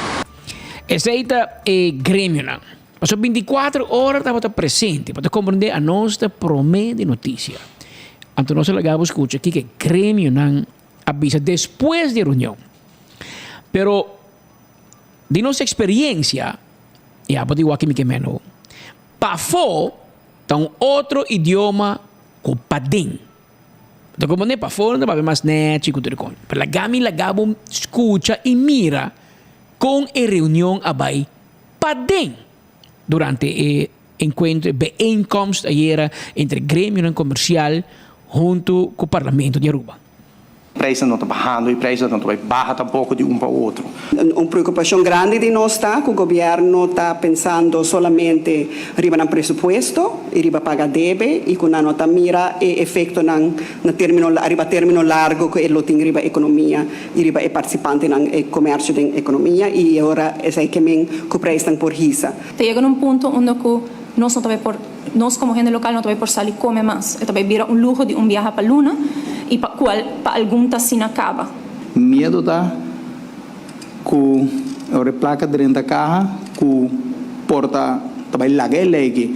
[SPEAKER 18] Esei ta e gremionan. Pasobra bintikuater ora tabata presente pa ta komprendé anos ta promé di notisia. Anto nos a laga bo skucha kiko e gremionan a bisa despues di e reunion. Pero di nos eksperiencia, i abo ta igual ki mi ke meno, pafó ta un otro idioma ku paden. Ta komprendé? Pafó nan ta papia mas nèchi ku tur e kos. Pero laga mi laga bo skucha i mira kon e reunion a bai paden durante e enkuentro, e bijeenkomst ayera entre gremionan komersial huntu ku Parlamento di Aruba.
[SPEAKER 23] Prijsnan no ta bahando y prijsnan no ta bay baha tampoco di un pa otro.
[SPEAKER 24] Un preocupacion grandi di nos ta cu gobierno ta pensando solamente riba nan presupuesto y riba paga debe y cu nan no ta mira e efectonan na termino riba termino largo cu e lo tin riba economia y riba e participantenan e comercio den economia y e ora esey ke men cu prijsnan por hisa.
[SPEAKER 2] Ta yega na un punto unda cu nos no ta bay por, nos como hende local no ta bay por sali come mas. E ta bay bira un luho di un biaha pa luna y pa cual pa algun ta asina caba.
[SPEAKER 22] Miedo ta cu ora e placa drenta caha cu por ta ta bay laga e ley aki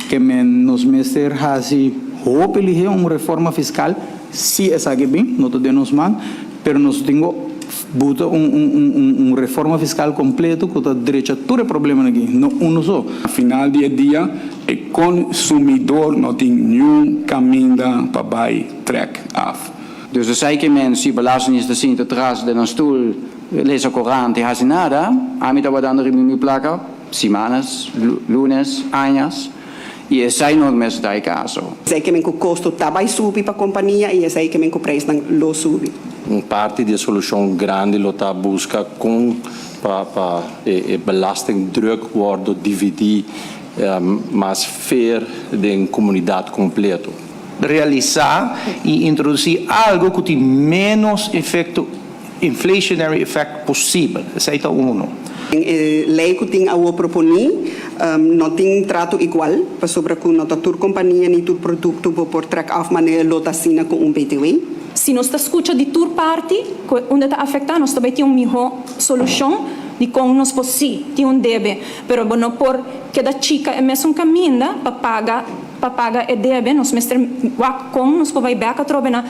[SPEAKER 22] ke men nos mester haci hopi lihe un reforma fiscal si esaki bin no ta den nos man pero nos tin cu Buta un un un reforma fiscal completo cu ta drecha tur e problemanan aki, no uno so.
[SPEAKER 4] Na final di e dia e consumidor no tin niun caminda pa bay trek af.
[SPEAKER 6] Dus esei ke men si belastingdienst ta sinta tras den nan stoel lesa korant i hasi nada, ami tabata anda riba mi plaka simanas, lunes, añas, i esei no mester ta e kaso.
[SPEAKER 24] Esei ke men ku kosto ta bai subi pa kompania i esei ke men ku preisnan lo subi.
[SPEAKER 8] Un parti di e solushon grandi lo ta buska kon pa pa e belastingdruk wordo dividí mas fair den komunidat kompleto.
[SPEAKER 23] Realisá i introdusí algu ku tin ménos efekto inflationary effect posibel. Esei ta uno.
[SPEAKER 24] E lei ku tin awor proponí no tin trato igual, pasobra ku no ta tur kompania ni tur produkto bo por trèk af manera lo ta asina ku un btw.
[SPEAKER 2] Si nos ta skucha di tur parti ku unda ta afektá nos ta bai tin un mihó solushon di kon nos por sí tin un debe, pero bo no por keda chika e mesun kaminda pa paga pa paga e debe, nos mester wak kon nos por bai bèk atrobe na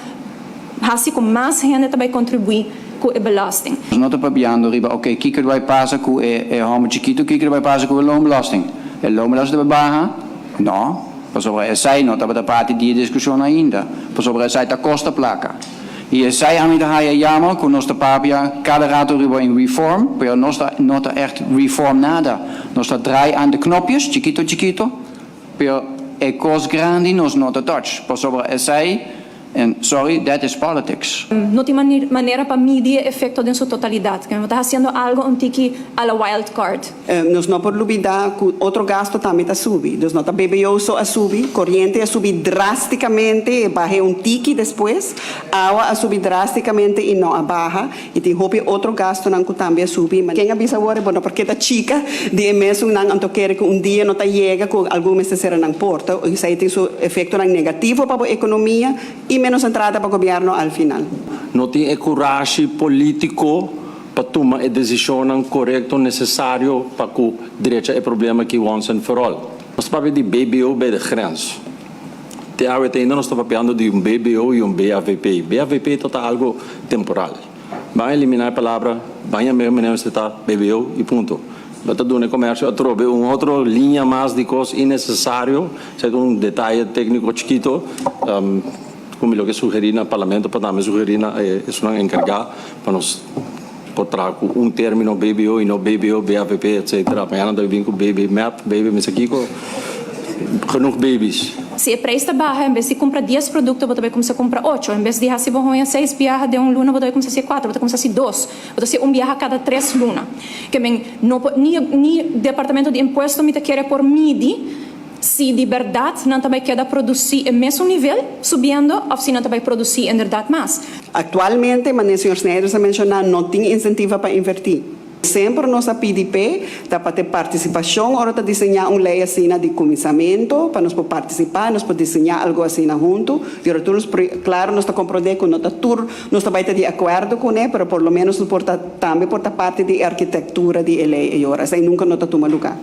[SPEAKER 2] Hasi ku mas hende ta bai kontribuí ku e belasting.
[SPEAKER 6] Nos no ta papiando riba ok kiko ta bai pasa ku e e hòmber chikitu, kiko ta bai pasa ku e loonbelasting. E loonbelasting ta bai baha? No, pasobra esei no tabata parti di e diskushon ainda, pasobra esei ta kosta plaka. I esei ami ta haya jammer ku nos ta papia kada rato riba un reform, pero nos ta no ta ègt reform nada. Nos ta draai aan de knopjes, chikito chikito, pero e kos grandi nos no ta touch, pasobra esei And sorry, that is politics.
[SPEAKER 2] No tin manera pa midi e efecto den su totalidad. Bo ta haciendo algo un tiki a la wild card.
[SPEAKER 24] Nos no por lubida cu otro gasto tambe ta subi. Dus no ta BBO so a subi, coriente a subi drasticamente, e bahe un tiki despues, awa a subi drasticamente y no a baha, y tin hopi otro gastonan cu tambe a subi. Ken a bisa awor, bo no por keda chica di e mesunnan anto kere cu un dia no ta yega cu algun mester cera nan porta. Esai tin su efectonan negativo pa bo economia y menos entrada pa gobierno al final.
[SPEAKER 8] No tin e curashi politico pa tuma e decisionnan corecto necesario pa cu drecha e problema aki once and for all. Nos ta papia di BBO bij de grens. Te awe te ainda nos ta papiando di un BBO y un BAVP. BAVP ta ta algo temporal. Ban elimina e palabra, ban yam'e manera mester ta BBO y punto. Bo ta duna e comercio atrobe un otro liña mas di cos innecesario, esei ta un detaye tecnico chikito cu mi lo ke sugeri na Parlamento pa tambe sugeri na esunnan encarga pa nos por traha cu un termino BBO y no BBO, BAVP etcetera. Mañana ta bin cu BB mep, BB mester kico, genoeg babies.
[SPEAKER 2] Si e prijs ta baha, en bes di kumpra dies produkto bo ta bai kumsa kumpra ocho. En bes di hasi bo hoña seis biaha den un luna bo ta bai kumsa hasi kuater, bo ta kumsa hasi dos. Bo ta hasi un biaha kada tres luna. Ke men no por ni ni departamento di impuesto mi ta kere por midi si di bèrdat nan ta bai keda produsí e mesun nivel subiendo òf si nan ta bai produsí inderdat mas.
[SPEAKER 24] Aktualmente, manera señor Snijders a menshoná, no tin insentiva pa invertí. Semper nos a pidi p'e ta pa te partisipashon ora ta diseñá un lei asina di kuminsamentu, pa nos por partisipá, nos por diseñá algu asina huntu. I ora tur nos klaro nos ta komprondé ku no ta tur nos ta bai ta di akuerdo kuné, pero por lo ménos nos por ta tambe por ta parti di e arkitektura di e lei ei ora. Esei nunka no ta tuma lugá.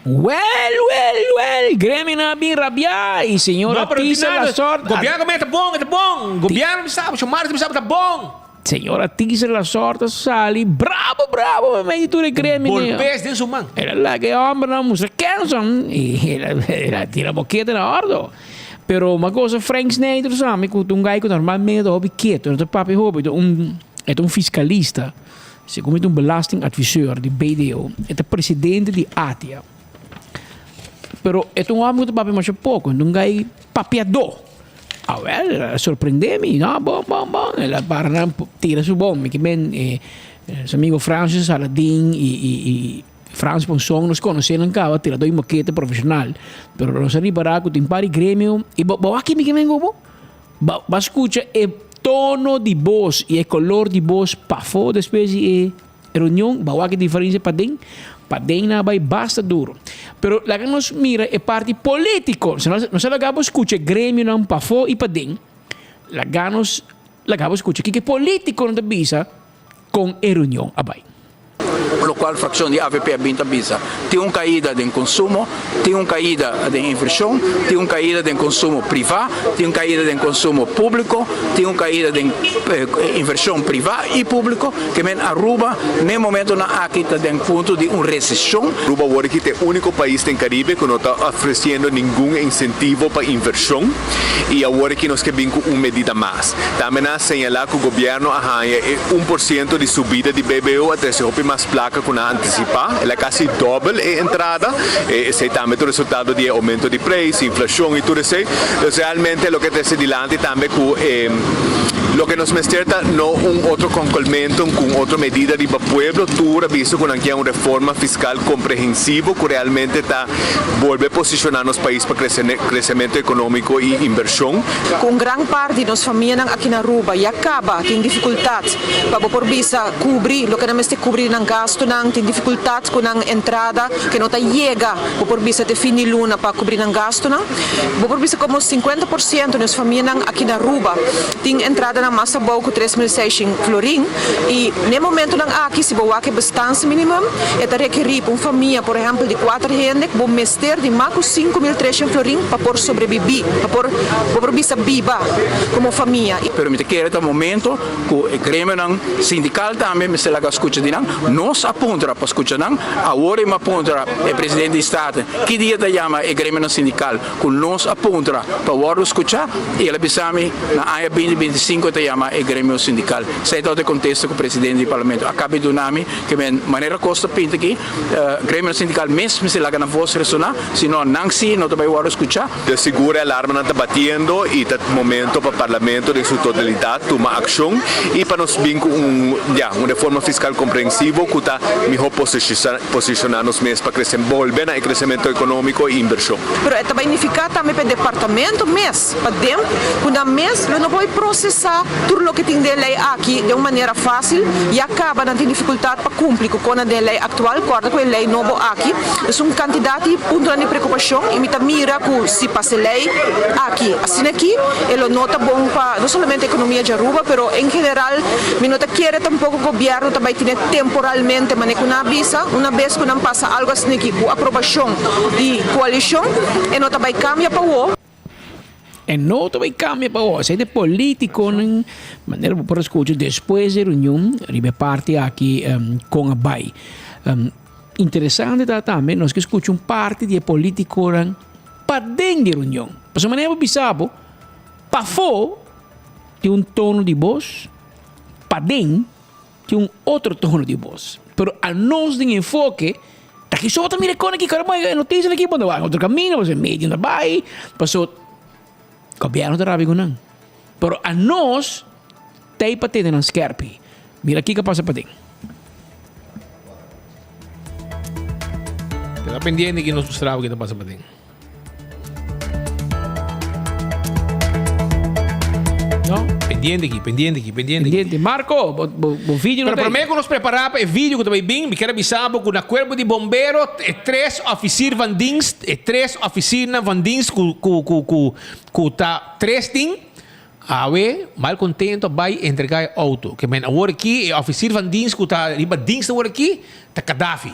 [SPEAKER 18] Wel, wel, wel, gremionan a bin rabiá i señora
[SPEAKER 17] No, pero
[SPEAKER 18] Tisa
[SPEAKER 17] nada.
[SPEAKER 18] Lasort a.
[SPEAKER 17] Gobierno ta bon, e ta bon. Gobierno mi sa, Xiomara mi sa ta bon.
[SPEAKER 18] Señora Tisa Lasort a sali brabo, brabo meimei di tur e gremionan.
[SPEAKER 17] Bolpes den su man.
[SPEAKER 18] El a laga e hombernan mustra kenson i el a tira bokete na ordo. Pero ma cosa Frank Snijders sa mi ku ta un gai ku normalmente ta hopi ketu, no ta papia hopi, ta un e ta un fiskalista. Segun mi ta un belastingadviseur di BDO, e ta presidente di ATIA. Pero e ta un hòmber ku ta papia masha poko, e ta un gai papiadó. Awèl, el a sorprendé mi, no, bon, bon, bon, el a para nan tira su bon. Mi ke men su amigo Francis Saladin i i i Frans Ponson nos konosé nan kaba tiradó di mokete profeshonal. Pero nos a ripará ku tin par di gremio i bo bo wak mi ke men ku bo? Bo a skucha e tono di bos i e kolor di bos pafó despues di e reunion? Bo a wak e diferensia paden? Paden nan a bai basta duro. Pero laga nos mira e parti polítiko. Si nos a laga bo skucha e gremionan pafó i paden, laga nos laga bo skucha kiko e polítikonan ta bisa kon e reunion a bai.
[SPEAKER 3] Locual fraccion di avp a bin ta bisa, tin un caida den consumo, tin un caida den inversion, tin un caida den consumo priva, tin un caida den consumo publico, tin un caida den inversion priva y publico, ke men Aruba n'e momentonan aki ta den punto di un recesion.
[SPEAKER 9] Aruba awor aki ta e unico pais den Caribe cu no ta ofreciendo ningun incentivo pa inversion y awor aki nos ke bin cu un medida mas. Tambe nan a señalá ku gobièrnu a haña e un por siento di subida di BBO a trese hopi mas plaka ku nan a antisipá. El a kasi dòbel e entrada. Esei tambe ta un resultado di e oumento di preis, inflashon i tur esei. Dus realmente loke trese dilanti tambe ku e loke nos mester ta no un otro konkolmentu ku un otro medida riba pueblo. Tur a bisto ku nan kier un reforma fiskal komprehensivo ku realmente ta bolbe posishoná nos pais pa kresementu ekonómiko i inbershon.
[SPEAKER 10] Ku un gran part di nos famianan aki na Aruba ya kaba tin difikultat pa bo por bisa kubri loke nan mester kubri di nan gastunan, tin difikultat ku nan entrada ke no ta yega bo por bisa te fin di luna pa kubri nan gastunan. Bo por bisa komo sinkuenta por siento di nos famianan aki na Aruba tin entradanan mas abou ku 3600 florin i n'e momentunan aki si bo wak e bestaansminimum e ta rekerí pa un famia por ehèmpel di kuater hende ku bo mester di mas ku 5300 florin pa por sobrebibí, pa por bo por bisa biba komo famia.
[SPEAKER 3] Pero mi ta kere ta momento ku e gremionan sindikal tambe mester laga skucha di nan. Nos a puntra pa skucha nan, awor e mi a puntra e presidente di Staten ki dia ta yama e gremionan sindikal ku nos a puntra pa wòrdu skuchá i el a bisa mi na aña binti 25 e ta yama e gremio sindikal. Esei tabata e kontesta ku presidente di parlamento a kabi duna mi ke men manera kos ta pinta aki gremionan sindikal mes mester laga nan vos resoná, sino nan si no ta bai wòrdu skuchá.
[SPEAKER 9] De sigur e alarmanan ta batiendo y ta momento pa Parlamento den su totalidad tuma accion y pa nos bin cu un, ya, un reforma fiscal comprensivo cu ta miho posiciona nos mes pa crece, bolbe na e crecemento economico y inversion.
[SPEAKER 10] Pero e ta bai nifiká tambe pa e departamento mes, pa dem, ku nan mes lo no por bai prosesá tur loke tin den e lei aki den un manera fásil, ya kaba nan tin difikultat pa kumpli ku kona den e lei aktual, kòrda ku e lei nobo aki. Es un kantidat di puntonan di preokupashon i mi ta mira ku si pasa e lei aki asina aki e lo no ta bon pa no solamente ekonomia di Aruba pero en general mi no ta kere tampoko gobièrnu ta bai tene temporalmente manera ku nan a bisa una bes ku nan pasa algu asina aki ku aprobashon di koalishon e no ta bai kambia pa wou.
[SPEAKER 18] E no ta bai kambia pa wou. Esei ta e politikonan manera bo por a skucha despues di e reunion riba e parti aki kon a bai. Interesante ta tambe nos ke skucha un parti di e politikonan paden di e reunion. Pasobra manera bo bisa bo, pafó tin un tono di bos, paden tin un otro tono di bos. Pero anos den enfoke ta kiso bo ta mira e kos aki, kòrda e notisianan aki bo ta wak otro kaminda, pasobra e medio no ta bai, pasobra gobièrnu ta rabia ku nan. Pero anos t'ei pa tene nan skerpi. Mira kiko a pasa paden.
[SPEAKER 17] Keda pendiente ki nos mustra bo ki ta pasa paden.
[SPEAKER 18] No?
[SPEAKER 17] Pendiente aki, pendiente aki, pendiente aki.
[SPEAKER 18] Pendiente. Marco, bo, bo, bo video no
[SPEAKER 17] Pero
[SPEAKER 18] ta
[SPEAKER 17] promé ku nos prepará pa e video ku ta bai bin, mi kier a bisa bo ku na Kuerpo di Bombero e tres ofisier van dienst, e tres ofisiernan van dienst ku ku ku ku ku ta tres tin, Awe, mal contento a bay entrega e auto. Ke men awor aki e officier van dienst cu ta riba dienst awor aki ta Gaddafi.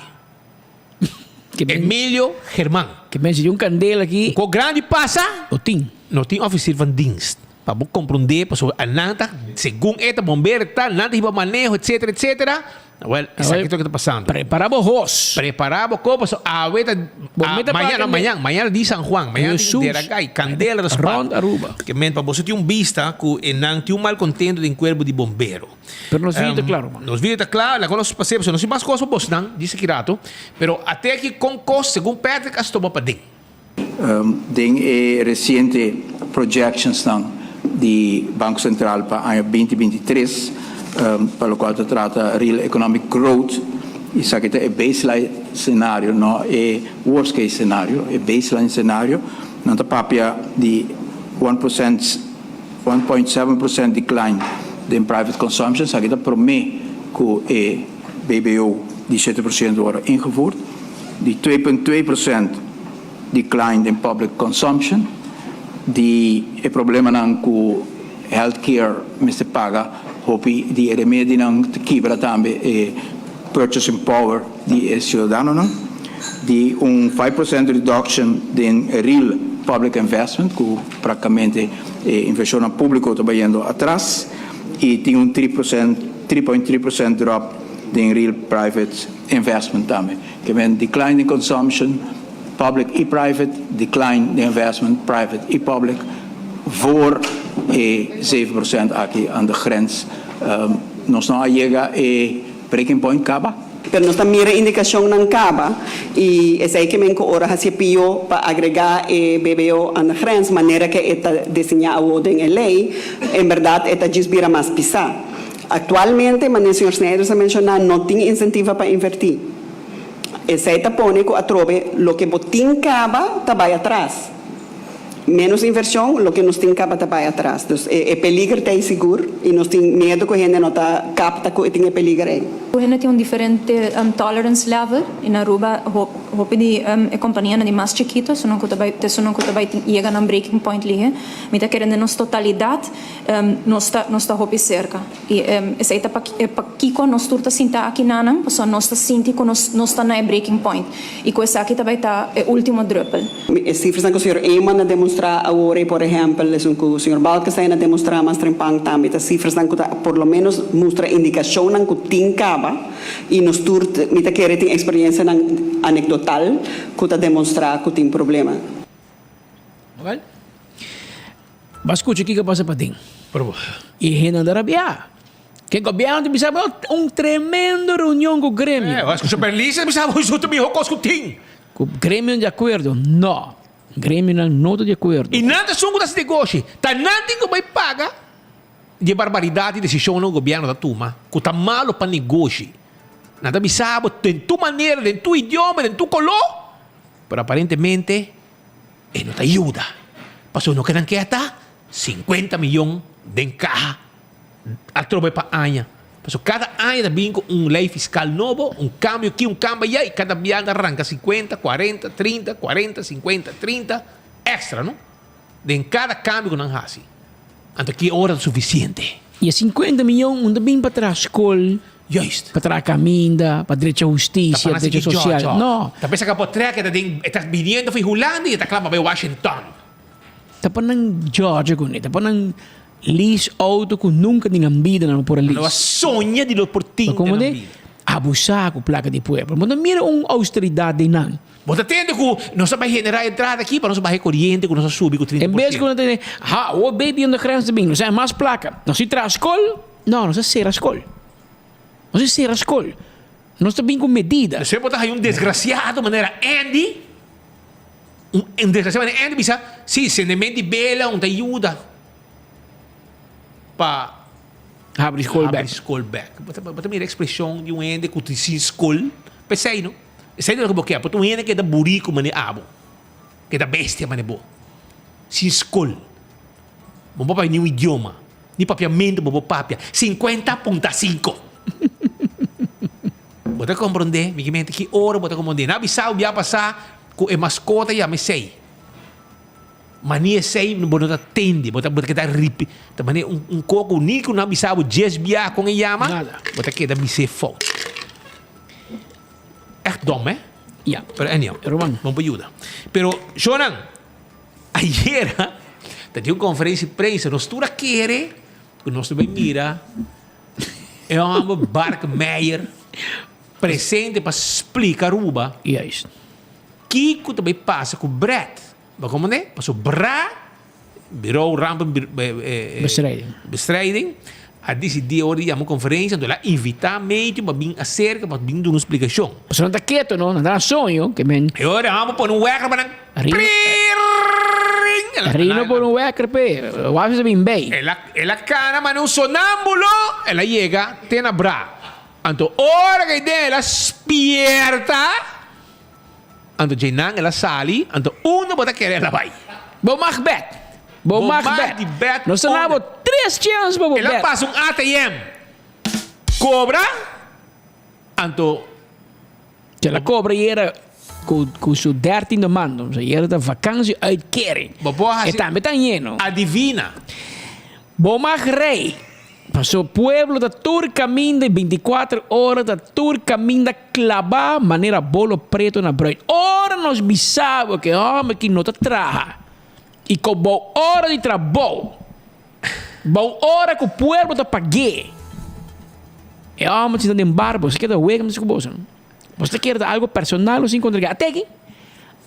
[SPEAKER 17] Emilio German.
[SPEAKER 18] Ke men si tin un candela aki.
[SPEAKER 17] Un co grandi pasa.
[SPEAKER 18] No tin.
[SPEAKER 17] No tin officier van dienst. Pa bo comprende pasobra nan ta segun e ta bombero ta nan ta hiba maneho etcetera etcetera. Wel, esaki ta loke ta pasando.
[SPEAKER 18] Prepara bo hos.
[SPEAKER 17] Prepara bo kopo, so awe ta mañana, no mañana, mañana di San Juan, mañana di Deragay, candela ta spat.
[SPEAKER 18] Rond Aruba.
[SPEAKER 17] Ke men pa boso tin un bista ku e nan tin un malcontento den cuerpo di bombero.
[SPEAKER 18] Pero nos video ta claro man.
[SPEAKER 17] Nos video ta claro, laga nos pas'e, pasobra nos tin mas cos pa bosnan, djis aki rato, pero ate aki con cos segun Patrick a stoba paden.
[SPEAKER 6] Den e resiente projectionsnan di Banko Sentral pa aña binti binti tres, pa lokual ta trata real economic growth, esaki ta e baseline scenario, no e worst case scenario, e baseline scenario, nan ta papia di one percent, one point seven percent decline den private consumption, esaki ta prome ku e BBO di 7% wòrdu ingevoerd, di 2.2% decline den public consumption, di e problemanan ku healthcare mester paga hopi di e remedinan ta kibra tambe e purchasing power di e ciudadanonan, di un 5% reduction den real public investment ku praktikamente e inversionnan publico ta bayendo atras y tin un 3.3% drop den real private investment tambe. Ke men decline den consumption, public y private, decline den investment, private y public, voor e 7% aki aan de grens. Nos no a yega e breaking point caba.
[SPEAKER 24] Pero nos ta mira indicacionnan caba y esey ke men cu ora haci pio pa agrega e BBO aan de grens manera ke e ta diseña awo den e ley, en berdad e ta djis bira mas pisa. Actualmente, manera señor Snijders a menciona, no tin incentiva pa inverti. Esey ta pone cu atrobe loke bo tin caba ta bay atras. Menos inversion, loke nos tin caba ta bay atras. Dus e e peliger ta ey sigur y nos tin miedo cu hende no ta capta cu e tin e peliger ey.
[SPEAKER 2] Tur hende tin un diferente tolerance level y na Aruba hopi di e companianan di mas chikito esunnan cu ta bay esunnan cu ta bay yega nan breaking point lihe. Mi ta kere den nos totalidad Nos ta nos ta hopi serka i esei ta pakiko nos tur ta sinta aki nanan pasobra nos ta sinti ku nos nos ta na e breaking point i ku esaki ta bai ta e ultimo druppel.
[SPEAKER 24] E sifrasnan ku señor Eman a demostrá awor ei por ehèmpel esun ku señor Balkestein a demostrá mas trempan tambe ta sifrasnan ku ta por lo ménos mustra indikashonnan ku tin kaba i nos tur mi ta kere tin eksperiencianan anekdotal ku ta demostrá ku tin problema.
[SPEAKER 18] Wel. Bo a skucha kiko a pasa paden. I hende ta rabiá. Ke gobièrnu ta bisa bo un tremendo reunion ku gremio.
[SPEAKER 17] Bo a skucha Berlise ta bisa bo esei ta mihó kos ku tin.
[SPEAKER 18] Ku gremio di akuerdo? No. Gremionan no ta di akuerdo.
[SPEAKER 17] I nan ta esun ku ta hasi negoshi. Ta nan tin ku bai paga di e barbaridat di desishonnan ku gobièrnu ta tuma ku ta malu pa negoshi. Nan ta bisa bo den tur manera, den tur idioma, den tur koló, pero aparentemente E no ta yuda, pasobra no kenan ke ata sinkuenta miyon den kaha atrobe pa aña. Pasobra kada aña ta bin ku un lei fiskal nobo, un kambio aki, un kambio allá, i kada bia ta ranka sinkuenta, kuarenta, trinta, kuarenta, sinkuenta, trinta èkstra no den kada kambio ku nan hasi. Anto ki ora ta sufisiente?
[SPEAKER 18] I e sinkuenta miyon un ta bin pa traha skol,
[SPEAKER 17] Juist.
[SPEAKER 18] Pa traha caminda, pa drecha husticia,
[SPEAKER 17] Ta
[SPEAKER 18] drecha social. No.
[SPEAKER 17] Ta pensa cu por trek e ta den, e ta biniendo for Hulanda y e ta cla pa bay Washington.
[SPEAKER 18] Ta pa nan Georgia cu ne, ta pa nan lease auto cu nunca den nan bida nan lo por a lease.
[SPEAKER 17] Nan lo a soña di lo por tin den nan bida.
[SPEAKER 18] Abusá ku plaka di pueblo. Bo ta mira un austeridat den nan.
[SPEAKER 17] Bo ta tende ku nos a bai generá entrada aki pa nos a baha e koriente ku nos a subi ku 30
[SPEAKER 18] En
[SPEAKER 17] por
[SPEAKER 18] bes ku
[SPEAKER 17] siento.
[SPEAKER 18] nan ta tende, ha, awor baby on the grens ta bin, nos a haña mas plaka. Nos si traha skol? No, nos a sera skol. Nos a sera skol. Nos ta bin ku medida.
[SPEAKER 17] Despues bo ta haña un desgrasiado manera Andy, un desgrasiado manera Andy bisa, si, sendement di bela un ta yuda pa
[SPEAKER 18] Habri skol bek.
[SPEAKER 17] Habri skol bek. Bo ta, bo ta mira ekspreshon di un hende ku tin sin skol, p'esei no. Esei ta loke bo ke, pasobra un hende keda buriku manera abo, keda bestia manera bo, sin skol. Bo no por papia niun idioma, ni papiamentu bo por papia. Sinkuenta punta sinku. Bo ta komprondé, mi kimente, ki ora bo ta komprondé. Nan a bisa bo bia pasá ku e maskota yama esei. Ma ni esei bo no ta tende, bo ta bo ta keda ripi, ta manera un un koko ni ku nan bisa bo djes bia kon e yama,
[SPEAKER 18] Nada.
[SPEAKER 17] bo ta keda bis'é fout. Ègt dòm, hè?
[SPEAKER 18] Ya.
[SPEAKER 17] Pero anyhow,
[SPEAKER 18] Ruman.
[SPEAKER 17] bon pa yuda. Pero, shownan, ayera ta tin un konferensia di prensa, nos tur a kere ku nos ta bai mira e hòmber Barkmeijer presente pa splika Aruba
[SPEAKER 18] Juist.
[SPEAKER 17] kiko ta bai pasa ku Brett. Bo komprendé? Pasobra Bureau Rampen
[SPEAKER 18] Bestrijding.
[SPEAKER 17] Bestrijding a disidí ora di yama un konferensia, anto el a invitá medio pa bin aserka pa bin duna un splikashon.
[SPEAKER 18] Pasobra nan ta keto no, nan ta na soño ke men.
[SPEAKER 17] E ora nan a pone un wèker pa nan priring.
[SPEAKER 18] Rino pone un wèker p'e, waf ta bin bei.
[SPEAKER 17] El a el a kana manera un sonambulo, el a yega te na bra. Anto ora ke den el a spierta. Anto djeinan el a sali, anto unda bo ta kere el a bai?
[SPEAKER 18] Bo mag bet. Bo mag bet.
[SPEAKER 17] di bet
[SPEAKER 18] Nos ta na bo tres chens pa bo
[SPEAKER 17] El a
[SPEAKER 18] bet.
[SPEAKER 17] pasa un ATM. Kobra, anto.
[SPEAKER 18] El a kobra i era ku ku su dertiende maand, o sea, i era ta vakantie uitkering.
[SPEAKER 17] Bo por hasi.
[SPEAKER 18] E tambe ta yeno.
[SPEAKER 17] Adivina.
[SPEAKER 18] Bo mag rei. Paso pueblo ta tur caminda y binticuater ora ta tur caminda claba manera bolo preto na bruid. Ora nos bisa bo ke homber ki no ta traha y cu bou ora di trabou, bou ora cu pueblo ta pague, e homber sinta den bar bo si keda wega mester cu boso. Boso ta kere ta algo personal nos encontra aki. Ate aki,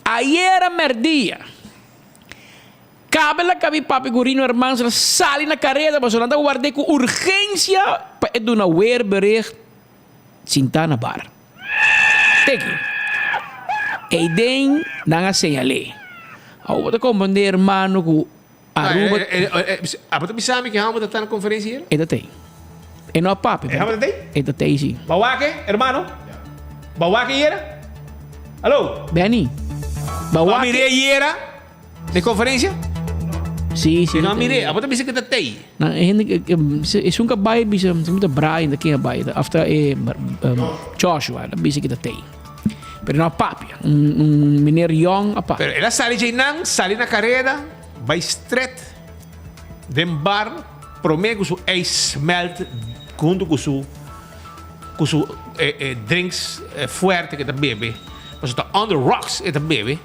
[SPEAKER 18] ayera merdia. Cabe la cabi papi cu Rino Hermans la sali na careda pasobra nan ta ward'é cu urgencia pa e duna weerbericht sintá na bar. Teki. Eyden nan a señal'é. Awor bo ta comprende hermano cu Aruba.
[SPEAKER 17] Abo ta bisa mi ki hamo ta ta na conferencia hier?
[SPEAKER 18] E ta tey. E no a papia.
[SPEAKER 17] E hamo ta tey?
[SPEAKER 18] E ta tey si.
[SPEAKER 17] Ba wak e, hermano? Ba wak e yera? Hallo?
[SPEAKER 18] Benny. Ba wak e.
[SPEAKER 17] Ba mir'é yera? Den conferencia?
[SPEAKER 18] Sí, sí.
[SPEAKER 17] No miré, abo ta bisa que ta tey.
[SPEAKER 18] Na hende esun ka bai bisa, se muta Brian ta ken a bai, after e Joshua ta bisa que ta tey. Pero no a papia, un, un meneer jong a papia.
[SPEAKER 17] Pero el a sali djeinan, sali na careda, bai stret den bar, prome cu su ijs smelt hunto cu su cu su drinks fuerte que ta bebe, pasobra ta on the rocks e ta bebe.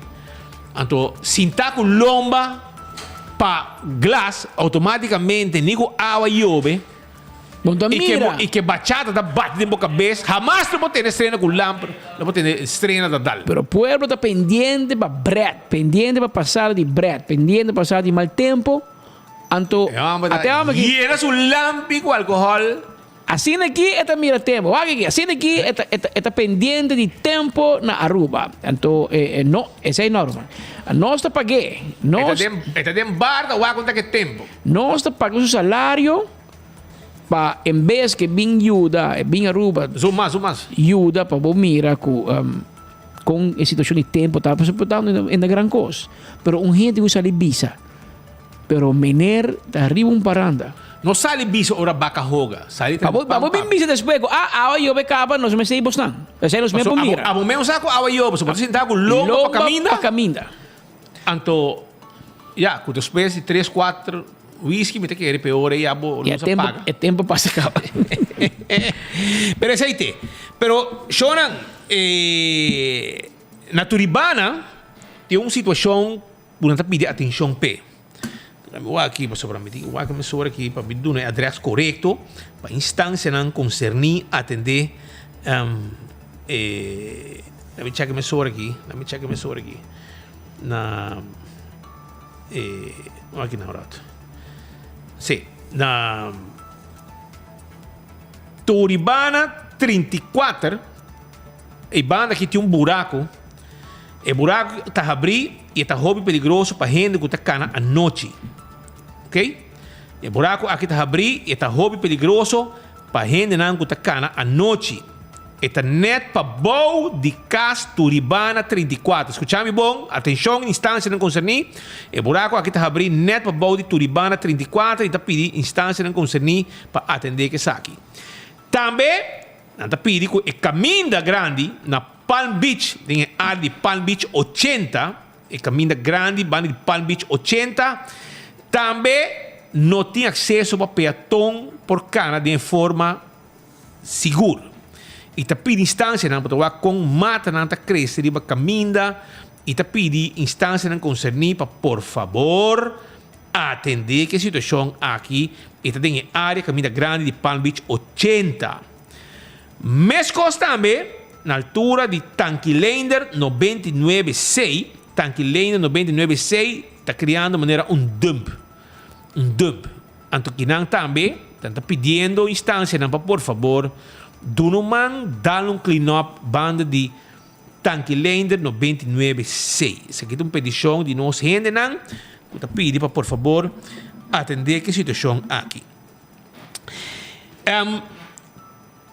[SPEAKER 17] Anto sinta ku lomba pa glas automaticamente ni ku awa yobe
[SPEAKER 18] Bo ta mira.
[SPEAKER 17] y ke bachata ta bati den bo cabes hamas lo bo tene estrena ku lamper lo bo tene estrena ta dal.
[SPEAKER 18] Pero pueblo ta pendiente pa bret, pendiente pa pasada di bret, pendiente pa pasada di mal tempo, anto
[SPEAKER 17] E homber
[SPEAKER 18] ate
[SPEAKER 17] ta
[SPEAKER 18] homber ki.
[SPEAKER 17] yena su lampi ku alcohol.
[SPEAKER 18] Asina aki e ta mira tempo. Wak aki, asina aki e ta, e ta, e ta pendiente di tempo na Aruba. Anto, e, e no, esei no, ruman. Nos ta pag'é.
[SPEAKER 17] E ta
[SPEAKER 18] Nos,
[SPEAKER 17] den, e ta den bar ta wak un ta ke tempo.
[SPEAKER 18] nos ta paga su salario pa en bes ke bin yuda, e bin Aruba.
[SPEAKER 17] Zoom mas, zoom mas.
[SPEAKER 18] Yuda pa bo mira ku, kon e situacion di tempo ta. Pasobra por tanto e no gran kos. Pero un hende ku sali bisa. Pero meneer ta riba un paranda.
[SPEAKER 17] No sali bisa ora baka hoga. Sali ta
[SPEAKER 18] Abo
[SPEAKER 17] pan
[SPEAKER 18] abo bin
[SPEAKER 17] pap.
[SPEAKER 18] bisa despues ku ah awa yobe kaba nos mester i bosnan. Esei nos men
[SPEAKER 17] Paso
[SPEAKER 18] por
[SPEAKER 17] abo
[SPEAKER 18] mira.
[SPEAKER 17] abo men sa ku awa yobe so bo ta sinta ku lomba pa
[SPEAKER 18] Lomba
[SPEAKER 17] kaminda.
[SPEAKER 18] pa kaminda.
[SPEAKER 17] Anto ya ku despues di tres kuater whisky mi ta kere pe ora ei abo
[SPEAKER 18] Ya
[SPEAKER 17] lus a
[SPEAKER 18] tempo
[SPEAKER 17] paga.
[SPEAKER 18] e tempo pasa kaba.
[SPEAKER 17] Pero esei te. Pero shownan eh na Turibana tin un situashon. Bo nan ta pidi atencion p'e. Laga mi wak aki pasobra mi tin wak mesora aki pa mi duna e adres corecto pa instancianan concerni atende. Um, eh, let me check mesora aki, let me check mesora aki. Na, eh, aki na rato. Si, na Turibana 34, e banda aki tin un buraco. E buraco ta habri y e ta hopi peligroso pa hende cu ta cana anochi. Ok? E buraco aki ta habri y e ta hopi peligroso pa hendenan cu ta cana anochi. E ta net pa bou di cas Turibana 34. Scucha mi bon, atencion instancianan concerni. E buraco aki ta habri net pa bou di Turibana 34 y ta pidi instancianan concerni pa atende cu esaki. Tambe nan ta pidi cu e caminda grandi na Palm Beach, den e area di Palm Beach 80, E kaminda grandi banda di Palm Beach 80 tambe no tin akseso pa peaton por kana den e forma sigur. I ta pidi instansianan pa ta wak kon matanan ta krese riba kaminda i ta pidi instansianan konserní pa por fabor atendé ku e situashon aki i ta den e área kaminda grandi di Palm Beach 80. Meskos tambe na altura di Tankileinder 99 C, Tankileinder 99 C ta kriando manera un dump, un dump. Anto kinan tambe nan ta pidiendo instansianan pa por fabor duna un man dal un clean up banda di Tankileinder 99 C. Esaki ta un petishon di nos hendenan ku ta pidi pa por fabor atende ku e situashon aki.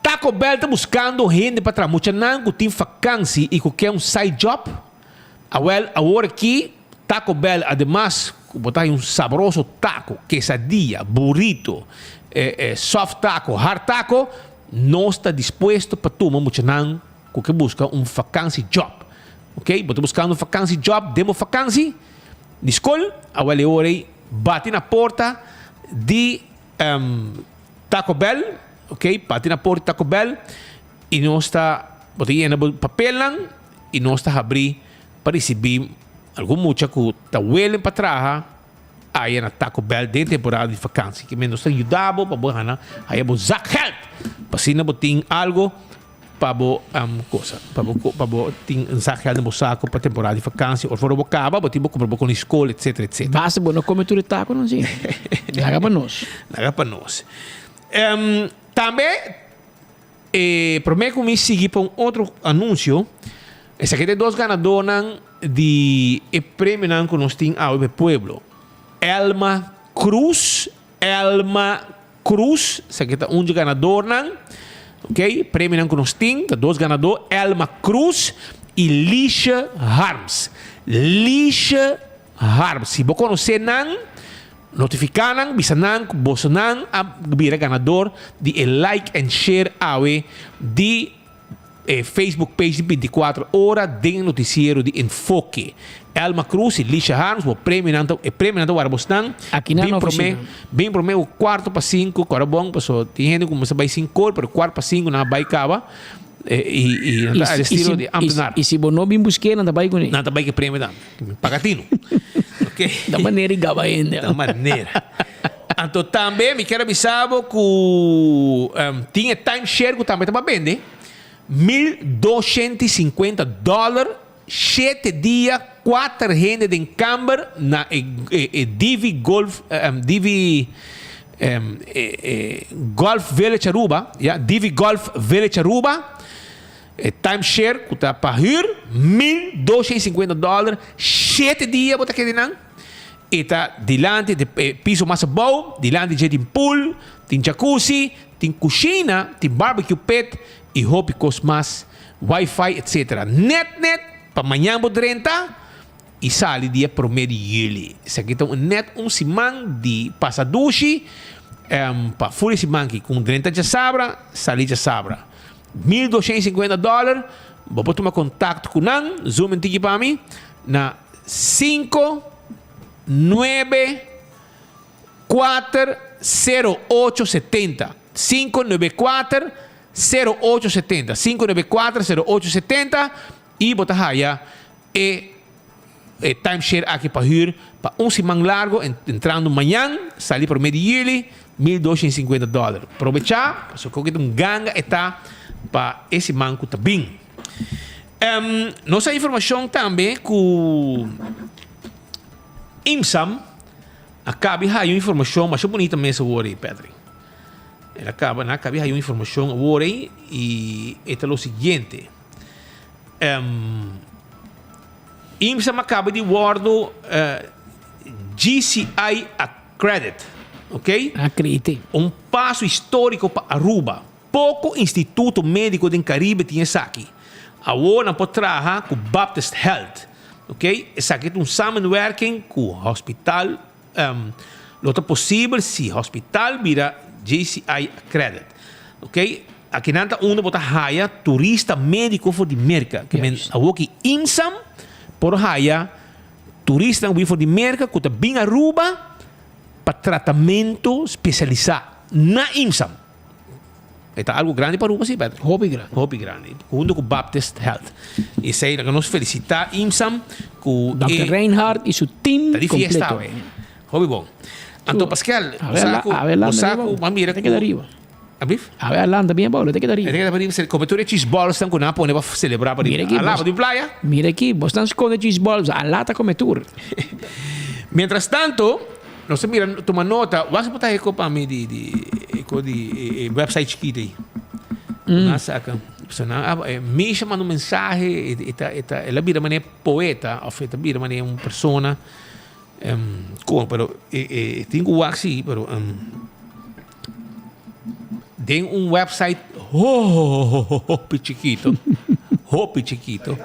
[SPEAKER 17] Taco Bell ta buskando hende pa traha. Muchanan ku tin fakansi i ku ke un side job? Awèl, awor aki Taco Bell ademas ku bo ta haña un sabroso taco, quesadilla, burrito, soft taco, hard taco, nos ta dispuesto pa tuma muchanan ku ke buska un fakansi job. Ok, bo ta buskando un fakansi job den bo fakansi di skol? Awèl e ora ei bati na porta di Taco Bell, ok, bati na porta di Taco Bell y nos ta, bo ta yena bo papelnan y nos ta habri pa ricibi algun mucha cu ta willing pa traha aya na Taco Bell den temporada di vakantie. Kimen nos ta yuda bo pa bo hana haya bo zakgeld pa asina bo tin algo Pa bo cosa, pa bo pa bo tin un zakgeld den bo saco pa temporada di vakantie or for bo caba bo tin bo cumpra bo con di school etcetera etcetera.
[SPEAKER 18] Basta bo no come tur e taconan si. Laga pa nos.
[SPEAKER 17] Laga pa nos. Tambe e prome cu mi sigui pa un otro anuncio, esaki ta e dos ganadornan di e premionan cu nos tin awe pa e pueblo. Elma Cruz, Elma Cruz, esaki ta un dje ganadornan, ok, premionan ku nos tin, ta dos ganador, Elma Cruz i Liesje Harms. Liesje Harms, si bo konosé nan, notifiká nan, bisa nan ku bosonan a bira ganador di e like and share awe di E Facebook page di 24 ora den e noticiero di Enfoke. Elma Cruz y Lisha Harms bo premionan ta e premionan ta wara bosnan.
[SPEAKER 18] Aki nan
[SPEAKER 17] Bin
[SPEAKER 18] na
[SPEAKER 17] prome
[SPEAKER 18] oficina.
[SPEAKER 17] bin prome ku cuarto pa cinco kora bon paso tin hende ku mester bai cinco or pero cuarto pa cinco nan a bai kaba e y y nan
[SPEAKER 18] Y
[SPEAKER 17] ta al
[SPEAKER 18] si, y
[SPEAKER 17] estilo
[SPEAKER 18] si,
[SPEAKER 17] di
[SPEAKER 18] y,
[SPEAKER 17] ambtenaar.
[SPEAKER 18] y si bo no bin busk'é nan ta bai kuné.
[SPEAKER 17] Nan ta bai ku e premio tambe. Paga tinu. Ok.
[SPEAKER 18] Ta manera di gaba hende.
[SPEAKER 17] Ta manera. Anto tambe mi kier a bisa bo ku tin e timeshare ku tambe ta pa bende, 1250 dollar shete dia kuater hende den kamber na e e Divi Golf Divi Golf Village Aruba ya Divi Golf Village Aruba e timeshare ku ta pa hür 1250 dollar shete dia bo ta keda nan. E ta dilanti di e piso mas abou, dilanti dje tin pool, tin jacuzzi, tin cushina, tin barbecue pit y hopi cos mas, wifi etc. Net net pa mañan bo drenta y sali dia prome di juli. Esaki ta un net un siman di pasa dushi pa ful e siman aki. Con drenta djasabra, sali djasabra. 1250 dollar, bo por tuma contacto cu nan, zoom un tiki pa mi, na. 5, 9, 4, 0, 8, 70. 5, 9, 4, 0, 8, 70. 5, 9, 4, 0, 8, 70. I bo ta haya e e timeshare aki pa hür pa un siman largo entrando mañan, sali prome di juli, 1250 dòler. Probechá, pasobra koke ta un ganga e ta. pa e siman ku ta bin. Nos a informashon tambe ku IMSAM a kabi haya un informashon masha bunita mes awor ei, Patrick. El a kaba, nan a kabi haya un informashon awor ei i e ta lo siguiente. IMSAM a kaba di wòrdu GCI accredit, ok?
[SPEAKER 18] Acredite.
[SPEAKER 17] Un paso histórico pa Aruba. Poco instituto médico den Caribe tin esaki. Awor nan por traha cu Baptist Health, ok? Esaki ta un samenwerking cu hospital. Lo ta posibel si hospital bira JCI accredit. Ok, akinan ta unda bo ta haya turista medico for di Merca. Ke men awor ki IMSAM por haya turistanan ku bin for di Merca ku ta bin Aruba pa tratamento spesialisá na IMSAM. E ta algo grandi pa Aruba si, Patrick?
[SPEAKER 18] Hopi grandi.
[SPEAKER 17] Hopi grandi. Hunto ku Baptist Health. Esei laga nos felisitá IMSAM ku
[SPEAKER 18] e. Dòkter Reinhard i su team
[SPEAKER 17] Ta di fiesta
[SPEAKER 18] kompleto.
[SPEAKER 17] awe. Hopi bon. Anto Pascal, bo sa ku, bo sa ku, bo a mira
[SPEAKER 18] ku. Te keda riba.
[SPEAKER 17] Ablief?
[SPEAKER 18] Awe a landa bien abou, lo te keda riba.
[SPEAKER 17] E te keda riba, se come tur e cheese balls ku nan a pone pa selebrá pa
[SPEAKER 18] riba.
[SPEAKER 17] A laba di playa.
[SPEAKER 18] Mira aki, bo stan skonde cheese balls, a lata come tur.
[SPEAKER 17] Mientras tanto, Nos ta mira, tuma nota, wak si por ta eko pa mi di, di, eko di e, e website chikito ei. Mm. Nan saka, so nan a, eh, Misha manda un mensahe, e, e ta, e ta, el a bira manera poeta, of e ta bira manera un persona, um, kon, pero e, e, tin ku wak si, pero um, den un website hopi chikito, hopi chikito,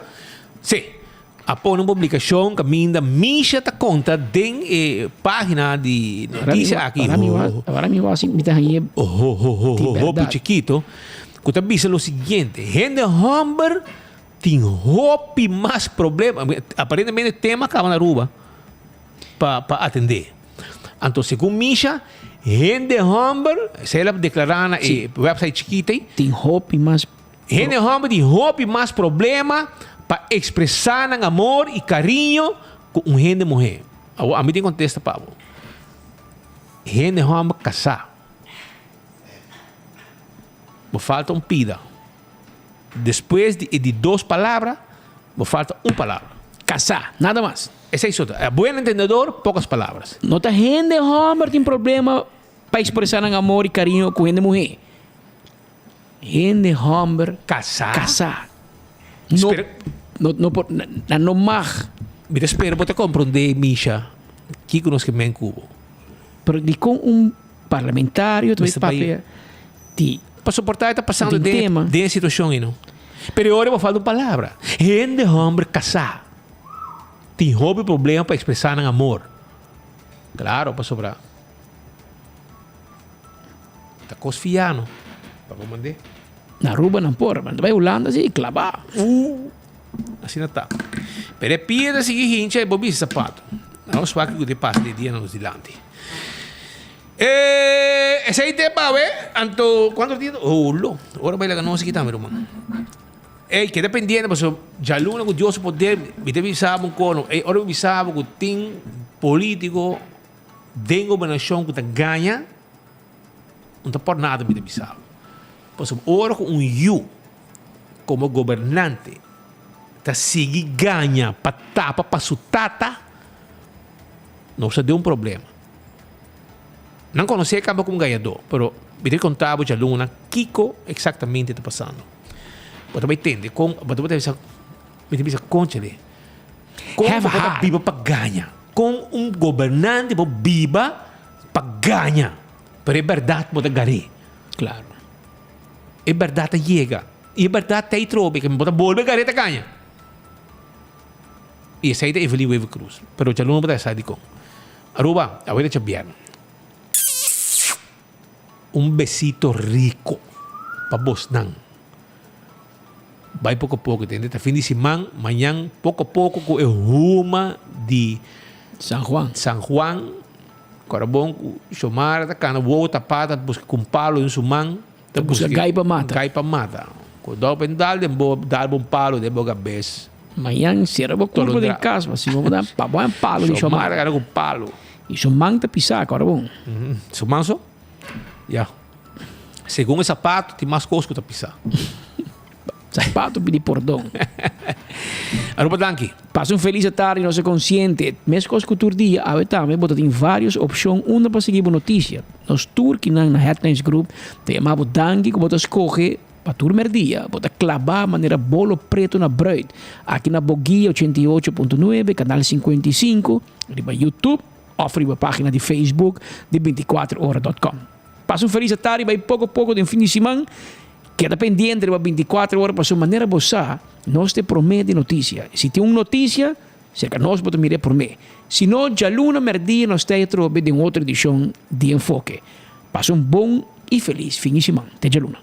[SPEAKER 17] si. A pone un publikashon kaminda Misha ta konta den e página di notisia aki hopi chikito ku ta bisa lo siguiente, Hende hòmber tin hopi mas problema, aparentemente tema kaba na Aruba pa pa atendé. Anto segun Misha, hende hòmber, esei el a deklará na e website chikito ei,
[SPEAKER 18] Tin hopi mas
[SPEAKER 17] Hende hòmber tin hopi mas problema pa ekspresá nan amor i kariño ku un hende muhé. Awor, ami tin kontesta pa bo. Hende hòmber kasá, bo falta un pida. Despues di e di dos palabra, bo falta un palabra.
[SPEAKER 18] Kasá, nada mas.
[SPEAKER 17] Esei so ta. A buen entendedor, pocas palabras.
[SPEAKER 18] No ta hende hòmber tin problema pa ekspresá nan amor i kariño ku hende muhé. Hende hòmber
[SPEAKER 17] Kasá.
[SPEAKER 18] kasá. No, no, no por, nan no mag.
[SPEAKER 17] Mi ta spera bo ta komprondé, Misha, kiko nos ke men ku bo.
[SPEAKER 18] Pero dikon un parlamentario ta bai papia di.
[SPEAKER 17] Pa soportá e ta pasando den den e situashon ei no. Pero e ora bo falta un palabra. Hende hòmber kasá tin hopi problema pa ekspresá nan amor. Klaro, pasobra. Ta kos fiano pa bo mand'é.
[SPEAKER 18] Na Aruba nan por, pero nan ta bai Hulanda si klabá.
[SPEAKER 17] Uh, asina ta. Pero e piedra sigui hincha i bo bisa sapato. Nos wak ku ta pasa di dia na nos dilanti. E esei te pawe, anto kuantu dia? Oh lo, ora bai laga nos aki tambe ruman. Ey, keda pendiente pasobra djaluna ku Dios su poder mi ta bisa bo un kono. Ey, ora mi bisa bo ku tin politiko Den gobernashon ku ta gaña, no ta por nada mi ta bisa bo. Pasobra ora ku un yu komo gobernante ta sigui gaña pa tapa pa su tata, nos ta den un problema. Nan konosé kaba komo gañadó, pero mi ta konta bo djaluna kiko eksaktamente ta pasando. Bo ta bai tende kon, bo ta bisa, mi ta bisa konchale, kon bo ta biba pa gaña? Kon un gobernante por biba pa gaña, pero e bèrdat bo ta gar'é.
[SPEAKER 18] Klaro.
[SPEAKER 17] E bèrdat ta yega. I e bèrdat ta ei trobe ke bo ta bolbe gar'é ta gaña. I esei ta Evelyn Wever Croes. Pero djaluna bo ta sa dikon. Aruba, awe ta djabièrnè. Un besito riko pa bosnan. Bai poko poko tende ta fin di siman mañan poko poko ku e huma di
[SPEAKER 18] San Juan.
[SPEAKER 17] San Juan kora bon ku Xiomara ta kana wowo tapa ta buska ku un palo den su man
[SPEAKER 18] ta buska gai pa mata.
[SPEAKER 17] Gai pa mata ku dòp en dal den bo dal bo un palo den bo kabes.
[SPEAKER 18] Mañan sera bo kurpo den kas pa si bo ta pa bo un palo di
[SPEAKER 17] Xiomara. Xiomara kana ku palo.
[SPEAKER 18] I su man ta pisa kora bon.
[SPEAKER 17] Su man so? Ya. Segun e sapato tin mas kos ku ta pisa.
[SPEAKER 18] Sapato pidi pordon.
[SPEAKER 17] Aruba danki.
[SPEAKER 18] Pasa un felis atardi nos ta konsiente. Meskos ku tur dia awe tambe bo ta tin varios opshon unda pa sigui bo notisia. Nos tur kinan na Headlines Group ta yama bo danki ku bo ta skohe pa tur merdia bo ta klabá manera bolo preto na bruid aki na Boguia 88.9 kanal 55 riba YouTube òf riba página di Facebook di 24 ora dot com. Pasa un felis atardi bai poko poko den fin di siman. Keda pendiente riba 24 ora pasobra manera bo sa nos ta e promé di notisia. Si tin un notisia, serka nos bo ta mira e promé. Si no, djaluna mèrdia nos ta atrobe den otro edishon di Enfoke. Pasa un bon i felis fin di siman. Te djaluna.